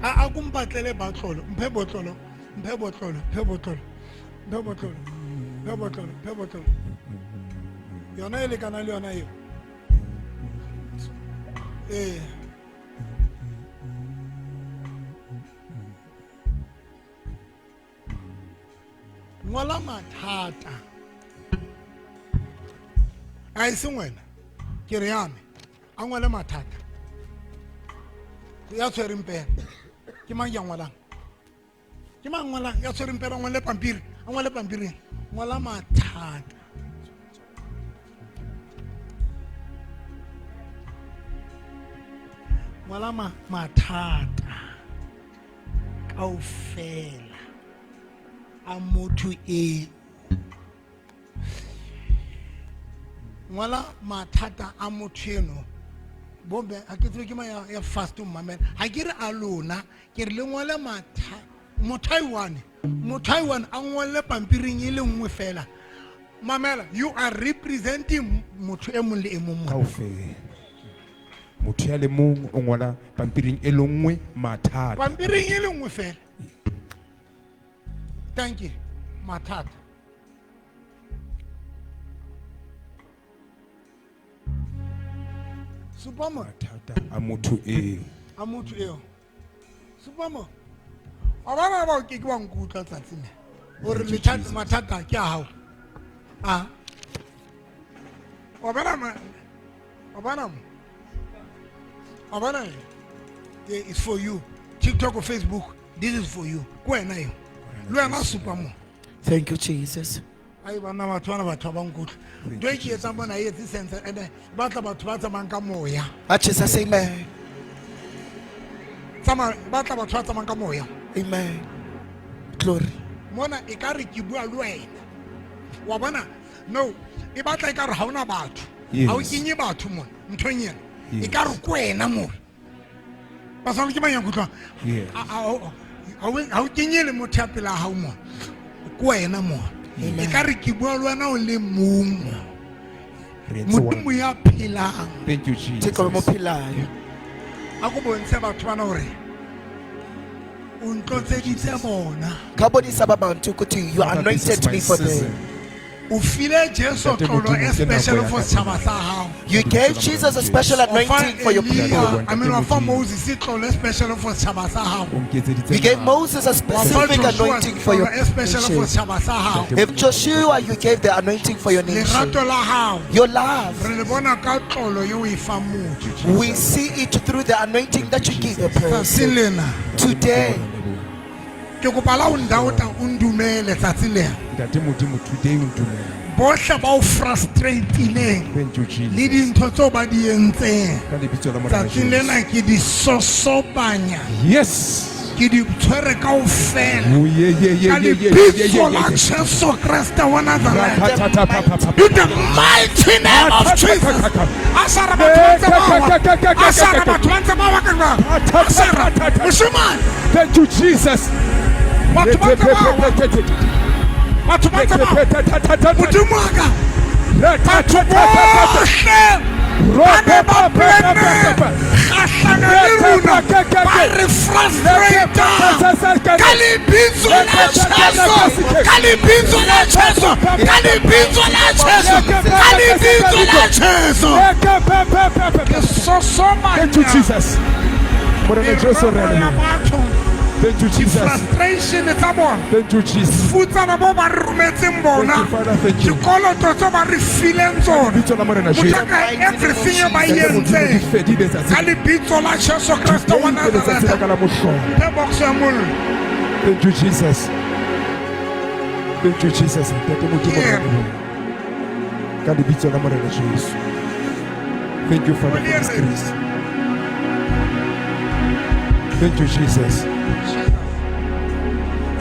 [SPEAKER 1] A ko mpatlele botlolo, mphe botlolo, mphe botlolo, mphe botlolo, mphe botlolo, mphe botlolo, mphe botlolo. Yona e lekana le yona eo. Ee. Ngola mathata. A e seng wena, ke re yame, a ngole mathata. Ya tshwereng pene. Ke mang ya ngwalang? Ke mang ngwalang? Ya tshwereng pene, a ngole pampiri, a ngole pampiring. Ngola mathata. Ngola mathata kaofela a motho eo. Ngola mathata a motho eno. Bomme, ha ke tsebe ke mang ya fast ho mmamela. Ha ke re a lona, ke re le ngole motho a i-one, motho a i-one a ngole pampiring e le nngwe fela. Mamela, you are representing motho e mong le e mong mona.
[SPEAKER 5] Kaofela. Motho ya le mong o ngola pampiring e le nngwe mathata.
[SPEAKER 1] Pampiring e le nngwe fela. Thank you. Mathata. Supa mo.
[SPEAKER 5] Mathata a motho eo.
[SPEAKER 1] A motho eo. Supa mo. Wa bona ba o ke ke wa nkutlwa tsatsing le. Hore
[SPEAKER 5] Thank you, Jesus.
[SPEAKER 1] mathata ke a hao. A. Wa bona ma, wa bona mo. Wa bona e? Yeah, it's for you. TikTok or Facebook, this is for you. Ke wena eo. Le wena supa mo.
[SPEAKER 2] Thank you, Jesus.
[SPEAKER 1] Ai banna batho bana batho ba nkutlwa. Ntho e ke etsang mona e etse sense and ba tla batho ba tsamayang ka moya.
[SPEAKER 2] Ah, Jesus, amen.
[SPEAKER 1] Tsamaya, ba tla batho ba tsamayang ka moya.
[SPEAKER 2] Amen. Glory.
[SPEAKER 1] Mona e ka re ke bua le wena. Wa bona? No, e batla e ka re ha hona batho.
[SPEAKER 5] Yes.
[SPEAKER 1] Ha o kenye batho mona nthong ena. E
[SPEAKER 5] Yes.
[SPEAKER 1] ka re ke wena mona. Basadi ke mang ya nkutlwang?
[SPEAKER 5] Yes.
[SPEAKER 1] Ha o kenye le motho ya pela hao mona. Ke wena mona.
[SPEAKER 2] Amen.
[SPEAKER 1] E ka re ke bua le wena o le mong mona.
[SPEAKER 5] Re entse
[SPEAKER 1] Modimo
[SPEAKER 5] one.
[SPEAKER 1] ya phelang.
[SPEAKER 5] Thank you, Jesus.
[SPEAKER 2] Thixo bamophilayo.
[SPEAKER 1] A ko bontshe batho bana hore o ntlotseditse bona.
[SPEAKER 2] Khabonisa abantu ukuthi you
[SPEAKER 5] Father, this is
[SPEAKER 2] anointed
[SPEAKER 5] my
[SPEAKER 2] me for them.
[SPEAKER 5] season.
[SPEAKER 1] O file Jesu
[SPEAKER 5] Ntate
[SPEAKER 1] tlolo
[SPEAKER 5] Modimo,
[SPEAKER 1] e
[SPEAKER 5] ke nako
[SPEAKER 1] special
[SPEAKER 5] ya
[SPEAKER 1] for
[SPEAKER 5] ka
[SPEAKER 1] setjhaba sa hao.
[SPEAKER 2] You gave Jesus a special
[SPEAKER 1] O fa
[SPEAKER 2] anointing for your
[SPEAKER 1] Elia,
[SPEAKER 2] people.
[SPEAKER 1] I mean, wa fa Moses tlolo e special for setjhaba sa hao.
[SPEAKER 5] O nketseditse
[SPEAKER 2] You gave
[SPEAKER 5] molemo.
[SPEAKER 2] Moses a
[SPEAKER 1] Wa fa
[SPEAKER 2] specific
[SPEAKER 1] Joshua
[SPEAKER 2] anointing for your
[SPEAKER 1] tlolo e special for
[SPEAKER 2] nation.
[SPEAKER 1] setjhaba sa hao.
[SPEAKER 2] If Joshua, you gave the anointing for your nation.
[SPEAKER 1] Lerato la hao
[SPEAKER 2] Your love,
[SPEAKER 1] re le bona ka tlolo eo o e fang motho.
[SPEAKER 2] we see it through the anointing that you give a
[SPEAKER 1] Tsatsing
[SPEAKER 2] person.
[SPEAKER 1] lena
[SPEAKER 2] Today,
[SPEAKER 1] ke kopa la o ndaota o ndumele tsatsing lena.
[SPEAKER 5] Ntate Modimo today o ntumele.
[SPEAKER 1] Bohle ba o frustratileng
[SPEAKER 5] Thank you
[SPEAKER 1] le
[SPEAKER 5] Jesus.
[SPEAKER 1] dintho tseo ba di entseng.
[SPEAKER 5] Ka lebitso la Morena
[SPEAKER 1] Tsatsing
[SPEAKER 5] Jesu.
[SPEAKER 1] lena ke di sosobanya,
[SPEAKER 5] Yes.
[SPEAKER 1] ke di tshwere kaofela.
[SPEAKER 5] Oh, yeah, yeah, yeah,
[SPEAKER 1] Ka
[SPEAKER 5] yeah, yeah, yeah, yeah,
[SPEAKER 1] lebitso la
[SPEAKER 5] yeah, yeah.
[SPEAKER 1] Jesu Kreste wa Nazareth.
[SPEAKER 5] Ra-ta-ta-ta-pa-pa-pa.
[SPEAKER 1] In the mighty name of Jesus. Ashara batho ba ntse ba wa. Ashara batho ba ntse ba wa ka jwang. Ashara. Moshemane,
[SPEAKER 5] Thank you Jesus.
[SPEAKER 1] batho ba ntse ba wa. Batho ba ntse ba wa. Modimo wa ka. Batho bohle ba ne ba plenne kgahlano le rona, ba re frustrata. Ka lebitso la Jesu, ka lebitso la Jesu, ka lebitso la Jesu, ka lebitso la Jesu. Ke sosobanya
[SPEAKER 5] Thank you Jesus. Morena Jesu re a
[SPEAKER 1] merero ya
[SPEAKER 5] leboha.
[SPEAKER 1] batho,
[SPEAKER 5] Thank you Jesus.
[SPEAKER 1] frustration tsa bona,
[SPEAKER 5] Thank you Jesus.
[SPEAKER 1] futsana bo ba re rometseng bona,
[SPEAKER 5] Thank you, Father. Thank you.
[SPEAKER 1] dikoloto tse ba re fileng tsona,
[SPEAKER 5] Lebitso la Morena Jesu.
[SPEAKER 1] motlaka everything e ba e
[SPEAKER 5] Ntate Modimo di
[SPEAKER 1] entseng
[SPEAKER 5] fedile tsatsi.
[SPEAKER 1] ka lebitso la Jesu Kreste wa
[SPEAKER 5] Today ke letsatsi la
[SPEAKER 1] Nazareth.
[SPEAKER 5] ka la mohlolo.
[SPEAKER 1] Ke box ya mollo.
[SPEAKER 5] Thank you Jesus. Thank you Jesus. Ntate Modimo re a leboha. Ka lebitso la Morena Jesu. Thank you Father for this grace. Thank you Jesus.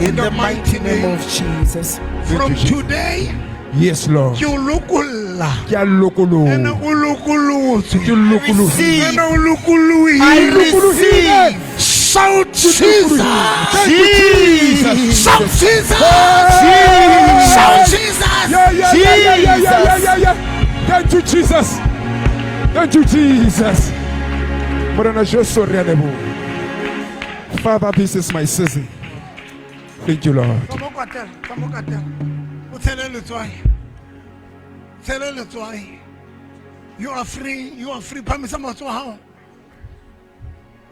[SPEAKER 2] in the mighty name of Jesus.
[SPEAKER 5] Thank
[SPEAKER 1] From
[SPEAKER 5] you, Jesus.
[SPEAKER 1] today
[SPEAKER 5] Yes Lord.
[SPEAKER 1] ke o lokolla.
[SPEAKER 5] Ke a
[SPEAKER 1] Ene
[SPEAKER 5] lokoloha.
[SPEAKER 1] o lokolotswe.
[SPEAKER 5] Ke lokolohile.
[SPEAKER 1] Ene o lokolohile.
[SPEAKER 2] I receive.
[SPEAKER 1] Shout Jesus.
[SPEAKER 5] Thank you Jesus.
[SPEAKER 1] Shout Jesus. Shout Jesus.
[SPEAKER 5] Yeah, yeah, yeah, yeah, yeah, yeah, yeah, yeah, yeah. Thank you, Jesus. Thank you, Jesus. Morena Jesu re a leboha. Father, this is my season. Thank you, Lord.
[SPEAKER 1] Tsa mo kwatela, tsa mo kwatela. O tshele letswai. Tshele letswai. You are free. You are free. Phamisa matsoho a hao.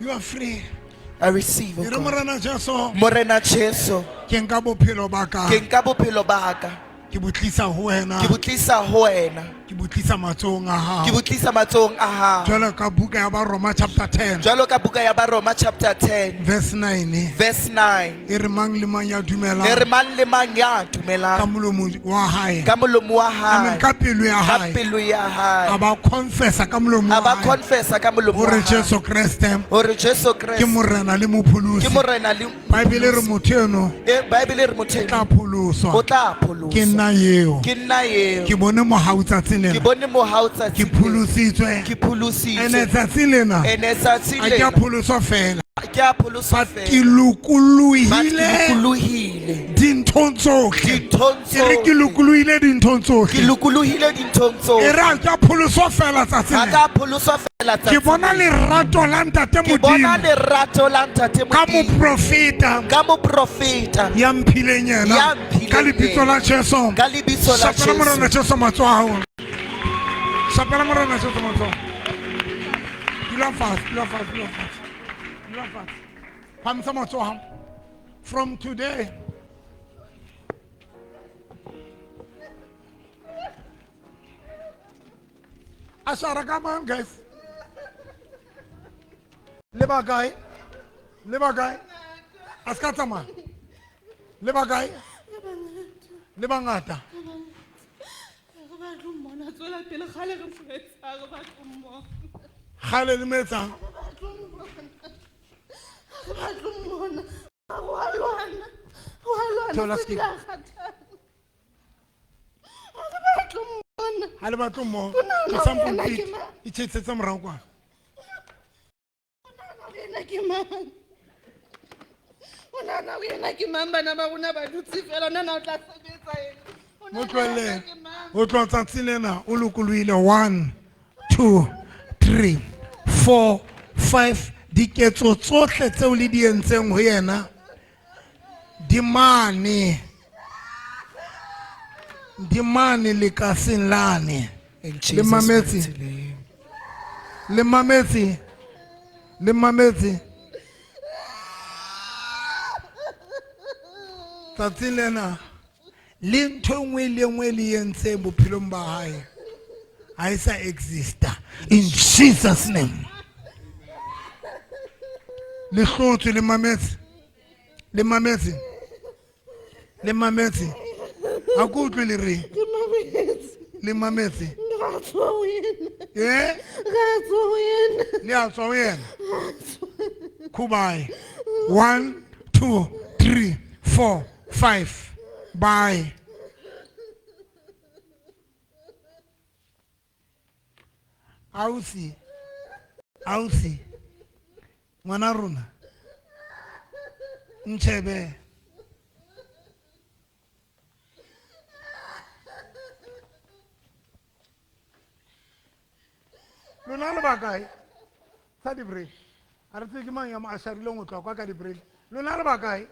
[SPEAKER 1] You are free.
[SPEAKER 2] I receive, oh
[SPEAKER 1] E re
[SPEAKER 2] God.
[SPEAKER 1] Morena Jesu,
[SPEAKER 2] Morena Jesu,
[SPEAKER 1] ke nka bophelo ba ka.
[SPEAKER 2] ke nka bophelo ba ka,
[SPEAKER 1] Ke bo tlisa ho wena.
[SPEAKER 2] ke bo tlisa ho wena,
[SPEAKER 1] Ke bo tlisa matsohong a
[SPEAKER 2] ke
[SPEAKER 1] hao.
[SPEAKER 2] bo tlisa matsohong a hao.
[SPEAKER 1] Jwalo ka buka ya Baroma chapter 10
[SPEAKER 2] Jwalo ka buka ya Baroma chapter 10
[SPEAKER 1] verse 9
[SPEAKER 2] verse 9.
[SPEAKER 1] e re mang le mang ya
[SPEAKER 2] E re
[SPEAKER 1] dumelang
[SPEAKER 2] mang le mang ya
[SPEAKER 1] ka
[SPEAKER 2] dumelang
[SPEAKER 1] molomo wa hae
[SPEAKER 2] ka molomo wa
[SPEAKER 1] I mean
[SPEAKER 2] hae,
[SPEAKER 1] ka pelo ya
[SPEAKER 2] ka
[SPEAKER 1] hae
[SPEAKER 2] pelo ya
[SPEAKER 1] a
[SPEAKER 2] hae,
[SPEAKER 1] ba confessa ka molomo
[SPEAKER 2] a
[SPEAKER 1] wa
[SPEAKER 2] ba
[SPEAKER 1] hae
[SPEAKER 2] confessa ka molomo wa
[SPEAKER 1] hore
[SPEAKER 2] hae
[SPEAKER 1] Jesu Kreste
[SPEAKER 2] hore Jesu
[SPEAKER 1] ke
[SPEAKER 2] Kreste
[SPEAKER 1] morena le
[SPEAKER 2] ke
[SPEAKER 1] mopholosi.
[SPEAKER 2] morena le
[SPEAKER 1] Bible e re motho eno
[SPEAKER 2] Eh, Bible e re motho
[SPEAKER 1] o tla
[SPEAKER 2] eno o
[SPEAKER 1] pholoswa.
[SPEAKER 2] tla
[SPEAKER 1] Ke
[SPEAKER 2] pholoswa.
[SPEAKER 1] nna eo.
[SPEAKER 2] Ke nna eo.
[SPEAKER 1] Ke bone mohau tsatsing
[SPEAKER 2] Ke
[SPEAKER 1] lena.
[SPEAKER 2] bone mohau
[SPEAKER 1] Ke
[SPEAKER 2] tsatsing lena.
[SPEAKER 1] pholositswe.
[SPEAKER 2] Ke
[SPEAKER 1] Ene
[SPEAKER 2] pholositswe.
[SPEAKER 1] tsatsing lena
[SPEAKER 2] Ene tsatsi
[SPEAKER 1] ha ke a
[SPEAKER 2] lena
[SPEAKER 1] pholoswa fela.
[SPEAKER 2] ke a pholoswa
[SPEAKER 1] Ke
[SPEAKER 2] fela. But ke
[SPEAKER 1] lokolohile
[SPEAKER 2] lokolohile
[SPEAKER 1] dinthong tsohle.
[SPEAKER 2] dinthong
[SPEAKER 1] E re ke
[SPEAKER 2] tsohle.
[SPEAKER 1] lokolohile dinthong
[SPEAKER 2] Ke
[SPEAKER 1] tsohle.
[SPEAKER 2] lokolohile dinthong
[SPEAKER 1] E
[SPEAKER 2] tsohle.
[SPEAKER 1] re ha ke a pholoswa fela tsatsing
[SPEAKER 2] Ha
[SPEAKER 1] lena.
[SPEAKER 2] ka pholoswa fela
[SPEAKER 1] Ke
[SPEAKER 2] tsatsing
[SPEAKER 1] bona lerato la Ntate
[SPEAKER 2] Ke bona
[SPEAKER 1] Modimo
[SPEAKER 2] lerato la Ntate
[SPEAKER 1] ka
[SPEAKER 2] Modimo
[SPEAKER 1] moprofeta
[SPEAKER 2] ka moprofeta
[SPEAKER 1] ya mphileng yena
[SPEAKER 2] Ya mphileng
[SPEAKER 1] ka lebitso
[SPEAKER 2] yena.
[SPEAKER 1] la Jesu.
[SPEAKER 2] ka lebitso la
[SPEAKER 1] Shapela Morena
[SPEAKER 2] Jesu.
[SPEAKER 1] Jesu matsoho a hao. Shapela Morena Jesu matsoho. Dula fatshe, dula fatshe, dula fatshe. Dula fatshe. Phamisa matsoho a hao. From today Ashara, come on, guys. Le ba kae? Le ba kae? A ska tsamaya. Le ba kae? Le bangata.
[SPEAKER 6] Re batle ho mmona a tswela pele kgale re mo etsa, re batle ho mmona.
[SPEAKER 1] Kgale le mo etsang?
[SPEAKER 7] Re batle ho mmona. Wa lwana. Wa lwana.
[SPEAKER 1] Theola
[SPEAKER 7] se
[SPEAKER 1] skip.
[SPEAKER 7] ke a kgathala. Re batle ho mmona.
[SPEAKER 1] Ha le batle ho mmona.
[SPEAKER 7] O nahana
[SPEAKER 1] Tlosang
[SPEAKER 7] hore yena
[SPEAKER 1] pulpit.
[SPEAKER 7] ke mang?
[SPEAKER 1] Itjhebisetse morao kwana.
[SPEAKER 7] O nahana hore yena ke mang? O nahana hore yena ke mang? Bana ba rona ba dutse fela. O nahana o tla sebetsa ena? O
[SPEAKER 1] Mo
[SPEAKER 7] nahana
[SPEAKER 1] tlohelleng.
[SPEAKER 7] yena ke mang?
[SPEAKER 1] Ho tloha tsatsing lena o lokolohile. 1 2 3 4 5 diketso tsohle tseo le di entseng ho yena di mane. Di mane lekaseng lane.
[SPEAKER 2] In
[SPEAKER 1] Le
[SPEAKER 2] Jesus'
[SPEAKER 1] mametse.
[SPEAKER 2] mighty name.
[SPEAKER 1] Le mametse. Le mametse. Tsatsing lena le ntho e nngwe le e nngwe le entseng bophelong ba hae ha e sa exista in Jesus name. Le hlotswe le mametse. Le mametse. Le mametse. Ha ke utlwe le reng.
[SPEAKER 7] Ke mametse.
[SPEAKER 1] Le mametse.
[SPEAKER 7] Ra tswa ho yena.
[SPEAKER 1] Eh?
[SPEAKER 7] Ra tswa ho yena.
[SPEAKER 1] Le a tswa ho yena. Kubai. 1 2 3 4 5. Bye. Ausi. Ausi. Ngwana rona. Ntshebe. Lona le bakae? Sa di-break. Ha re tsebe ke mang ya mo asharileng ho tloha kwa ka di-break. Lona le bakae?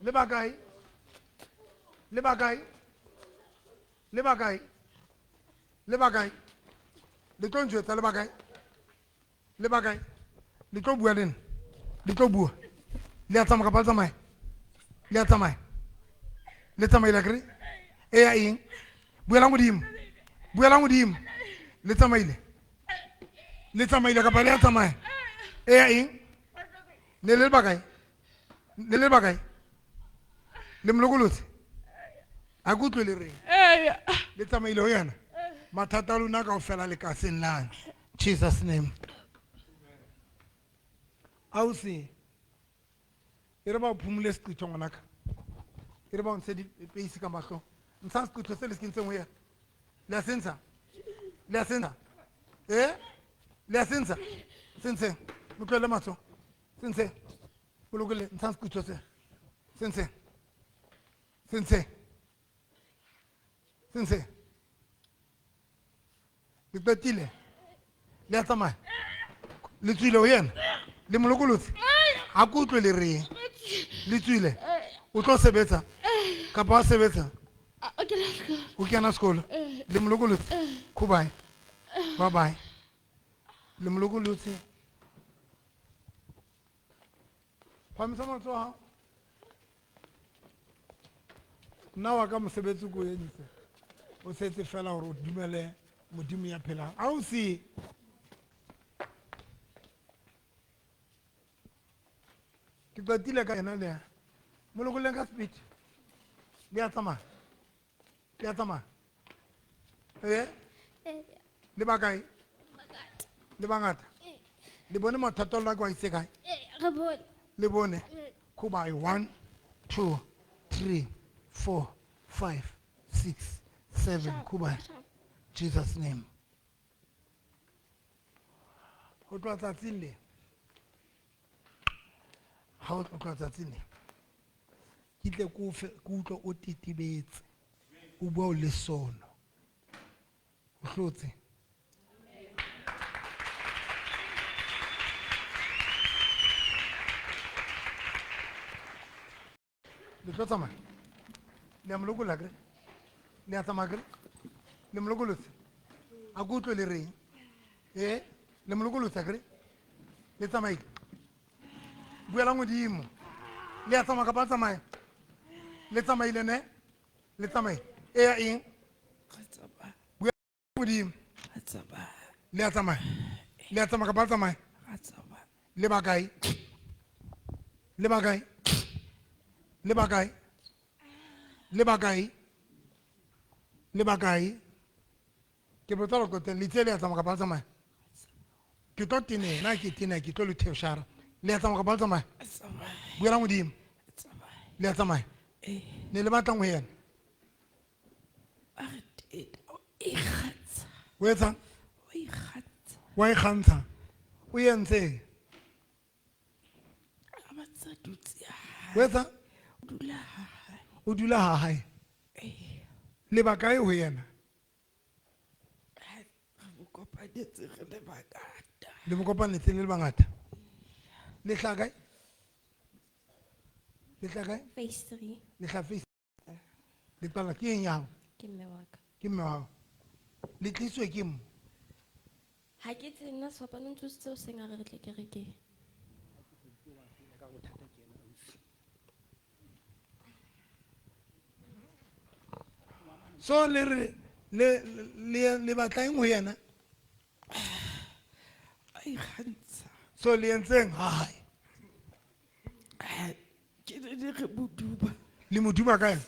[SPEAKER 1] Le bakae? Le bakae? Le bakae? Le bakae? Le tlo njwetsa le bakae? Le bakae? Le tlo bua le nna? Le tlo bua? Le a tsamaya kapa le tsamaya? Le a tsamaya? Le tsamaile akere? E ya eng? Buelang hodimo. Buelang hodimo. Le tsamaile. Le tsamaile kapa le a tsamaya? E ya eng? Ne le le bakae? Ne le le bakae? Le mo lokolotse? Ha ke utlwe le reng. Le tsamaile ho yena? Mathata a lona kaofela lekaseng lane. Jesus name. Ausi. E re ba o phumule seqitho ngwanaka. E re ba o ntshe dipeisi ka mahlong. Ntsha seqitho se le se kentseng ho yena. Le a se ntsha? Le a se ntsha? Eh? Le a se ntsha? Se ntsheng. Mo tlohelle matsoho. Se ntsheng. O lokole, ntsha seqitho se. Se ntsheng. Se ntsheng. Se ntsheng. Le qetile? Le a tsamaya? Le tswile ho yena? Le mo lokolotse? Ha ke utlwe le reng. Le tswile? O tlo sebetsa? Kapa wa sebetsa? O kena sekolo? Le mo lokolotse? Goodbye. Bye bye. Le mo lokolotse. Phamisa matsoho a hao. Nna wa ka mosebetsi ko o entse. O setse fela hore o dumele Modimo ya phelang. Ausi. Ke qetile ka yena le yena. Mo lokolleng ka speed. Le a tsamaya. Le a tsamaya. Eh? Le bakae? Le bangata? Le bone mathata a lona ke wa itse kae?
[SPEAKER 9] Re bone.
[SPEAKER 1] Le bone? Kubai 1 2 3 4 5 6 7. Kubai. Jesus name. Ho tloha tsatsing le. Ha o tloha tsatsing le. Ke tle ke o fe, ke utlwe o tetebetse. O bua o le sono. O hlotse. Le tlo tsamaya? Le a mo lokolla akere? Le a tsamaya akere? Le mo lokolotse? Ha ke utlwe le reng? Eh? Le mo lokolotse akere? Le tsamaile? Buelang hodimo. Le a tsamaya kapa le tsamaya? Le tsamaile ne? Le tsamaile? E ya eng? Buelang hodimo. Le a tsamaya? Le a tsamaya kapa le tsamaya? Le bakae? Le bakae? Le bakae? Le bakae? Le bakae? Ke botsa hore koteng le itse le a tsamaya kapa le tsamaya? Ke tlo teneng, nna ke tena, ke tlo le theoshara. Le a tsamaya kapa le tsamaya? Buelang hodimo. Le a tsamaya? Ne le batlang ho yena? O etsang? Wa ikgantsha. O entseng? O etsang? O dula ha hae. Le bakae ho yena? Le mo kopanetse le le bangata. Le hlaha kae? Le hlaha kae?
[SPEAKER 9] Phase 3.
[SPEAKER 1] Le hlaha phase. Le qala ke eng ya hao?
[SPEAKER 9] Ke mme wa ka.
[SPEAKER 1] Ke mme wa hao. Le tlisitswe ke mo?
[SPEAKER 9] Ha ke tsebe nna sefapano o ntsositse hoseng a re re tle kerekeng.
[SPEAKER 1] So le re le le le batla eng ho yena?
[SPEAKER 6] A ikgantsha.
[SPEAKER 1] So le entseng ha hae?
[SPEAKER 6] Ke ne re mo duba.
[SPEAKER 1] Le mo duba kae?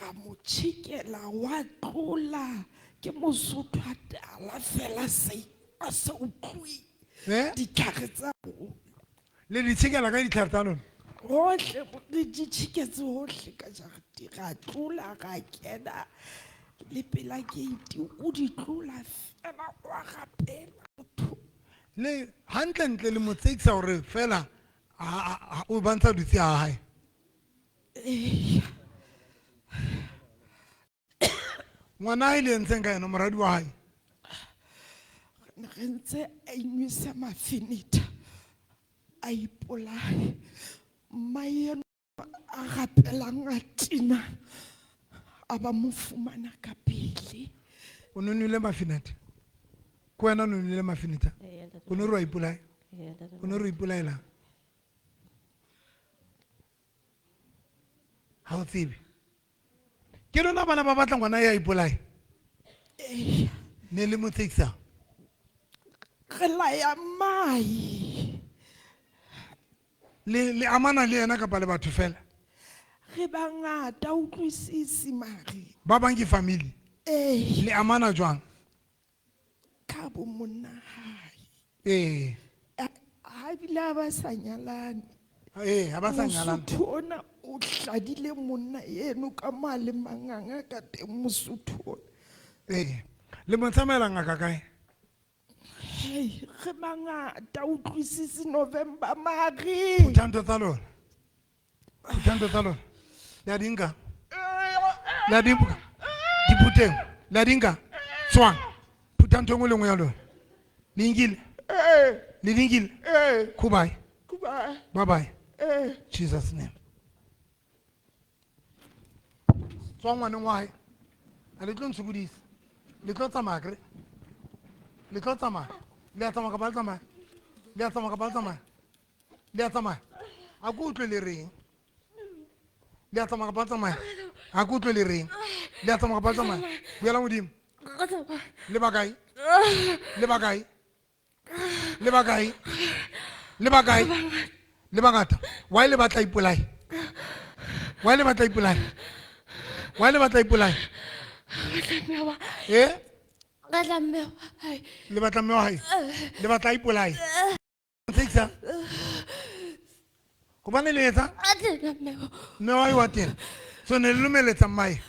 [SPEAKER 6] Ra mo tjhekela wa tlola ke Mosotho a tala fela se a sa utlwe.
[SPEAKER 1] Eh?
[SPEAKER 6] Ditlhare tsa rona.
[SPEAKER 1] Le di tjhekela ka ditlhare tsa lona?
[SPEAKER 6] Hohle re di tjheketse hohle ka jarete ra tlola ra kena le pela gate o di tlola fela wa rapela motho.
[SPEAKER 1] Le hantle ntle le mo tsekisa hore fela o ba ntsa dutse ha hae.
[SPEAKER 6] Eya.
[SPEAKER 1] Ngwana hae le entseng ka yena moradi wa hae?
[SPEAKER 6] Re ntse a inwesa mafinita a ipolaye. Mma eno a rapelang a tina a ba mo fumana ka pele.
[SPEAKER 1] O no nwele mafinita? Ke wena o no nwele mafinita?
[SPEAKER 9] Eya, ntate.
[SPEAKER 1] O no re wa ipolaya?
[SPEAKER 9] Eya, ntate.
[SPEAKER 1] O no re o ipolaelang? Ha o tsebe. Ke lona bana ba batla ngwana ya ipolaye?
[SPEAKER 6] Eya.
[SPEAKER 1] Ne le mo tsekisa?
[SPEAKER 6] Re laya mmae.
[SPEAKER 1] Le amana le yena kapa le batho fela?
[SPEAKER 6] Re bangata, utlwisisi mare.
[SPEAKER 1] Ba bang ke family?
[SPEAKER 6] Ee.
[SPEAKER 1] Le amana jwang?
[SPEAKER 6] Ka bo monna hae.
[SPEAKER 1] Ee.
[SPEAKER 6] Ha ebile ha ba sa nyalane.
[SPEAKER 1] Ee, ha ba sa nyalane.
[SPEAKER 6] Mosotho ona o hladile monna eno ka mo a le manganga ka teng Mosotho ona.
[SPEAKER 1] Ee. Le mo tsamaela ngaka kae?
[SPEAKER 6] Hei, re mangata, utlwisisi November mare.
[SPEAKER 1] Phutha ntho tsa lona. Phutha ntho tsa lona. Le a di nka? Le a di nka? Diphuteng. Le a di nka? Tswang. Phutha ntho e nngwe le nngwe ya lona. Le nkile? Le di nkile? Goodbye.
[SPEAKER 6] Goodbye.
[SPEAKER 1] Bye bye. Jesus name. Tswang ngwaneng wa hae. A le tlo ntshokodisa. Le tlo tsamaya akere? Le tlo tsamaya. Le a tsamaya kapa le tsamaya? Le a tsamaya kapa le tsamaya? Le a tsamaya? A ko utlwe le reng? Le a tsamaya kapa le tsamaya? A ko utlwe le reng? Le a tsamaya kapa le tsamaya? Buela modimo. Le ba kae? Le ba kae? Le ba kae? Le ba kae? Le bangata. Why le batla ipolaye? Why le batla ipolaye? Why le batla ipolaye? Eh?
[SPEAKER 9] Batla mme wa hae.
[SPEAKER 1] Le batla mme wa hae? Le batla ipolaye? Ntsheisa? Hobane le etsa?
[SPEAKER 9] A tena mme wa.
[SPEAKER 1] Mme wa hae wa tena. So ne le lumeletsa mmae.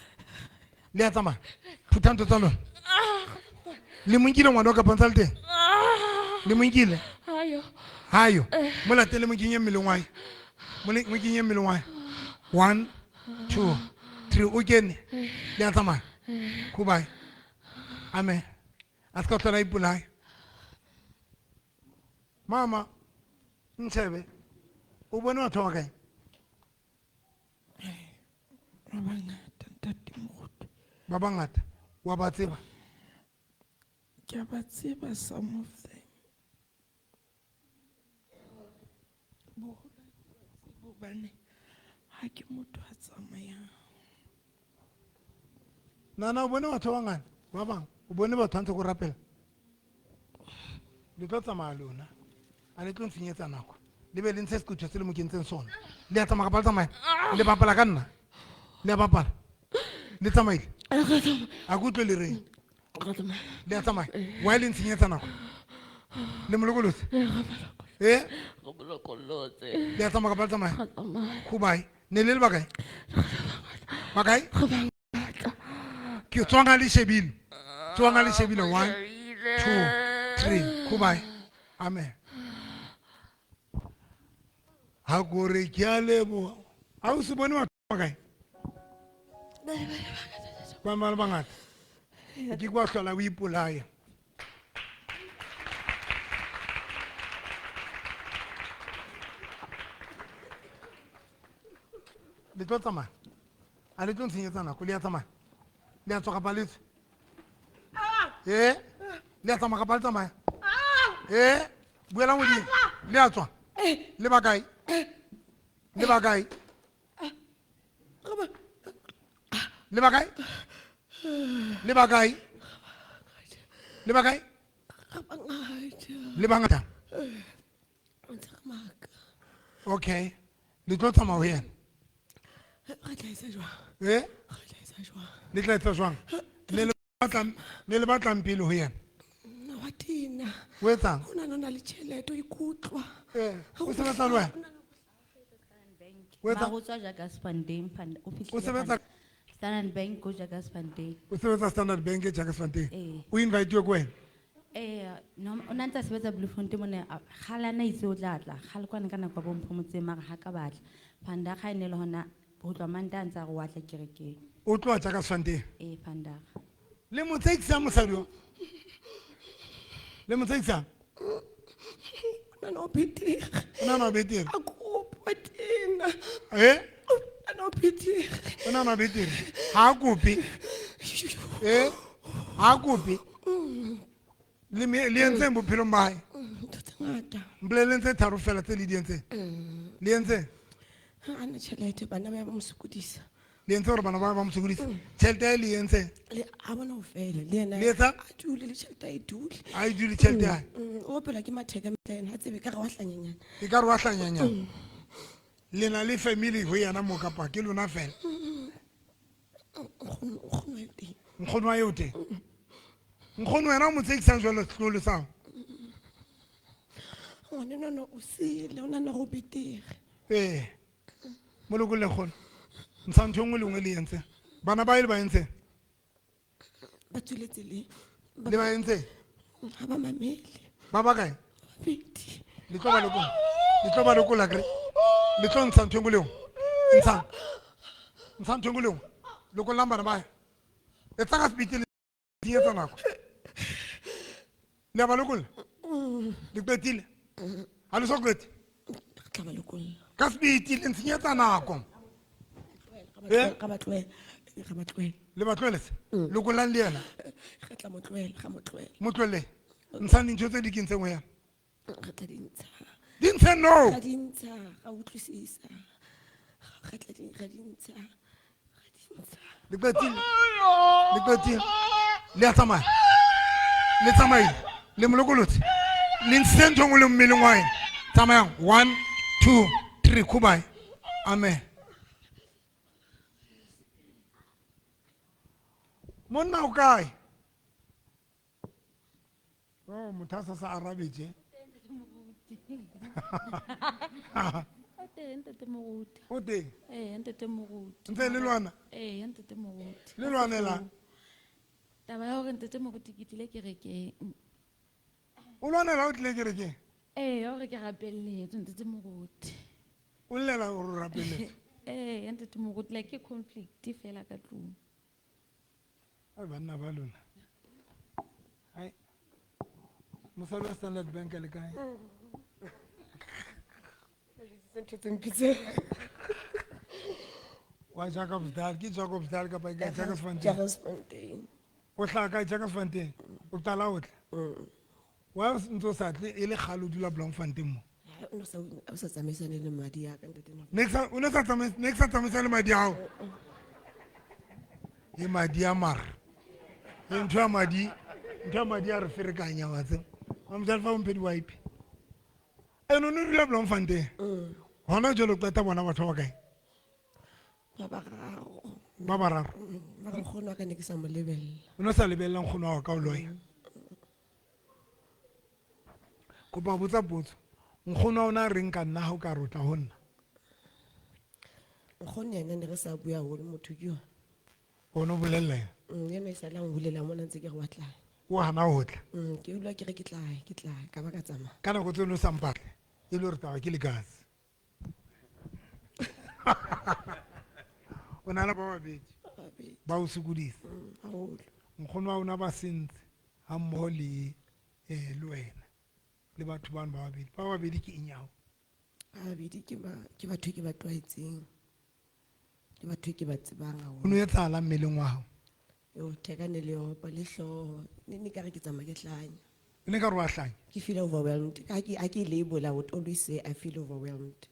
[SPEAKER 1] Le a tsamaya. Phutha ntho tsa lona. Le mo nkile ngwana o kapa ntsa le teng? Le mo nkile?
[SPEAKER 9] Hayo.
[SPEAKER 1] Hayo. Mo latele mo kenye mmeleng wa hae. Mo kenye mmeleng wa hae. 1, 2, 3. O kene. Le a tsamaya. Goodbye. Amen. A se ka hlola a ipolaya. Mama, ntshebe. O bone batho ba kae?
[SPEAKER 6] Ba bangata, ntate Moruti.
[SPEAKER 1] Ba bangata. Wa ba tseba?
[SPEAKER 6] Ke a ba tseba some of them. Boholo ha ke ba tsebe hobane ha ke motho a tsamayang.
[SPEAKER 1] Nana, o bone batho ba bangata? Ba bang, o bone batho ba ntse ko rapela? Le tlo tsamaya lona. A le tlo ntshenyetsa nako. Le be le ntshe sekutho se le mo kentseng sona. Le a tsamaya kapa le tsamaya? Le bapala ka nna? Le a bapala? Le tsamaile? A ke utlwe le reng? Le a tsamaya? Why le ntshenyetsa nako? Le mo lokolotse? Eh? Le a tsamaya kapa le tsamaya? Goodbye. Ne le le bakae? Bakae? Ke tswang a le shebile. Tswang a le shebile. 1, 2, 3. Goodbye. Amen. Ha ko re ke a leboha. Ha o se bone batho ba kae? Ba ba bangata. Ke kwa hlola o ipolaya. Le tlo tsamaya? A le tlo ntshenyetsa nako, le a tsamaya? Le a tswa kapa le tswe? Ee, le a tsamaya kapa le tsamaya? Ee, buela modimo. Le a tswa? Le ba kae? Le ba kae? Le ba kae? Le ba kae? Le ba kae? Le bangata. Okay. Le tlo tsamaya ho yena.
[SPEAKER 6] Re tla etsa jwang?
[SPEAKER 1] Eh?
[SPEAKER 6] Re tla etsa jwang?
[SPEAKER 1] Le tla etsa jwang? Ne le batlang pele ho yena?
[SPEAKER 6] Nna wa tena.
[SPEAKER 1] O etsang?
[SPEAKER 6] O na le tjhelete, o ikutlwa.
[SPEAKER 1] Eh, o sebetsa le wena? O etsa?
[SPEAKER 10] Mara o tswa Jagersfontein, o fihlile
[SPEAKER 1] O sebetsa
[SPEAKER 10] Standard Bank ko Jagersfontein.
[SPEAKER 1] O sebetsa Standard Bank e Jagersfontein.
[SPEAKER 10] Ee.
[SPEAKER 1] O invite-iwe ke wena?
[SPEAKER 10] Eh, no, o na ntse a sebetsa Bloemfontein mone, kgale a na itse o tla tla, kgale kwana ka nako ya bo Mphomotseng, mara ha ka batla. Vandag ha e ne le hona, ho tloha Mantaha a ntse a re wa tla kerekeng.
[SPEAKER 1] O tloha Jagersfontein?
[SPEAKER 10] Ee, Vandag.
[SPEAKER 1] Le mo tsekisang mosadi o? Le mo tsekisang?
[SPEAKER 6] O na o betere.
[SPEAKER 1] O nahana o betere?
[SPEAKER 6] A kopa tena.
[SPEAKER 1] Eh?
[SPEAKER 6] O nahana o betere.
[SPEAKER 1] O nahana o betere? Ha a kope. Eh? Ha a kope. Le me, le entseng bophelong ba hae?
[SPEAKER 6] Ntho tse ngata.
[SPEAKER 1] Mpolelleng tse tharo fela tse le di entseng. Le entseng?
[SPEAKER 6] Ha a na tjhelete, bana ba ya ba mo sokodisa.
[SPEAKER 1] Le entse hore bana ba ba mo sokodisa? Tjhelete ya hae le e entseng?
[SPEAKER 6] Le a bona ho fela, le yena
[SPEAKER 1] Le etsa?
[SPEAKER 6] a dule le tjhelete a e dule.
[SPEAKER 1] A e dule tjhelete ya hae?
[SPEAKER 6] O opelwa ke matheka mehla ena, ha tsebe ekare wa hlanyanyana.
[SPEAKER 1] Ekare wa hlanyanyana. Le na le family ho yena mo kapa ke lona fela?
[SPEAKER 6] Nkgono, nkgono wa eo teng.
[SPEAKER 1] Nkgono wa eo teng? Nkgono wena o mo tsekisang jwalo setlolo sa hao?
[SPEAKER 6] Ngwana enwa o sele, o nahana hore o betere.
[SPEAKER 1] Ee. Mo lokolle nkgono. Ntsha ntho e nngwe le nngwe le entseng. Bana ba e le ba entseng?
[SPEAKER 6] Ba tswile tseleng.
[SPEAKER 1] Le ba entseng?
[SPEAKER 6] Ha ba mamele.
[SPEAKER 1] Ba ba kae?
[SPEAKER 6] Babedi.
[SPEAKER 1] Le tlo ba lokolla. Le tlo ba lokolla kere. Le tlo ntsha ntho e nngwe le nngwe. Ntsha. Ntsha ntho e nngwe le nngwe. Lokollang bana ba hae. Etsa ka speed le senyetsa nako. Le a ba lokolla? Le qetile? Ha le so qete?
[SPEAKER 6] Re tla ba lokolla.
[SPEAKER 1] Ka speed le ntshenyetsa nako. Eh?
[SPEAKER 6] Re ba tlohela. Re ba tlohela.
[SPEAKER 1] Le ba tloheletse? Lokollang le yena.
[SPEAKER 6] Re tla mo tlohela, re mo tlohela.
[SPEAKER 1] Mo tlohelle. Ntshang dintho tse di kentseng ho yena.
[SPEAKER 6] Re tla di ntsha.
[SPEAKER 1] Di ntshe no.
[SPEAKER 6] Re di ntsha, ra utlwisisa. Re tla di, re di ntsha. Re di ntsha.
[SPEAKER 1] Le qetile. Le qetile. Le a tsamaya. Le tsamaile. Le mo lokolotse. Le ntshitse ntho e nngwe le mmeleng wa hae. Tsamayang. 1, 2, 3, goodbye. Amen. Monna o kae? Oh, motho a sa sa arabe tje.
[SPEAKER 11] O teng, ntate Moruti.
[SPEAKER 1] O teng?
[SPEAKER 11] Ee, ntate Moruti.
[SPEAKER 1] Ntse le lwana?
[SPEAKER 11] Ee, ntate Moruti.
[SPEAKER 1] Le lwanela?
[SPEAKER 11] Taba ya hore ntate Moruti ke tlile kerekeng.
[SPEAKER 1] O lwanela o tlile kerekeng?
[SPEAKER 11] Ee, ya hore ke rapelletswe, ntate Moruti.
[SPEAKER 1] O llela hore o rapelletswe?
[SPEAKER 11] Ee, ntate Moruti, like ke conflict fela ka tlung.
[SPEAKER 1] Ai, banna ba lona. Ai. Mosadi wa Standard Bank le kae?
[SPEAKER 6] Ntho tse mpitseng.
[SPEAKER 1] Wa Jacobsdal, ke Jacobsdal kapa ke Jacobsfontein?
[SPEAKER 6] Jacobsfontein.
[SPEAKER 1] O hlaha kae Jacobsfontein? O qala ho tla? Wa ntse o sa tle e le kgale o dula Bloemfontein mo?
[SPEAKER 6] Ha, o no sa, o sa tsamaisane le madi a ka, ntate Moruti.
[SPEAKER 1] Ne ke sa, o ne sa tsamaise, ne ke sa tsamaisane le madi a hao? E madi a mara. E ntho ya madi, ntho ya madi a re ferekanya wa tseba. Wa mosadi fa o mphe di-wipe. Ene o ne o dula Bloemfontein? Hona jwale o qeta bona batho ba bakae?
[SPEAKER 6] Ba bararo.
[SPEAKER 1] Ba bararo?
[SPEAKER 6] Mara nkgono wa ka ne ke sa mo lebella.
[SPEAKER 1] O ne sa lebella nkgono wa ka o loya? Kopa ho botsa potso. Nkgono wa ona a reng ka nna ha o ka re o tla ho nna?
[SPEAKER 6] Nkgono yena ne re sa bua haholo, motho ke yona.
[SPEAKER 1] O no bolella yena?
[SPEAKER 6] Yena e sale a nhulela mona ntse ke re wa tla.
[SPEAKER 1] O hana ho tla?
[SPEAKER 6] Ke utlwa ke re ke tla, ke tla, ka ba ka tsamaya.
[SPEAKER 1] Ka nako tseno o sa mpatle, e le hore taba ke legazi. O na le ba babedi.
[SPEAKER 6] Ba babedi.
[SPEAKER 1] Ba o sokodisa.
[SPEAKER 6] Haholo.
[SPEAKER 1] Nkgono wa ona ba sentse ha mmoho le wena. Le batho bano ba babedi. Ba babedi ke eng ya hao?
[SPEAKER 6] Ba babedi ke batho ke ba tlwaetseng. Ke batho ke ba tsebang haholo.
[SPEAKER 1] O no etsahalang mmeleng wa hao?
[SPEAKER 12] Yo theka ne le opa le hlooho. Ne ne ka re ke tsamaya ke hlanya.
[SPEAKER 1] Ne ka re wa hlanya.
[SPEAKER 12] Ke feel overwhelmed. Ha ke label, I would always say I feel overwhelmed.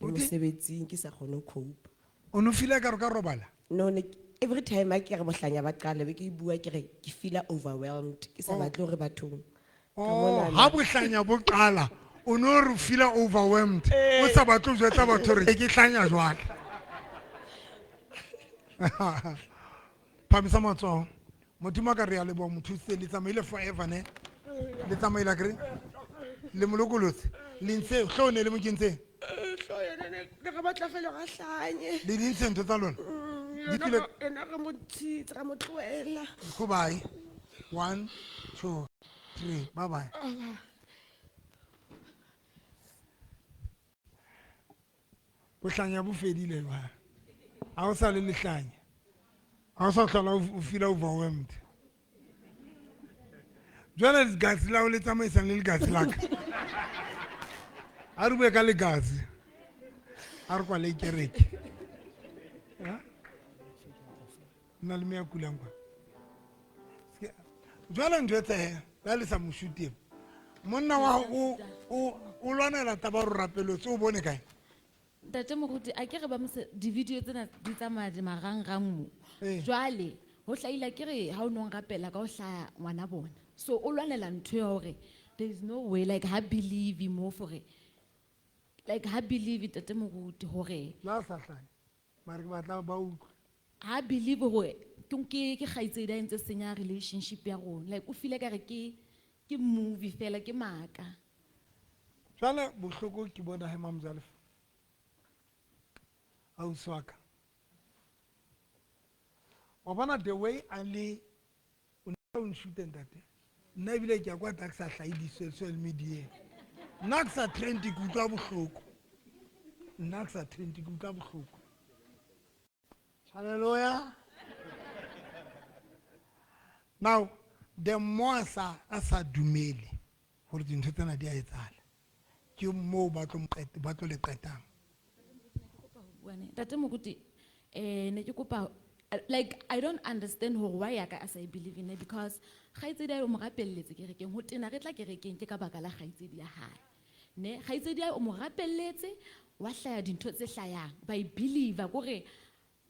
[SPEAKER 12] Le
[SPEAKER 1] O
[SPEAKER 12] mosebetsing ke sa kgone ho cope.
[SPEAKER 1] O no feel ka re ka robala?
[SPEAKER 12] No, ne every time ha ke re bohlanya ba qala be ke bua ke re ke feel overwhelmed. Ke sa
[SPEAKER 1] Oh.
[SPEAKER 12] batle hore bathong. Ka
[SPEAKER 1] Oh,
[SPEAKER 12] monana.
[SPEAKER 1] ha bohlanya bo qala, o no re feel overwhelmed. O sa batle ho jwetsa batho hore ke hlanya jwang. Phamisa matsoho. Modimo a ka re a leboha motho le tsamaile forever ne. Le tsamaile akere? Le mo lokolotse. Le ntse hlooho ne le mo kentseng?
[SPEAKER 6] Hlooho yona ne re batla fela hore a hlanye.
[SPEAKER 1] Le di ntse ntho tsa lona? Di tlile
[SPEAKER 6] Yona re mo ntshitse, ra mo tlohela.
[SPEAKER 1] Goodbye. 1, 2, 3. Bye bye. Bohlanya bo fedile jwale. Ha o sa le lehlanya. Ha o sa hlola o feel overwhelmed. Jwale legazi la o le tsamaisang le legazi la ka. Ha re bue ka legazi. Ha re kwale kereke. Ha? Nna le me ya kulang kwa. Jwale ntho e tsehe, la le sa mo shoot-eng. Monna wa hao o lwanela taba ya hore rapeletse, o bone kae?
[SPEAKER 11] Ntate Moruti, a ke re ba mose di-video tsena di tsamaya di marangrang mo.
[SPEAKER 1] Ee.
[SPEAKER 11] Jwale, ho hlahile ke re ha o no rapela ka ho hlaya ngwana bona. So o lwanela ntho ya hore there is no way, like ha believe mo for like ha believe Ntate Moruti hore
[SPEAKER 1] La sa hlahe. Mare ke batla ba utlwe.
[SPEAKER 11] Ha believe hore ke kgaitsedi a entse senya relationship ya rona. Like o feel ka re ke movie fela, ke maka.
[SPEAKER 1] Jwale bohloko ke bona he Mamzalefa. Ausi wa ka. Wa bona the way a le o ne o nshute ntate. Nna ebile ke a kwa ke sa hlahe di-social media. Nna ke sa trend ke utlwa bohloko. Nna ke sa trend ke utlwa bohloko. Hallelujah. Now, the more a sa dumele hore dintho tsena di a etsahala, ke moo ba tlo mo qeta, ba tlo le qetang.
[SPEAKER 11] Ntate Moruti, ne ke kopa, like I don't understand hore why ya ka a sa e believe in it, because kgaitsedi ya hae o mo rapelletse kerekeng, ho tena re tla kerekeng ke ka baka la kgaitsedi ya hae. Ne, kgaitsedi ya hae o mo rapelletse, wa hlaya dintho tse hlayang, ba e believe kore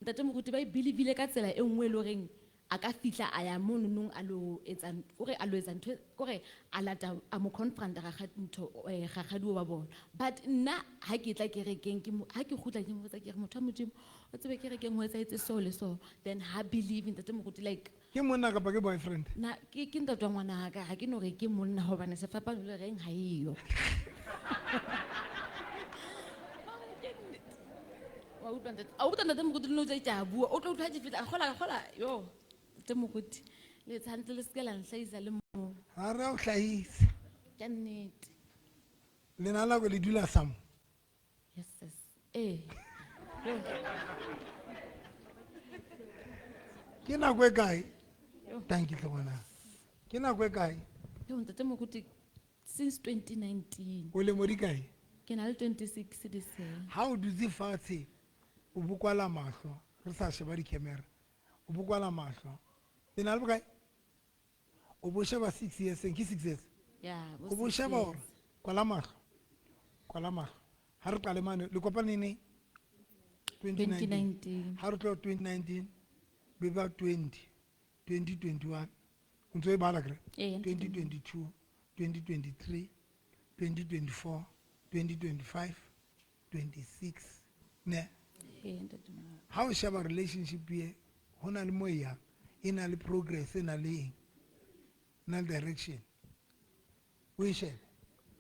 [SPEAKER 11] Ntate Moruti ba e believe-ile ka tsela e nngwe e le horeng a ka fihla a ya mono nong a lo etsa kore a lo etsa ntho, kore a lata, a mo confront ntho, rakgadi wa bona. But nna ha ke tla kerekeng, ke mo, ha ke kgutla ke mo botsa ke re, motho wa Modimo, o tsebe kerekeng ho etsahetse so le so. Then ha believe Ntate Moruti, like
[SPEAKER 1] Ke monna kapa ke boyfriend?
[SPEAKER 11] Na, ke ntate wa ngwana ka, ha ke no re ke monna hobane sefapano le reng ha eyo. Wa utlwa ntate, a utlwa ntate Moruti le no tse ke a bua, o tlo utlwa ha ke fihla, a kgola, a kgola, yo. Ntate Moruti, le etsa hantle le se ke la nhlahisa le moo.
[SPEAKER 1] Ha re o hlahise.
[SPEAKER 11] Ke nnete.
[SPEAKER 1] Le na nako le dula sa mo?
[SPEAKER 11] Yes, yes. Eh.
[SPEAKER 1] Ke nako e kae?
[SPEAKER 11] Yo.
[SPEAKER 1] Thank you, ngwana. Ke nako e kae?
[SPEAKER 11] Yo, Ntate Moruti, since 2019.
[SPEAKER 1] O lemo di kae?
[SPEAKER 11] Ke na le 26 this year.
[SPEAKER 1] Ha o dutse fatshe, o bo kwala mahlo, re sa sheba di-camera. O bo kwala mahlo. Le na le bokae? O bo sheba 6 years, ke 6 years?
[SPEAKER 11] Yeah, bo
[SPEAKER 1] O bo
[SPEAKER 11] six
[SPEAKER 1] sheba
[SPEAKER 11] years.
[SPEAKER 1] hore, kwala mahlo. Kwala mahlo. Ha re qale mane, le kopane neng? 2019.
[SPEAKER 11] 2019.
[SPEAKER 1] Ha re tloha 2019, be ba 20, 2021. O ntso e bala akere?
[SPEAKER 11] Ee,
[SPEAKER 1] 2022, 2023, 2024, 2025, 26. Ne?
[SPEAKER 11] Ee, ntate Moruti.
[SPEAKER 1] Ha o sheba relationship e, ho na le mo e yang, e na le progress, e na le eng? E na le direction. O e shebe,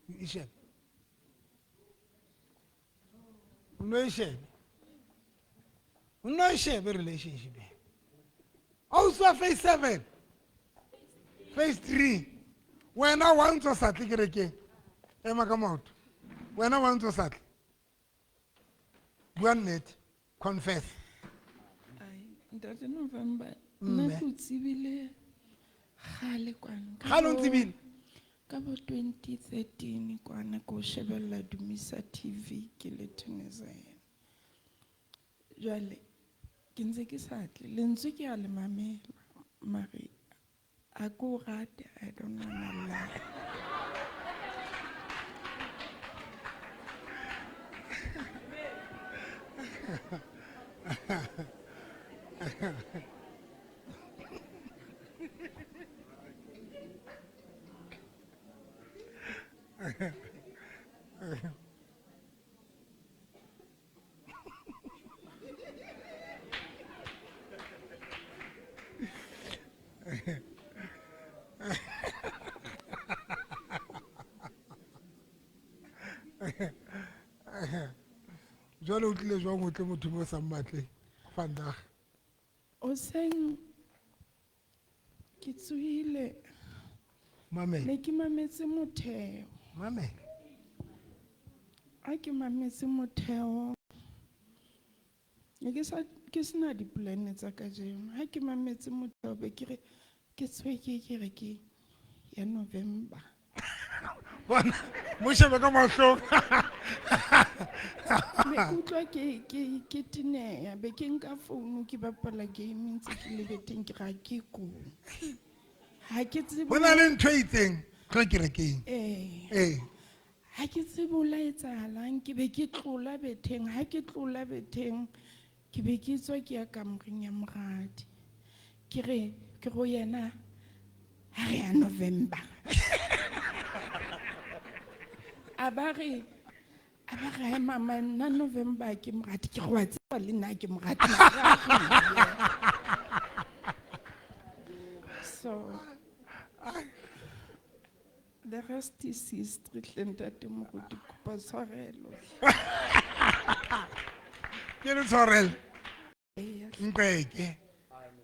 [SPEAKER 1] o e shebe. O no e shebe. O no e shebe relationship e. Ausi wa phase 7, phase 3. Wena wa ntso sa tle kerekeng. Ema ka maoto. Wena wa ntso sa tle. Bua nnete. Confess.
[SPEAKER 6] Ai, Ntate November,
[SPEAKER 1] Mme.
[SPEAKER 6] nna ke o tsebile kgale kwana. Ka
[SPEAKER 1] Kgale o ntsebile?
[SPEAKER 6] Ka bo 2013 kwana ke o shebella Dumisa TV ke le Tunisia. Jwale ke ntse ke sa tle, lentswe ke a le mamela. Mare a ke o rate, I don't wanna lie.
[SPEAKER 1] Jwale o tlile jwang o tle motho mo sa mmatleng vandag?
[SPEAKER 6] Hoseng ke tsohile.
[SPEAKER 1] Mamela.
[SPEAKER 6] Ne ke mametse motheo.
[SPEAKER 1] Mamela.
[SPEAKER 6] Ha ke mametse motheo, ne ke sa, ke sena di-plan tsa kajeno. Ha ke mametse motheo be ke re ke tswe ke kerekeng ya November.
[SPEAKER 1] Bona, mo shebe ka mahlong.
[SPEAKER 6] Be ke utlwa ke teneha, be ke nka founu ke bapala game ntse ke le beteng, ke re ha ke ko. Ha ke tsebe
[SPEAKER 1] Ho na le ntho e itseng tlo kerekeng.
[SPEAKER 6] Ee.
[SPEAKER 1] Ee.
[SPEAKER 6] Ha ke tsebe ho la etsahalang, ke be ke tlola betheng. Ha ke tlola betheng, ke be ke tswa ke ya kamoreng ya moradi. Ke re, ke go yena, ha re ya November. A ba re, a ba re, hai mama, nna November ke moradi, ke re wa tseba le nna ke moradi. So, the rest is history, hle ntate moruti, kopa tshwarelo.
[SPEAKER 1] Ke le tshwarelo.
[SPEAKER 6] Eya.
[SPEAKER 1] Nqeke.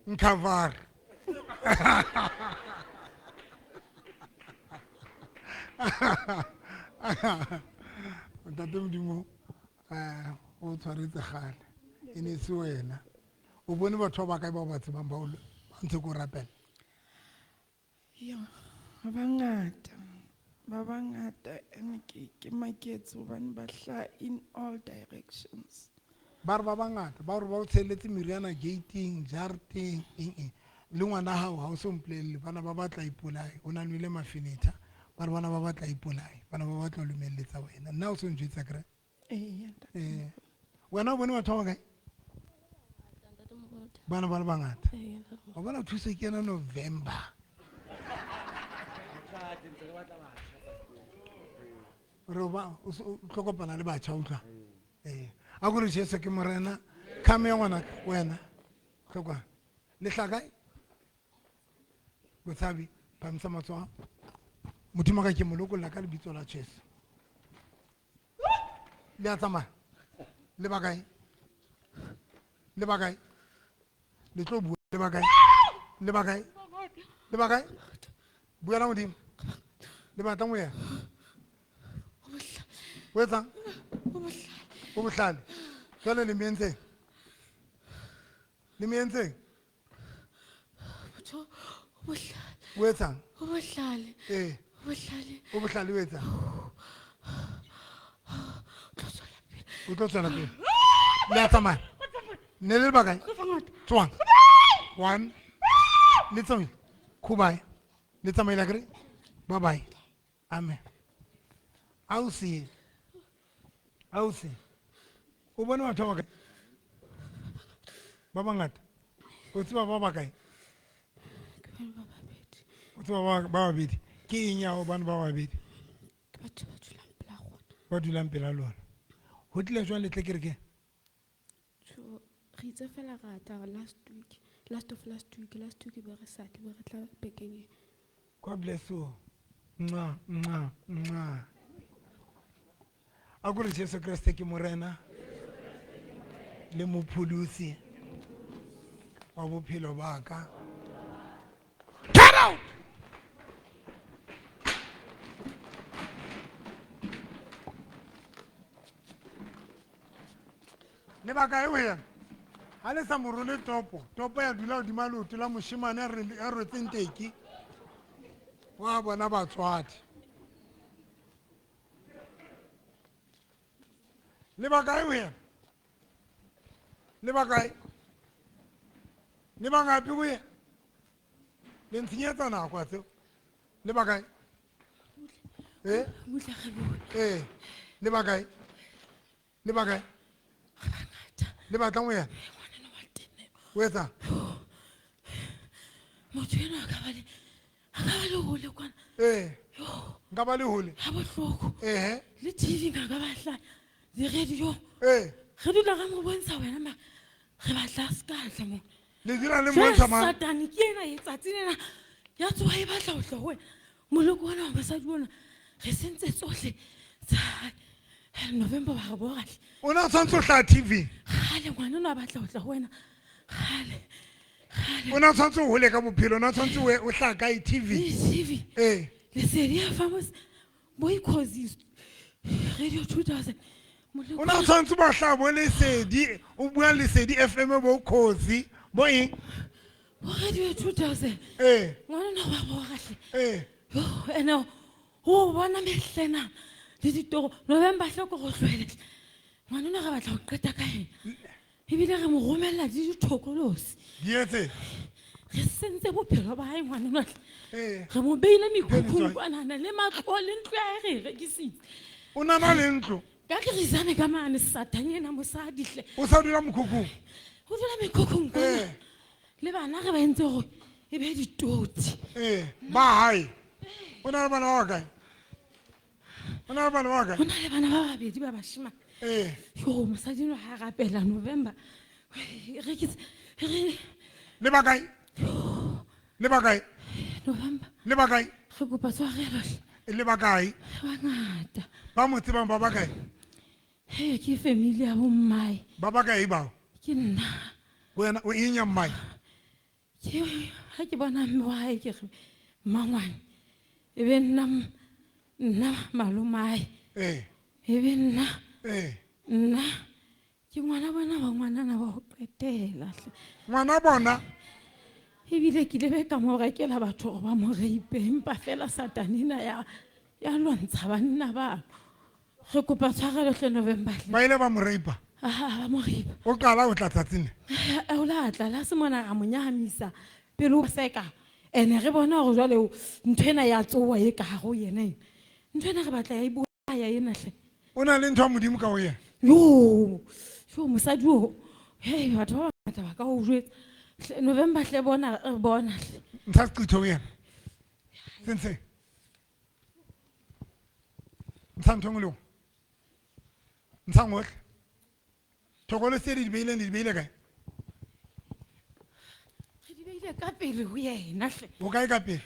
[SPEAKER 1] Nkhavar. Ntate Modimo, o tshwaretse kgale. E ne se wena. O bone batho ba bakae bao ba tsebang ba o ba ntse ko rapela?
[SPEAKER 6] Yo, ba bangata. Ba bangata, ene ke maketse hobane ba hlaha in all directions.
[SPEAKER 1] Ba re ba bangata, ba re ba o tshelletse meriana gating, jareteng, eng eng. Le ngwana hao ha o so mpolelle, bana ba batla ipolaye, o na nwele mafenetha, ba re bana ba batla ipolaye, bana ba batla ho lumelletsa wena. Nna o so njwetsa kere?
[SPEAKER 6] Eya, ntate.
[SPEAKER 1] Wena o bone batho ba bakae?
[SPEAKER 9] Ntate Moruti.
[SPEAKER 1] Bana ba le bangata.
[SPEAKER 9] Eya, ntate Moruti.
[SPEAKER 1] Wa bona thuso ke ena November. Re ba, o so, o tlo kopana le batjha, utlwa. A ko re Jesu ke morena. Come here ngwanaka, wena. Tlokwa. Le hla kae? Botshabi, phamisa matsoho. Modimo ka ke mo lokolla ka lebitso la Jesu. Le a tsamaya? Le ba kae? Le ba kae? Le tlo bua le ba kae? Le ba kae? Le ba kae? Bua la Modimo. Le batla moya. O etsang? O bohlale. Jwale le me entseng? Le me entseng?
[SPEAKER 9] Motho, o bohlale.
[SPEAKER 1] O etsang?
[SPEAKER 9] O bohlale.
[SPEAKER 1] Ee.
[SPEAKER 9] O bohlale.
[SPEAKER 1] O bohlale o etsang?
[SPEAKER 9] O tlo tswela pele.
[SPEAKER 1] O tlo tswela pele. Le a tsamaya? Ne le le bakae? Tswang. One. Le tsamaile. Khubae. Le tsamaile akere? Bye bye. Amen. Ausi. Ausi. O bone batho ba bakae? Ba bangata. O tseba ba bakae?
[SPEAKER 9] Ke bone ba babedi.
[SPEAKER 1] O tseba ba babedi. Ke eng ya o bane ba babedi?
[SPEAKER 9] Ke batho ba dulang pela rona.
[SPEAKER 1] Ba dulang pela lona. Ho tlile jwang le tle kerekeng?
[SPEAKER 9] Tjho, re itse fela ra tla last week, last of last week, last week be re sa tle, be re tla bekeng e.
[SPEAKER 1] God bless you. Nxa, nxa, nxa. A ko re Jesu Kriste ke morena le mopholosi wa bophelo ba ka. Get out! Le baka e ho yena? Ha le sa mo role topo, topo ya dula hodima leoto la moshemane a rwetseng teki. Wa bona batswadi. Le bakae ho yena? Le bakae? Le bangapi ho yena? Le ntshenyetsa nako a tseo. Le ba kae? Eh?
[SPEAKER 6] Butle re bue.
[SPEAKER 1] Eh. Le ba kae? Le ba kae? Le batlang ho yena? O etsang?
[SPEAKER 6] Motho enwa a ka ba le a ka ba le hole kwana.
[SPEAKER 1] Eh. Nka ba le hole.
[SPEAKER 6] Ha bohloko.
[SPEAKER 1] Ehe.
[SPEAKER 6] Le TV nka ka ba hlaya. Di-radio.
[SPEAKER 1] Eh.
[SPEAKER 6] Re dula re mo bontsha wena mara re batla a se ka tla mo.
[SPEAKER 1] Le dula le
[SPEAKER 6] Jwale
[SPEAKER 1] mmontsha mang?
[SPEAKER 6] Satane ke ena e tsatsi lena ya tsoha e batla ho tla ho wena. Moloko ona wa mosadi ona re sentse tsohle tsa November ba re bora hle.
[SPEAKER 1] O na tshwanetse ho hlaha TV.
[SPEAKER 6] Kgale ngwana ona a batla ho tla ho wena. Kgale.
[SPEAKER 1] O na tshwanetse o hole ka bophelo, o na tshwanetse o hlaha kae TV?
[SPEAKER 6] TV.
[SPEAKER 1] Eh.
[SPEAKER 6] Lesedi ya fa mos bo ikhozi Radio 2000. Moloko
[SPEAKER 1] O na tshwanetse ba hlaha bo Lesedi, o bua Lesedi FM bo Khosi, bo eng?
[SPEAKER 6] Bo Radio 2000.
[SPEAKER 1] Eh.
[SPEAKER 6] Ngwana ona wa bora hle.
[SPEAKER 1] Eh.
[SPEAKER 6] Yo, ene o bona mehlena le ditoro November hle ko go tlohele. Ngwana ona re batla ho qeta ka ena. Ebile re mo romella le dithokolosi.
[SPEAKER 1] Di etse?
[SPEAKER 6] Re sentse bophelo ba hae ngwana ona hle.
[SPEAKER 1] Eh.
[SPEAKER 6] Re mo beile mekhukhung
[SPEAKER 1] Tswai.
[SPEAKER 6] kwanana le matlo le ntlo ya hae re e rekisitse.
[SPEAKER 1] O na na le ntlo?
[SPEAKER 6] Ka ke risane ka mane Satane ena mosadi hle.
[SPEAKER 1] O sa dula mokhukhung?
[SPEAKER 6] O dula mekhukhung kwana.
[SPEAKER 1] Eh.
[SPEAKER 6] Le bana re ba entse hore e be ditoti.
[SPEAKER 1] Eh, ba hae. O na le bana ba bakae? O na le bana ba bakae?
[SPEAKER 6] Ho na le bana ba babedi ba bashemane.
[SPEAKER 1] Eh.
[SPEAKER 6] Yo, mosadi enwa ha rapela November. Re ke re
[SPEAKER 1] Le ba kae? Le ba kae?
[SPEAKER 6] November.
[SPEAKER 1] Le ba kae?
[SPEAKER 6] Re kopa tshwarelo hle.
[SPEAKER 1] Le ba kae?
[SPEAKER 6] Ba ngata.
[SPEAKER 1] Ba mo tsebang ba ba kae?
[SPEAKER 6] He, ke family ya bo mmae.
[SPEAKER 1] Ba ba kae bao?
[SPEAKER 6] Ke nna.
[SPEAKER 1] Wena o eng ya mmae?
[SPEAKER 6] Ke ha ke bona mme wa hae ke re mmangwane. E be nna nna malomae.
[SPEAKER 1] Eh.
[SPEAKER 6] E be nna.
[SPEAKER 1] Eh.
[SPEAKER 6] Nna ke ngwana bona ba ngwanana ba ho qetela hle.
[SPEAKER 1] Ngwana bona?
[SPEAKER 6] Ebile ke ile be ka mo rekela batho hore ba mo rape, empa fela Satane ena ya lwantsha banna bano. Re kopa tshwarelo hle November hle.
[SPEAKER 1] Ba ile ba mo rape?
[SPEAKER 6] Ah, ba mo rape.
[SPEAKER 1] O qala ho tla tsatsing le?
[SPEAKER 6] Eh, o la tla, la se mona ra mo nyahamisa pele o seka. Ene re bona hore jwale ntho ena ya tsoha e ka hare ho yena ena. Ntho ena re batla ya e bolaya ena hle.
[SPEAKER 1] O na le ntho ya Modimo ka ho yena?
[SPEAKER 6] Yo, yo mosadi o. Hei, batho ba bangata ba ka o jwetsa. Hle, November hle bona, re bona hle.
[SPEAKER 1] Ntsha seqitho ho yena. Sentse. Ntsha ntho e nngwe le nngwe. Ntsha ngohle. Thokolo tse di beileng, di beile kae?
[SPEAKER 6] Re di beile ka pele ho yena hle.
[SPEAKER 1] Ho kae ka pele?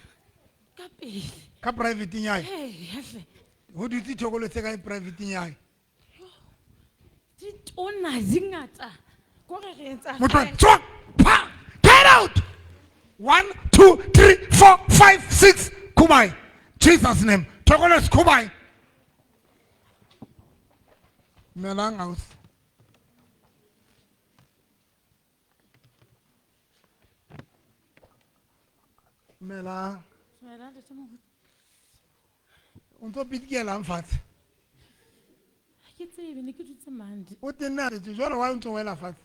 [SPEAKER 6] Ka pele.
[SPEAKER 1] Ka private-eng ya hae?
[SPEAKER 6] Ee, hle.
[SPEAKER 1] Ho dutse thokolo tse kae private-eng ya hae?
[SPEAKER 6] Di tona di ngata. Kore re etsa
[SPEAKER 1] Motho,
[SPEAKER 6] fela.
[SPEAKER 1] tswa! Pa! Get out! 1, 2, 3, 4, 5, 6. Kubai. Jesus name. Thokolo se Kubai. Melang house. Melang.
[SPEAKER 6] Dumela, ntate Moruti.
[SPEAKER 1] O ntso pitikelang fatshe?
[SPEAKER 6] Ha ke tsebe, ne ke dutse mane.
[SPEAKER 1] O teng na letse, jwale wa o ntso wela fatshe?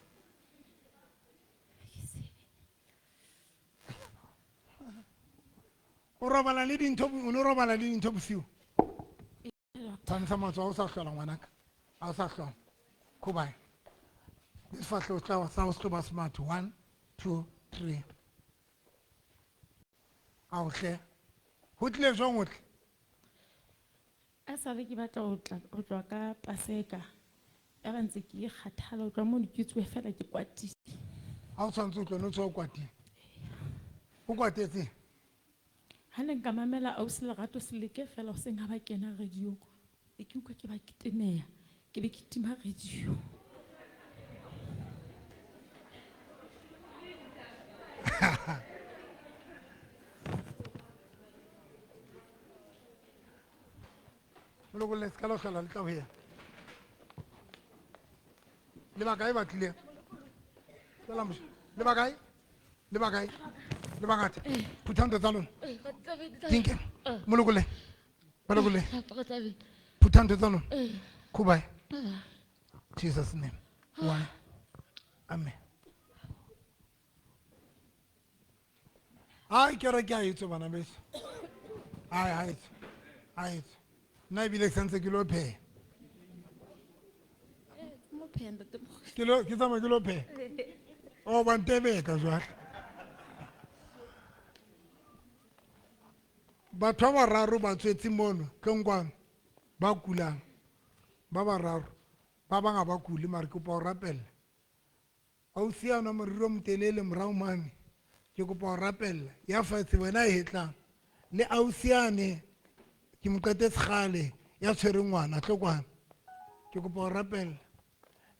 [SPEAKER 1] O robala le dintho, o no robala le dintho bosiu? Tshwantsha matsoho, ha o sa hlola ngwanaka. Ha o sa hlola. Khubai. Le sefahleho sa hao se tlo ba smart. 1, 2, 3. Ao hle. Ho tlile jwang ho tle?
[SPEAKER 6] A sale ke batla ho tla, ho tloha ka Paseka. Ya ba ntse ke kgathala, ho tloha mono ke tsohe fela ke kwatile.
[SPEAKER 1] Ha o tshwanetse o tlohe, no tsoha o kwatile. O kwatetse?
[SPEAKER 6] Ha ne nka mamela ausi Lerato Seleke fela hoseng ha ba kena radio-ong, e ke utlwa ke ba ke teneha, ke be ke tima radio.
[SPEAKER 1] Molokolle, se ka la hlola le tla ho yena. Le ba kae ba tlileng? Tswela mosha. Le ba kae? Le ba kae? Le ba ngata? Phutha ntho tsa lona. Dinke. Molokolle. Molokolle. Phutha ntho tsa lona. Khubai. Jesus name. One. Amen. Hayi kereke ha e tswe bana beso. Hayi ha e tswe. Ha e tswe. Nna ebile ke santse ke lo pheha.
[SPEAKER 11] Mo pheha ntate Moruti.
[SPEAKER 1] Ke lo ke tsamaya ke lo pheha. O ba ntebeka jwale. Batho ba bararo ba tswetse mono tlong kwano ba kulang. Ba bararo ba bang ha ba kule mare ke kopa ho rapella. Ausi ya nwa moriri o motelele morao mane ke kopa ho rapella. Ya fatshe wena e hetlang. Le ausi yane ke mo qetetse kgale ya tshwereng ngwana tlo kwana. Ke kopa ho rapella.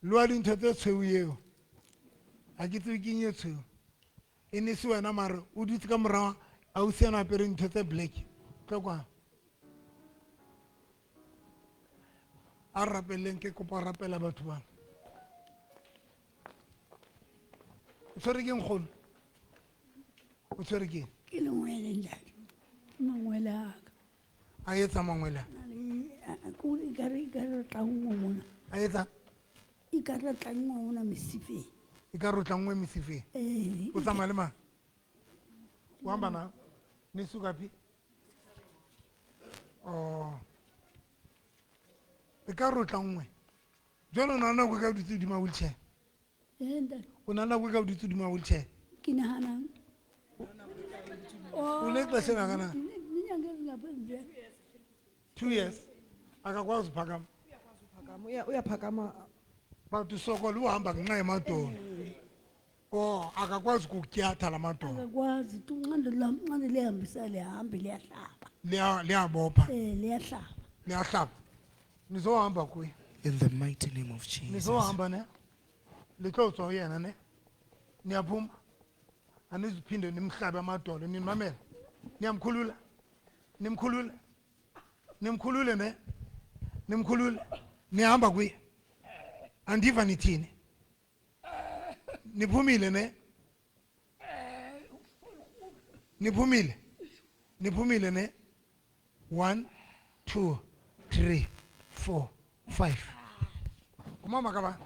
[SPEAKER 1] Le wa dintho tse tshweu eo. Ha ke tsebe ke eng e tshweu. E ne se wena mare o dutse ka morao ausi yana apere ntho tse black. Tlo kwana. A re rapelleng ke kopa ho rapela batho bana. O tshwere ke nkgono? O tshwere ke eng?
[SPEAKER 13] Ke lengwele ntate. Ke mangwele a ka.
[SPEAKER 1] A etsa mangwele a?
[SPEAKER 13] Kore ekare re tla nngwe mona.
[SPEAKER 1] A etsa?
[SPEAKER 13] Ekare re tla nngwe mona mesifeng.
[SPEAKER 1] Ekare o tla nngwe mesifeng?
[SPEAKER 13] Ee.
[SPEAKER 1] O tsamaya le mang? O hamba na? Ne suka phi? Oh. E ka re o tla nngwe. Jwale o na le nako e ka o dutse hodima wheelchair?
[SPEAKER 13] Ee, ntate.
[SPEAKER 1] O na le nako e ka o dutse hodima wheelchair?
[SPEAKER 13] Ke nahanang.
[SPEAKER 1] O le xesha engakanani? 2 years. Akakwazi uphakama.
[SPEAKER 6] Uyaphakama.
[SPEAKER 1] But usokola uhamba ngenxa yamadolo. Oh, akakwazi ukutyatha la madolo.
[SPEAKER 13] Akakwazi, tu nqando lam, nqando lihambisa lihambe liyahlaba.
[SPEAKER 1] Liyabopha.
[SPEAKER 13] Liyahlaba.
[SPEAKER 1] Liyahlaba. Nizohamba kuye.
[SPEAKER 2] In the mighty name of Jesus.
[SPEAKER 1] Nizohamba ne? Le tlo tswa ho yena ne? Niyaphuma. Anizuphinde nimhlabe amadolo, nimamele. Niyamkhulula. Nimkhulule. Nimkhulule ne? Nimkhulule. Nihamba kuye. Andiva nithini? Niphumile ne? Niphumile. Niphumile ne? 1 2 3 4 5. Umama ka ba?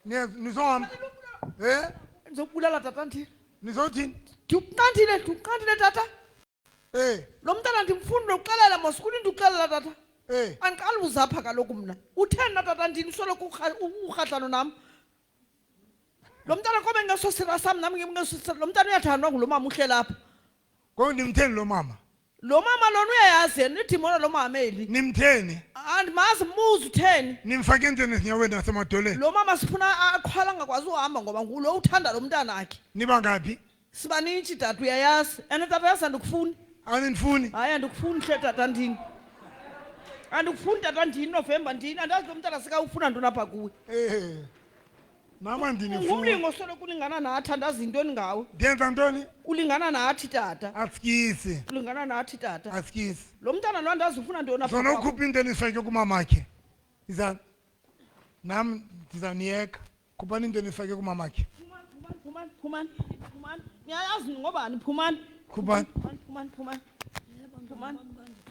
[SPEAKER 1] Nizohamba. Eh?
[SPEAKER 6] Ndizokubulala tata ndithini?
[SPEAKER 1] Nizothini?
[SPEAKER 6] Ndikunqandile, ndikunqandile tata.
[SPEAKER 1] Eh.
[SPEAKER 6] Lo mntana ndimfuni nokuxelela mos kuni ndikuxelela tata.
[SPEAKER 1] Eh.
[SPEAKER 6] Andiqali uzapha kaloku mna. Utheni na tata ndini soloko urhahlano nam? Lo mntana kobe ngesosira sam nam ngesosira. Lo mntana uyathandwa ngulo mama uhleli apha.
[SPEAKER 1] Ngoku ndimtheni lo mama?
[SPEAKER 6] Lo mama lona uyayazi yena, idimoni lo mama eli.
[SPEAKER 1] Nimtheni?
[SPEAKER 6] Andimazi, mbuze utheni.
[SPEAKER 1] Nimfake entweni ezinyaweni nasemadolweni?
[SPEAKER 6] Lo mama sifuna aqhwala angakwazi uhamba ngoba ngulo uthanda lo mntana akhe.
[SPEAKER 1] Niba ngaphi?
[SPEAKER 6] Sibanintshi tata, uyayazi. And tata uyazi andikufuni.
[SPEAKER 1] Anindifuni?
[SPEAKER 6] Hayi, andikufuni hle tata ndini. Andikufuni tata ndini, November ndini. Andazi lo mntana sikawufuna ntoni apha kuwe.
[SPEAKER 1] Nam andinifuni.
[SPEAKER 6] Ungumlingo osoloko ulingana nathi, andazi yintoni ngawe.
[SPEAKER 1] Ndiyenza ntoni?
[SPEAKER 6] Ulingana nathi tata.
[SPEAKER 1] Asikisi.
[SPEAKER 6] Ulingana nathi tata.
[SPEAKER 1] Asikisi.
[SPEAKER 6] Lo mntana lo andazi ufuna ntoni apha
[SPEAKER 1] Zona
[SPEAKER 6] kwakho.
[SPEAKER 1] ukhupha into enifake kumamakhe. Iza nam ndizawuniyeka. Khuphani into enifake kumamakhe.
[SPEAKER 7] Phumani, phumani, phumani. Niyayazi ngobani? Phumani.
[SPEAKER 1] Khupani.
[SPEAKER 7] Phumani, phumani, phumani. Phumani.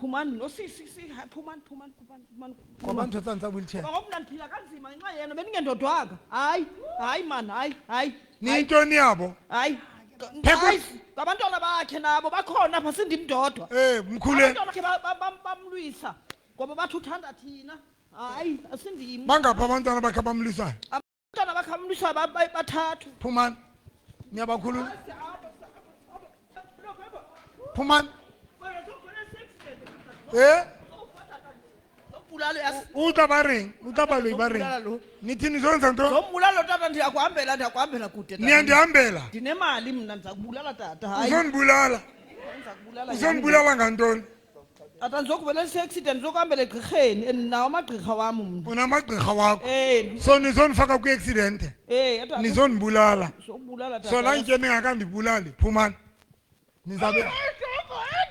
[SPEAKER 7] Phumani, no si, si, si, ha, phumani, phumani, phumani, phumani.
[SPEAKER 1] Ngoba ntho tsa ntsa wheelchair.
[SPEAKER 7] Ngoba mna ndiphila kanzima ngenxa yena, bendingendodwanga. Hayi, hayi man, hayi, hayi.
[SPEAKER 1] Niyintoni yabo?
[SPEAKER 7] Hayi.
[SPEAKER 1] Phekwe-
[SPEAKER 7] Hayi, ngabantwana bakhe nabo bakhona apha, sindimdodwa.
[SPEAKER 1] Mkhule.
[SPEAKER 7] Abantwana bakhe bamlwisa ngoba bathi uthanda thina. Hayi, asindim.
[SPEAKER 1] Bangaphi abantwana bakhe abamlwisayo?
[SPEAKER 7] Abantwana bakhe abamlwisayo bathathu.
[SPEAKER 1] Phumani. Niyabakhulula. Phumani. Utlwa ba reng? Utlwa baloi ba reng? Nithi nizonza ntoni?
[SPEAKER 7] Zombulala tata, ndiyakuhambela, ndiyakuhambela kude tata.
[SPEAKER 1] Niyandihambela?
[SPEAKER 7] Ndinemali mna, ndiza kubulala tata. Hayi.
[SPEAKER 1] Uzondibulala?
[SPEAKER 7] Ndiza kubulala
[SPEAKER 1] Uzondibulala ngantoni?
[SPEAKER 7] Tata, ndizokuvelela i-accident, ndizokuhambela egqirheni, and ndinawo amagqirha wam mna.
[SPEAKER 1] Unamagqirha wakho?
[SPEAKER 7] Eh.
[SPEAKER 1] So nizondifaka kwi-accident?
[SPEAKER 7] Eh, tata.
[SPEAKER 1] Nizondibulala?
[SPEAKER 7] Ndizokubulala tata.
[SPEAKER 1] So la nke ningakandibulali, phumani. Nizabe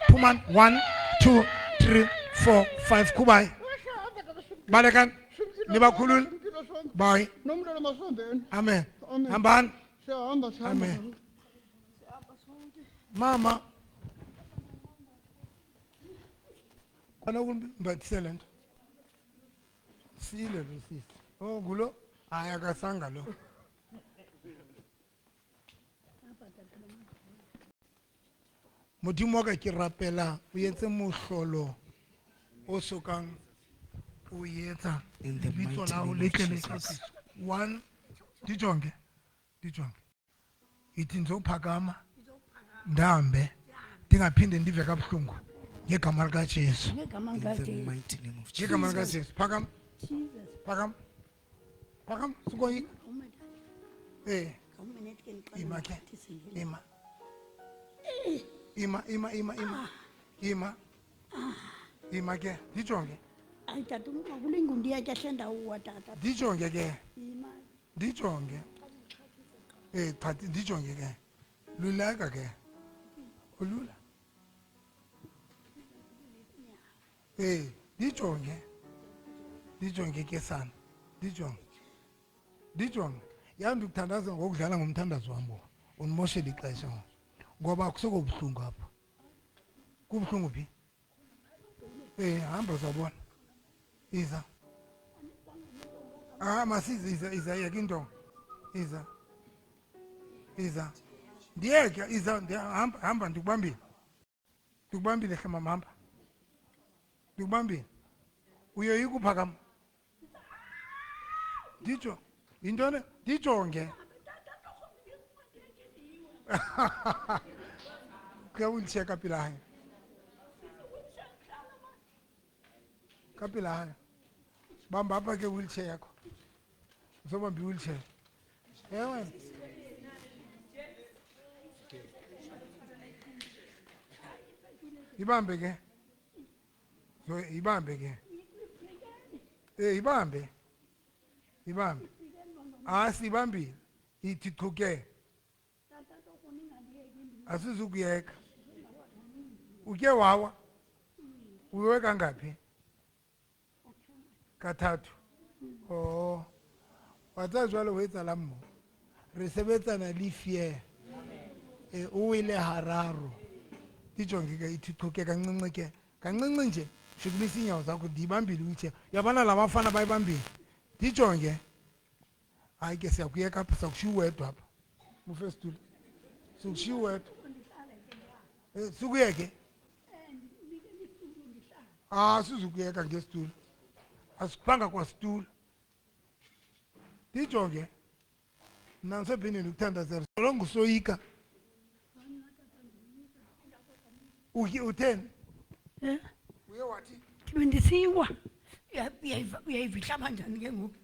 [SPEAKER 1] phumani. 1 2 3 4 5 kubayi. Balekani. Nibakhulule. Bye.
[SPEAKER 14] Nomntwana masihambeni.
[SPEAKER 1] Amen.
[SPEAKER 14] Amen.
[SPEAKER 1] Hambani.
[SPEAKER 14] Siyahamba, siyahamba.
[SPEAKER 1] Amen. Mama. Khona ukumbathise le nto. Sile lo sisi. Oh, ngulo? Hayi akasanga lo. Modimo wa ka ke rapela o etse mohlolo o sokang o etsa
[SPEAKER 2] In the
[SPEAKER 1] lebitso
[SPEAKER 2] mighty
[SPEAKER 1] la hao
[SPEAKER 2] name
[SPEAKER 1] le
[SPEAKER 2] of
[SPEAKER 1] tle le
[SPEAKER 2] Jesus.
[SPEAKER 1] tlotliswe. One, ndijonge, ndijonge. Ithi ndizophakama ndihambe ndingaphinde ndive kabuhlungu ngegama likaJesu.
[SPEAKER 13] Ngegama
[SPEAKER 2] In the
[SPEAKER 13] likaJesu.
[SPEAKER 2] mighty name of
[SPEAKER 1] Ngegama
[SPEAKER 2] Jesus.
[SPEAKER 1] likaJesu. Phakama,
[SPEAKER 13] Jesus.
[SPEAKER 1] phakama, phakama, sukoyika.
[SPEAKER 13] Uma tata.
[SPEAKER 1] Eh,
[SPEAKER 13] Ngawuminute ke ndiqale
[SPEAKER 1] ima ke,
[SPEAKER 13] ndiphathise ngeli.
[SPEAKER 1] ima. Ima, ima, ima, ima. Ima. Ima ke, ndijonge.
[SPEAKER 13] Hayi tata, makulinga undiyeke hle ndawuwa tata.
[SPEAKER 1] Ndijonge ke.
[SPEAKER 13] Ima.
[SPEAKER 1] Ndijonge. Eh, thathi ndijonge ke. Luleka ke. Ulula. Eh, ndijonge. Ndijonge ke sana. Ndijonge. Ndijonge. Yazi ndikuthandaza ngokudlala ngomthandazo wam ngoku. Undimoshela ixesha ngoku. Ngoba kusekobuhlungu apha. Kubuhlungu phi? Eh, hamba uzawubona. Iza. Ah, masize iza iza yeka intonga. Iza. Iza. Ndiyeke iza hamba hamba ndikubambile. Ndikubambile hle mama hamba. Ndikubambile. Uyoyika uphakama. Ndijo. Yintoni? Ndijonge. Ke wheelchair ka pela hae. Ka pela hae. Bamba apha ke wheelchair yakho. Uzobamba i-wheelchair. Ewe. Ibambe ke. So ibambe ke. Eh ibambe. Ibambe. Ah sibambile. Ithi qhuke. Asizukuyeka. Uke wawa. Uwe kangaphi? Kathathu. Oh. Wa tseba jwale ho etsahalang mo? Re sebetsana le fear. Eh o wele hararo. Ndijonge ke ithi qhuke kancinci ke. Kancinci nje shukumisa iinyawo zakho ndiyibambile wheelchair. Uyabona la bafana bayibambile. Ndijonge. Hayi ke siyakuyeka apha sakushiya uwedwa apha. Mufe situlo. Sikushiya uwedwa. Eh sukuyeke. Ah sizukuyeka ngesitulo. Asiphanga kwasitulo. Ndijonge. Mna ndisephinde ndikuthandazela. Solongo usoyika. Utheni?
[SPEAKER 13] Eh?
[SPEAKER 1] Uye wathi
[SPEAKER 13] Bendisiwa. Uyayiva kanjani ke ngoku?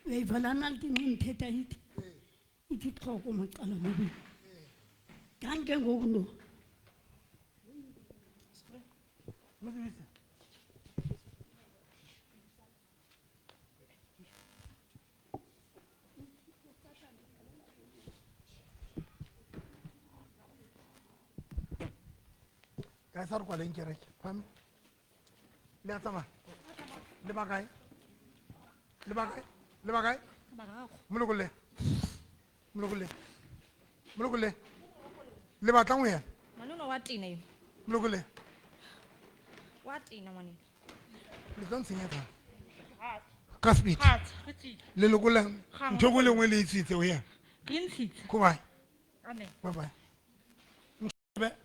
[SPEAKER 13] Uyayiva laa naliti nxa ndithetha ithi. Ithi xhoko macala mabini. Kanti ke ngoku no.
[SPEAKER 1] Kae sa re kwaleng kereke? Phame. Le a tsamaya? Le ba kae? Le ba kae? Le ba kae? Mo lokolle. Mo lokolle. Mo lokolle. Le batlang ho yena?
[SPEAKER 15] Ngwanenwa wa tena eo.
[SPEAKER 1] Mo lokolle.
[SPEAKER 15] Wa tena ngwaneno.
[SPEAKER 1] Le tlo ntshenyetsa. Ka speed.
[SPEAKER 15] Ga re tsile.
[SPEAKER 1] Le lokollang.
[SPEAKER 15] Ga
[SPEAKER 1] Ntho e nngwe le nngwe le e ntshitse ho yena.
[SPEAKER 15] Re ntshitse.
[SPEAKER 1] Ko bae.
[SPEAKER 15] Amen.
[SPEAKER 1] Bye bye. Nshebe.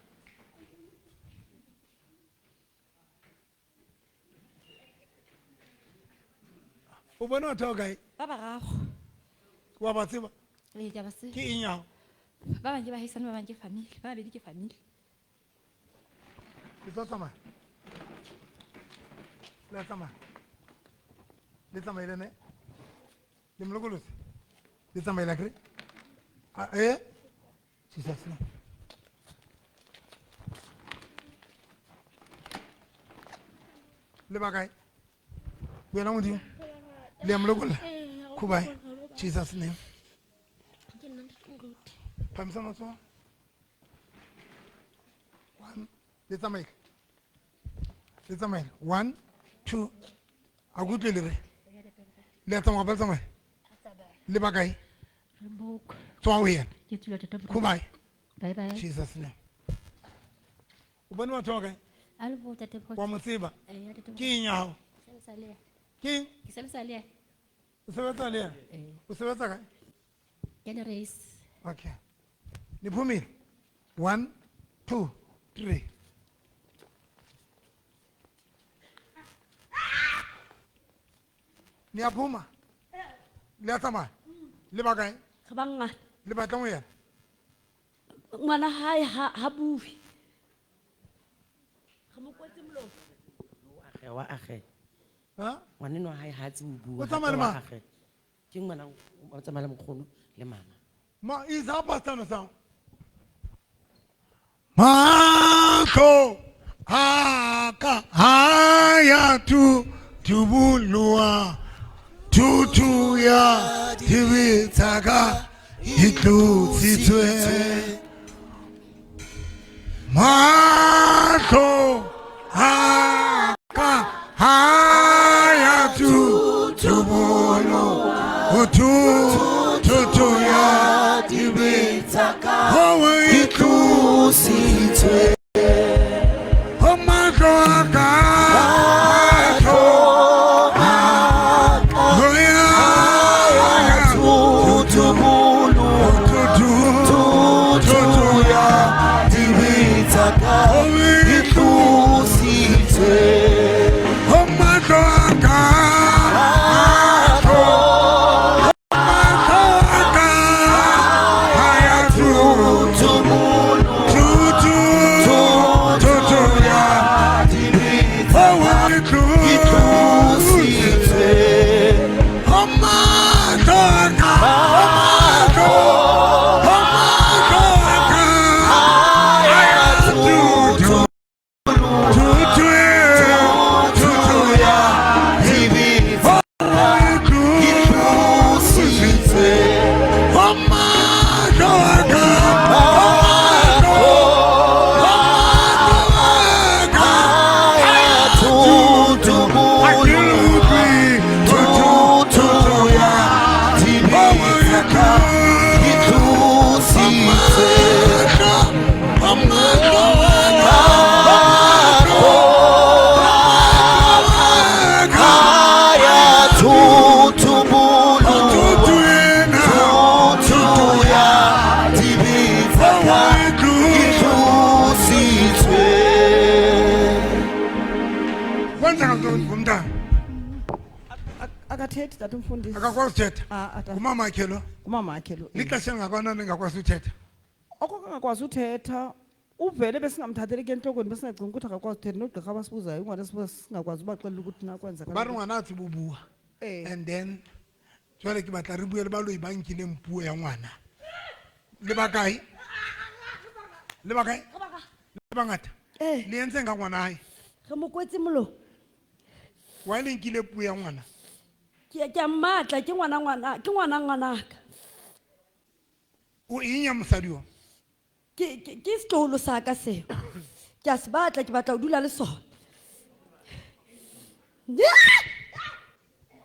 [SPEAKER 1] O bone batho ba kae?
[SPEAKER 15] Ba bararo.
[SPEAKER 1] Wa ba tseba?
[SPEAKER 15] Ee, ke a ba tseba.
[SPEAKER 1] Ke eng ya hao?
[SPEAKER 15] Ba bang ke bahaisane, ba bang ke family, ba babedi ke family.
[SPEAKER 1] Le tlo tsamaya? Le a tsamaya? Le tsamaile ne? Le mo lokolotse? Le tsamaile akere? Ah, eh? Jesus name. Le ba kae? Wena Modimo. Le a mo lokolla? Khubae. Jesus name. Phamisa matsoho. One. Le tsamaile. Le tsamaile. 1, 2. A ke utlwe le re. Le a tsamaya kapa le tsamaya? Le ba kae? Tswa ho yena.
[SPEAKER 10] Ke tswile tata Moruti.
[SPEAKER 1] Khubae.
[SPEAKER 10] Bye bye.
[SPEAKER 1] Jesus name. O bone batho ba kae?
[SPEAKER 10] A le bo tate Moruti.
[SPEAKER 1] Wa mo tseba?
[SPEAKER 10] Eh, ya tate Moruti.
[SPEAKER 1] Ke eng ya hao?
[SPEAKER 10] Ke sa le sa le yena.
[SPEAKER 1] Ke eng?
[SPEAKER 10] Ke sa le sa le yena.
[SPEAKER 1] O sebetsa le yena? O sebetsa kae?
[SPEAKER 15] Ke le race.
[SPEAKER 1] Okay. Niphumile. 1 2 3. Niyaphuma? Le a tsamaya? Le ba kae?
[SPEAKER 13] Re bangata.
[SPEAKER 1] Le batlang ho yena?
[SPEAKER 13] Ngwana hae ha bue. Re mo kwetse molomo.
[SPEAKER 12] Age wa age.
[SPEAKER 1] Ha?
[SPEAKER 12] Ngwaneno wa hae ha a tsebe ho bua,
[SPEAKER 1] O tsamaya le
[SPEAKER 12] hape wa
[SPEAKER 1] mang?
[SPEAKER 12] age. Ke ngwana o tsamaya le nkgono le mama.
[SPEAKER 1] Ma isa pastor no sa. Mahlo a ka ha ya tu tubulua tutu ya dibe tsa ka e tlotsitswe. Mahlo a ka ha ya tu tubulua tutu ya dibe tsa ka e tlotsitswe. Oh, mahlo a ka, mahlo a ka, tutu ya dibe tsa ka e tlotsitswe. Oh, mahlo a ka, mahlo a ka, ha ya tutu, tutu ya dibe tsa ka e tlotsitswe. Oh, mahlo a ka, mahlo, oh, mahlo a ka, ha ya tutu, tutu, tutu ya dibe tsa ka e tlotsitswe. Oh, mahlo a ka, mahlo, oh, mahlo a ka, ha ya tutu, tutu, tutu ya dibe tsa ka e tlotsitswe. Oh, mahlo a ka, mahlo a ka, ha ya tutu, tutu tutu ya dibe tsa ka e tlotsitswe. Kwenzeka ntoni ngumntana?
[SPEAKER 7] Akathethi tata umfundisi.
[SPEAKER 1] Akakwazi uthetha?
[SPEAKER 7] Ah, ah, tata.
[SPEAKER 1] Ngumama wakhe lo?
[SPEAKER 7] Ngumama wakhe lo, eh.
[SPEAKER 1] Lixesha elingakanani engakwazi uthetha?
[SPEAKER 7] Oko kangakwazi uthetha, uvele besingamthatheli ke entlokweni, besingacingi ukuthi akakwazi uthetha. Nogqirha abasibuzayo, ungwana sibuza singakwazi ubaxelela ukuthi nakwenzeka
[SPEAKER 1] Ba re
[SPEAKER 7] ntoni.
[SPEAKER 1] ngwana a tsebe ho bua.
[SPEAKER 7] Eh.
[SPEAKER 1] And then jwale ke batla re bue le baloi ba nkileng puo ya ngwana. Le ba kae? Le ba kae? Le bangata?
[SPEAKER 13] Eh.
[SPEAKER 1] Le entseng ka ngwana hae?
[SPEAKER 13] Re mo kwetse molomo.
[SPEAKER 1] Why le nkile puo ya ngwana?
[SPEAKER 13] Ke a mmatla, ke ngwana ngwana, ke ngwana ngwanaka.
[SPEAKER 1] O eng ya mosadi o?
[SPEAKER 13] Ke setloholo sa ka seo. Ke a se batla, ke batla ho dula le sona.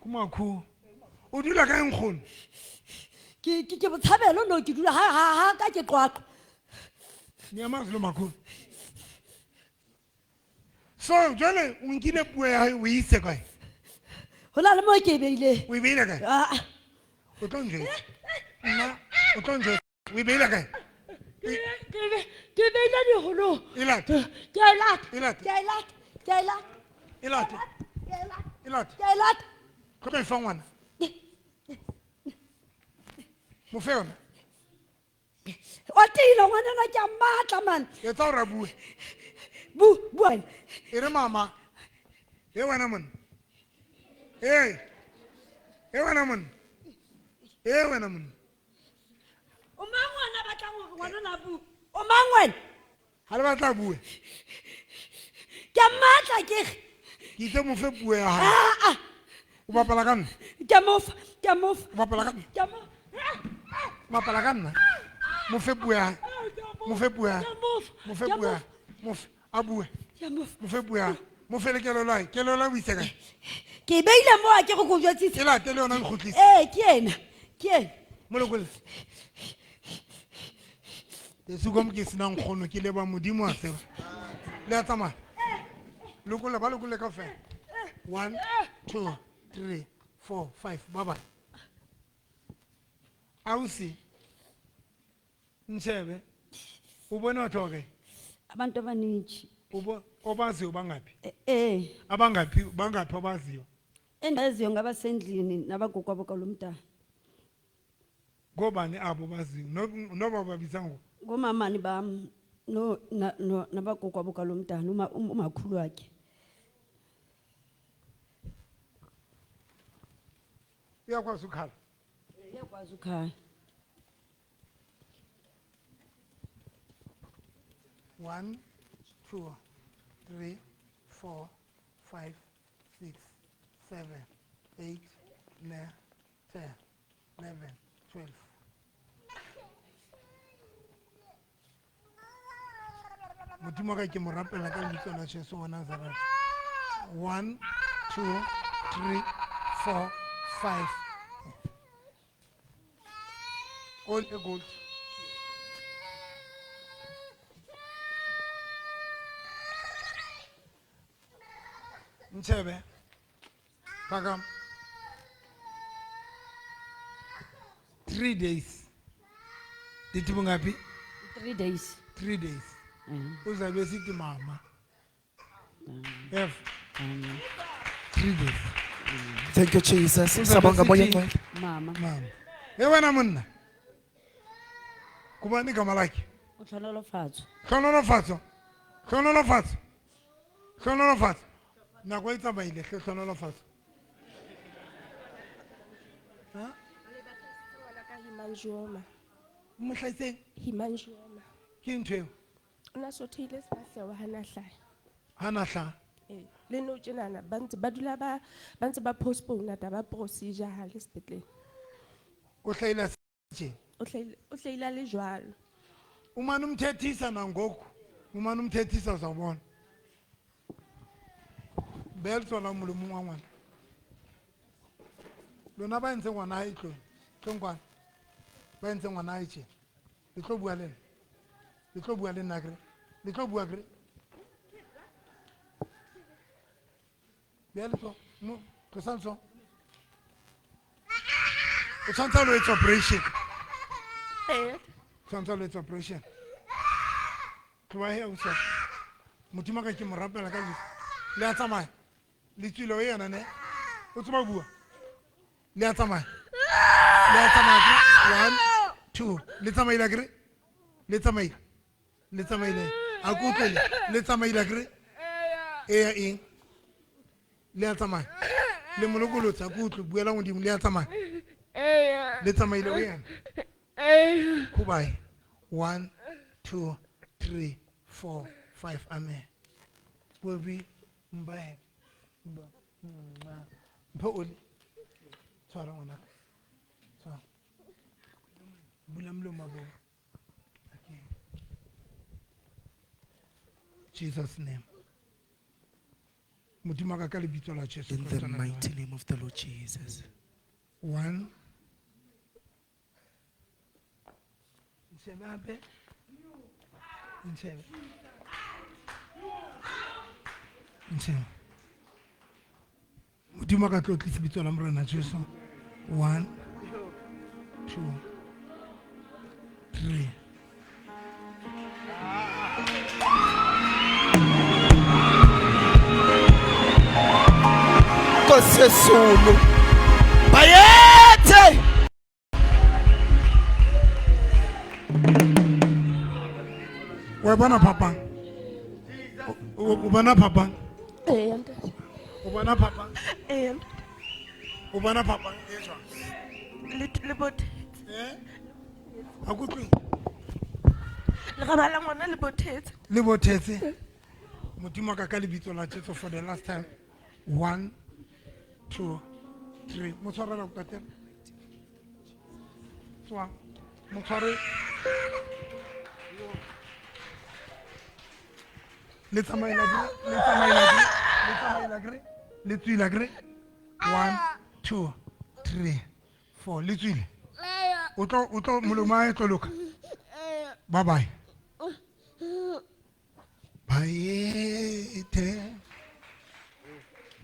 [SPEAKER 1] Ke makhu. O dula kae nkgono?
[SPEAKER 13] Ke botshabelo no, ke dula ha ka ke Qwaqwa.
[SPEAKER 1] Niyamazi lo makhulu. So jwale o nkile puo ya hae o e ise kae?
[SPEAKER 13] Ho na le moo ke e beileng.
[SPEAKER 1] O e beile kae?
[SPEAKER 13] Ah.
[SPEAKER 1] O tlo njwetsa. Nna o tlo njwetsa. O e beile kae?
[SPEAKER 13] Ke beile diholong.
[SPEAKER 1] E late.
[SPEAKER 13] Ke a e lata.
[SPEAKER 1] E late.
[SPEAKER 13] Ke a e lata. Ke a e lata.
[SPEAKER 1] E late.
[SPEAKER 13] Ke a e lata.
[SPEAKER 1] E late.
[SPEAKER 13] Ke a e lata.
[SPEAKER 1] Ke tlo e fa ngwana. Mo fe yona.
[SPEAKER 13] O tiile ngwanena, ke a mmatla man.
[SPEAKER 1] Etsa hore a bue.
[SPEAKER 13] Bua.
[SPEAKER 1] E re mama. E wena monna. E. E wena monna. E wena monna.
[SPEAKER 13] O mang ngwana a batlang hore ngwana a bue? O mang wena?
[SPEAKER 1] Ha le batla a bue.
[SPEAKER 13] Ke a mmatla ke re.
[SPEAKER 1] Ke itse mo fe puo ya hae.
[SPEAKER 13] Ah, ah.
[SPEAKER 1] O bapala ka nna?
[SPEAKER 13] Ke a mo fa, ke a mo fa.
[SPEAKER 1] O bapala ka nna?
[SPEAKER 13] Ke a mo
[SPEAKER 1] O bapala ka nna? Mo fe puo ya hae. Mo fe puo ya hae. Mo fe puo ya hae. Mo fe, a bue. Mo fe puo ya hae. Mo fe le kelello ya hae. Kelello ya hae o ise kae?
[SPEAKER 13] Ke e beile moo a ke re ko jwetsitse.
[SPEAKER 1] E late le yona e kgutlise.
[SPEAKER 13] Ee, ke ena, ke ena.
[SPEAKER 1] Mo lokolle. Tesuko ke sena nkgono, ke leboha Modimo a tseba. Le a tsamaya? Lokolla, ba lokolle kaofela. 1, 2, 3, 4, 5. Bye bye. Ausi ntshebe o bone batho ba kae?
[SPEAKER 13] Abantu abaninji.
[SPEAKER 1] Obaziyo bangaphi?
[SPEAKER 13] Eh.
[SPEAKER 1] Abangaphi, bangaphi obaziyo?
[SPEAKER 13] Endaziyo ngabasendlini nabagogo kwalo mntana.
[SPEAKER 1] Ngobani abo baziyo? Noba babiza ngo?
[SPEAKER 13] Ngomamani bam no na, no nabagogo kwalo mntana umakhulu wakhe.
[SPEAKER 1] Uyakwazi ukhala?
[SPEAKER 13] Uyakwazi ukhala.
[SPEAKER 1] 1, 2, 3, 4, 5, 6, 7, 8, 9, 10, 11, 12. Modimo ka ke mo rapela ka lebitso la Jesu wa Nazareth. 1, 2, 3, 4, 5. All gold. Ntshebe. Phakama. 3 days. Dithi bongaphi?
[SPEAKER 13] 3 days.
[SPEAKER 1] 3 days. Uzabe sithi mama. F. 3 days.
[SPEAKER 2] Thank you, Jesus.
[SPEAKER 1] Uzabe
[SPEAKER 2] Siyabonga moya
[SPEAKER 1] sithi
[SPEAKER 2] ngcwele.
[SPEAKER 13] Mama.
[SPEAKER 1] Mama. Hey wena monna. Kubani igama lakhe?
[SPEAKER 13] Utlhonolofatso.
[SPEAKER 1] Hlonolofatso. Hlonolofatso. Hlonolofatso. Nako e tsamaile hle hlonolofatso. Ha?
[SPEAKER 9] Hemangioma.
[SPEAKER 1] Mohlaiseng?
[SPEAKER 9] Hemangioma.
[SPEAKER 1] Ke ntho eo?
[SPEAKER 9] O na sothehile sefahleho ha na hlaha.
[SPEAKER 1] Ha na hlaha?
[SPEAKER 9] Ee, le nou tjenana, ba ntse ba dula ba, ba ntse ba postpone taba ya procedure ha le sepetlele.
[SPEAKER 1] O hlahile tje?
[SPEAKER 9] O hlahile, o hlahile a le jwalo.
[SPEAKER 1] Umane umthethisa nangoku. Umane umthethisa uzawubona. Beha letsoho la molomong wa ngwana. Lona ba entse ngwana hae tlong. Tlong kwana. Ba entse ngwana hae tje. Le tlo bua le nna. Le tlo bua le nna akere. Le tlo bua akere. Beha letsoho. Mo, tlosa letsoho. O tshwanetse a lo etsa operation.
[SPEAKER 9] Ee.
[SPEAKER 1] Tshwanetse a lo etsa operation. Tloha he, ausi wa ka. Modimo wa ka ke mo rapela ka Jesu. Le a tsamaya. Le tswile ho yena ne? O tseba ho bua? Le a tsamaya. Le a tsamaya akere? 1, 2. Le tsamaile akere? Le tsamaile. Le tsamaile. A ke utlwele. Le tsamaile akere? Eya eng? Le a tsamaya. Le mo lokolotse, a ke utlwe. Buela Modimo, le a tsamaya. Le tsamaile ho yena. Goodbye. 1, 2, 3, 4, 5. Amen. Bobi, mbae. Mba, mba. Mpho oli. Tshwara ngwanaka. Tshwara. Bula molomo wa bona. Okay. Jesus name. Modimo wa ka ka lebitso la Jesu
[SPEAKER 2] In the
[SPEAKER 1] Kreste wa
[SPEAKER 2] mighty
[SPEAKER 1] Nazareth.
[SPEAKER 2] name of the Lord Jesus.
[SPEAKER 1] 1. Ntshebe hape. Ntshebe. Ntshebe. Modimo wa ka tlo tlisa lebitso la Morena Jesu. 1, 2, 3.
[SPEAKER 2] Nkosi Yesulu. Bayethe.
[SPEAKER 1] Wa bona phapang? O bona phapang?
[SPEAKER 9] Ee, ntate.
[SPEAKER 1] O bona phapang?
[SPEAKER 9] Ee, ntate.
[SPEAKER 1] O bona phapang e jwang?
[SPEAKER 9] Le bothetse.
[SPEAKER 1] Eh? Ha ke utlwe.
[SPEAKER 9] Leraba la ngwana le bothetse.
[SPEAKER 1] Le bothetse. Modimo wa ka ka lebitso la Jesu for the last time. 1, 2, 3. Mo tshwarela ko tatela. Tswa. Mo tshware. Le tsamaela kere, le tsamaela kere, le tsamaela kere, le tswile kere. 1, 2, 3, 4. Le tswile. O tlo, o tlo, molomo wa hae tlo loka. Bye bye. Bayethe.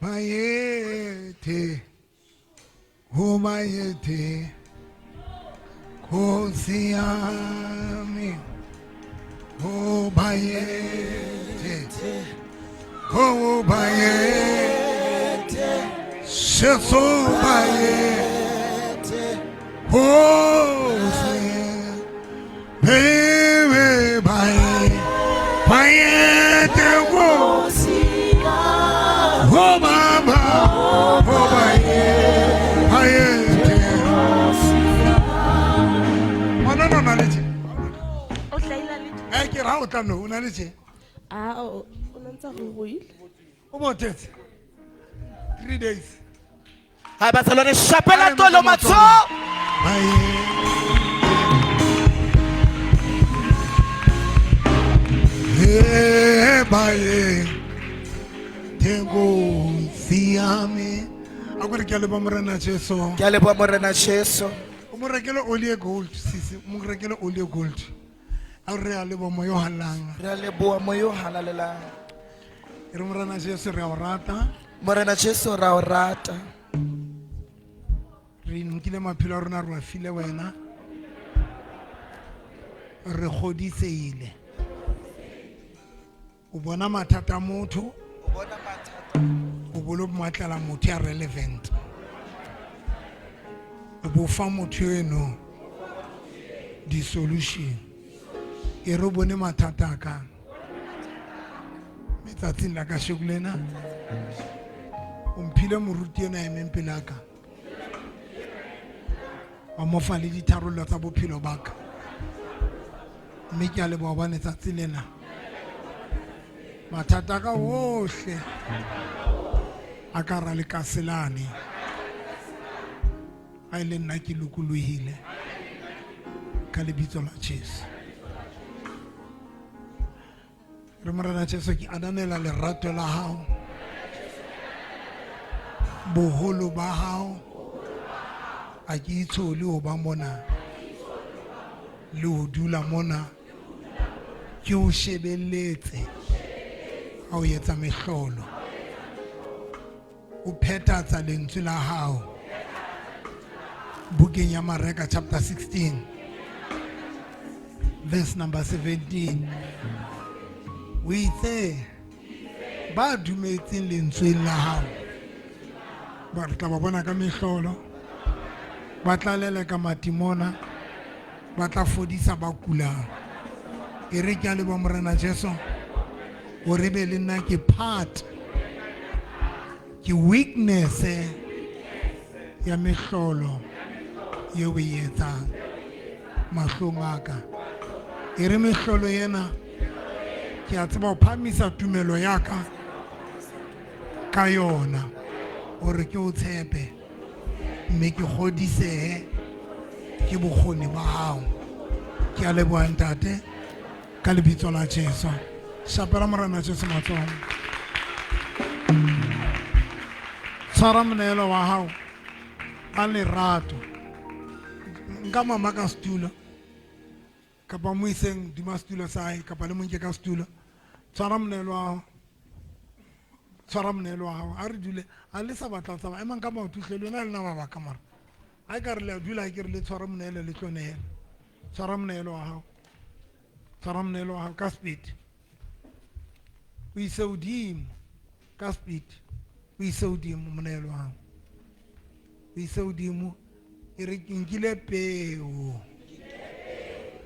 [SPEAKER 1] Bayethe. Ho bayethe. Nkosi yami obayethe obayethe Jesu bayethe Nkosi bebe baye bayethe Nkosi oh baba oh baye bayethe Ngwana no na le tje
[SPEAKER 7] O hlahile le
[SPEAKER 1] Eh ke ra o tla no o na le tje
[SPEAKER 7] Ah, o o ntse go ruile.
[SPEAKER 1] O mo tetse 3 days.
[SPEAKER 2] Hai bazalwane shapela tolo matsoho.
[SPEAKER 1] Eh baye Tengo siame. A kore ke a leboha Morena Jesu.
[SPEAKER 2] Ke a leboha Morena Jesu.
[SPEAKER 1] O mo rekele oli e gold sisi, o mo rekele oli e gold. A re a leboha moya o halalelang.
[SPEAKER 2] Re a leboha moya o halalelang.
[SPEAKER 1] E re Morena Jesu re a o rata.
[SPEAKER 2] Morena Jesu ra o rata.
[SPEAKER 1] Re nkile maphelo a rona re wa file wena. Re kgodisehile. O bona mathata a motho.
[SPEAKER 2] O bona mathata.
[SPEAKER 1] O bolo matlela motho ya relevant. O bo fa motho eno di solution. E re bone mathata a ka. Metsatsing la kasheko lena o mphile moruti ena a emeng pele a ka. Wa mo fa le ditharollo tsa bophelo ba ka. Mme ke a leboha hobane tsatsi lena mathata a ka ohle a ka ra lekase lane a ile nna ke lokolohile ka lebitso la Jesu. Re Morena Jesu ke ananela lerato la hao, boholo ba hao. A ke itshole ho ba mona le ho dula mona ke o shebelletse ha o etsa mehlolo, o phethatsa lentswe la hao bukeng ya Mareka chapter 16 verse number 17. O itse ba dumetseng lentsweng la hao ba re tla ba bona ka mehlolo, ba tla leleka matimona, ba tla fodisa ba kulang. E re ke a leboha Morena Jesu hore be le nna ke part, ke weakness ya mehlolo eo o e etsang mahlong a ka. E re mehlolo ena ke a tseba ho phahamisa tumelo ya ka ka yona hore ke o tshepe mme ke kgodisehe ke bokgoni ba hao. Ke a leboha ntate ka lebitso la Jesu. Shapela Morena Jesu matsoho. Tshwara moneelo wa hao ka lerato. Nka mama ka setulo kapa mo iseng hodima setulo sa hae kapa le mo nke ka setulo. Tshwara moneelo wa hao. Tshwara moneelo wa hao. A re dule a le sa batla ho tsamaya. Emang ka maoto hle, lona le nna mabaka mara. Ha e ka re le a dula ke re le tshwara moneelo le tlo nehela. Tshwara moneelo wa hao. Tshwara moneelo wa hao ka speed. O ise hodimo ka speed. O ise hodimo moneelo wa hao. O ise hodimo. E re ke nkile peo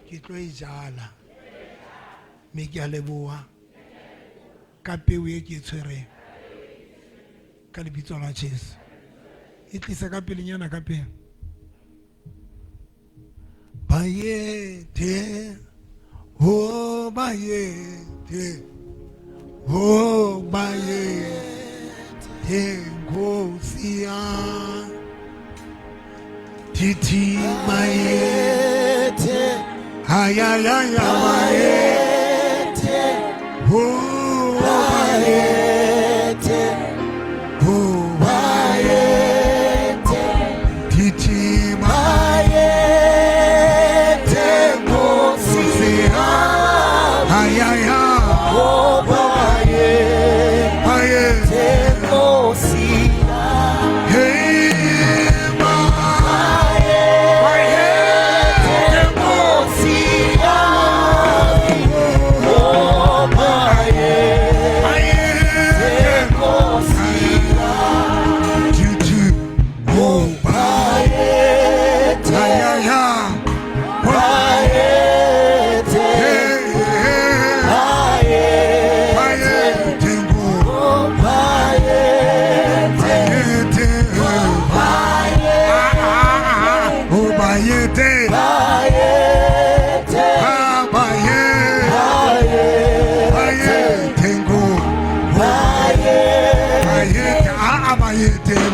[SPEAKER 1] ke tlo e jala mme ke a leboha ka peo e ke e tshwereng ka lebitso la Jesu. E tlisa ka pelenyana ka pele. Bayethe, oh bayethe, oh bayethe Nkosi yami. Titi bayethe, ay ay ay bayethe, oh bayethe, oh bayethe, titi bayethe Nkosi yami, ay ay ay, oh bayethe
[SPEAKER 2] Nkosi yami.
[SPEAKER 1] Hey.
[SPEAKER 2] Bayethe.
[SPEAKER 1] Te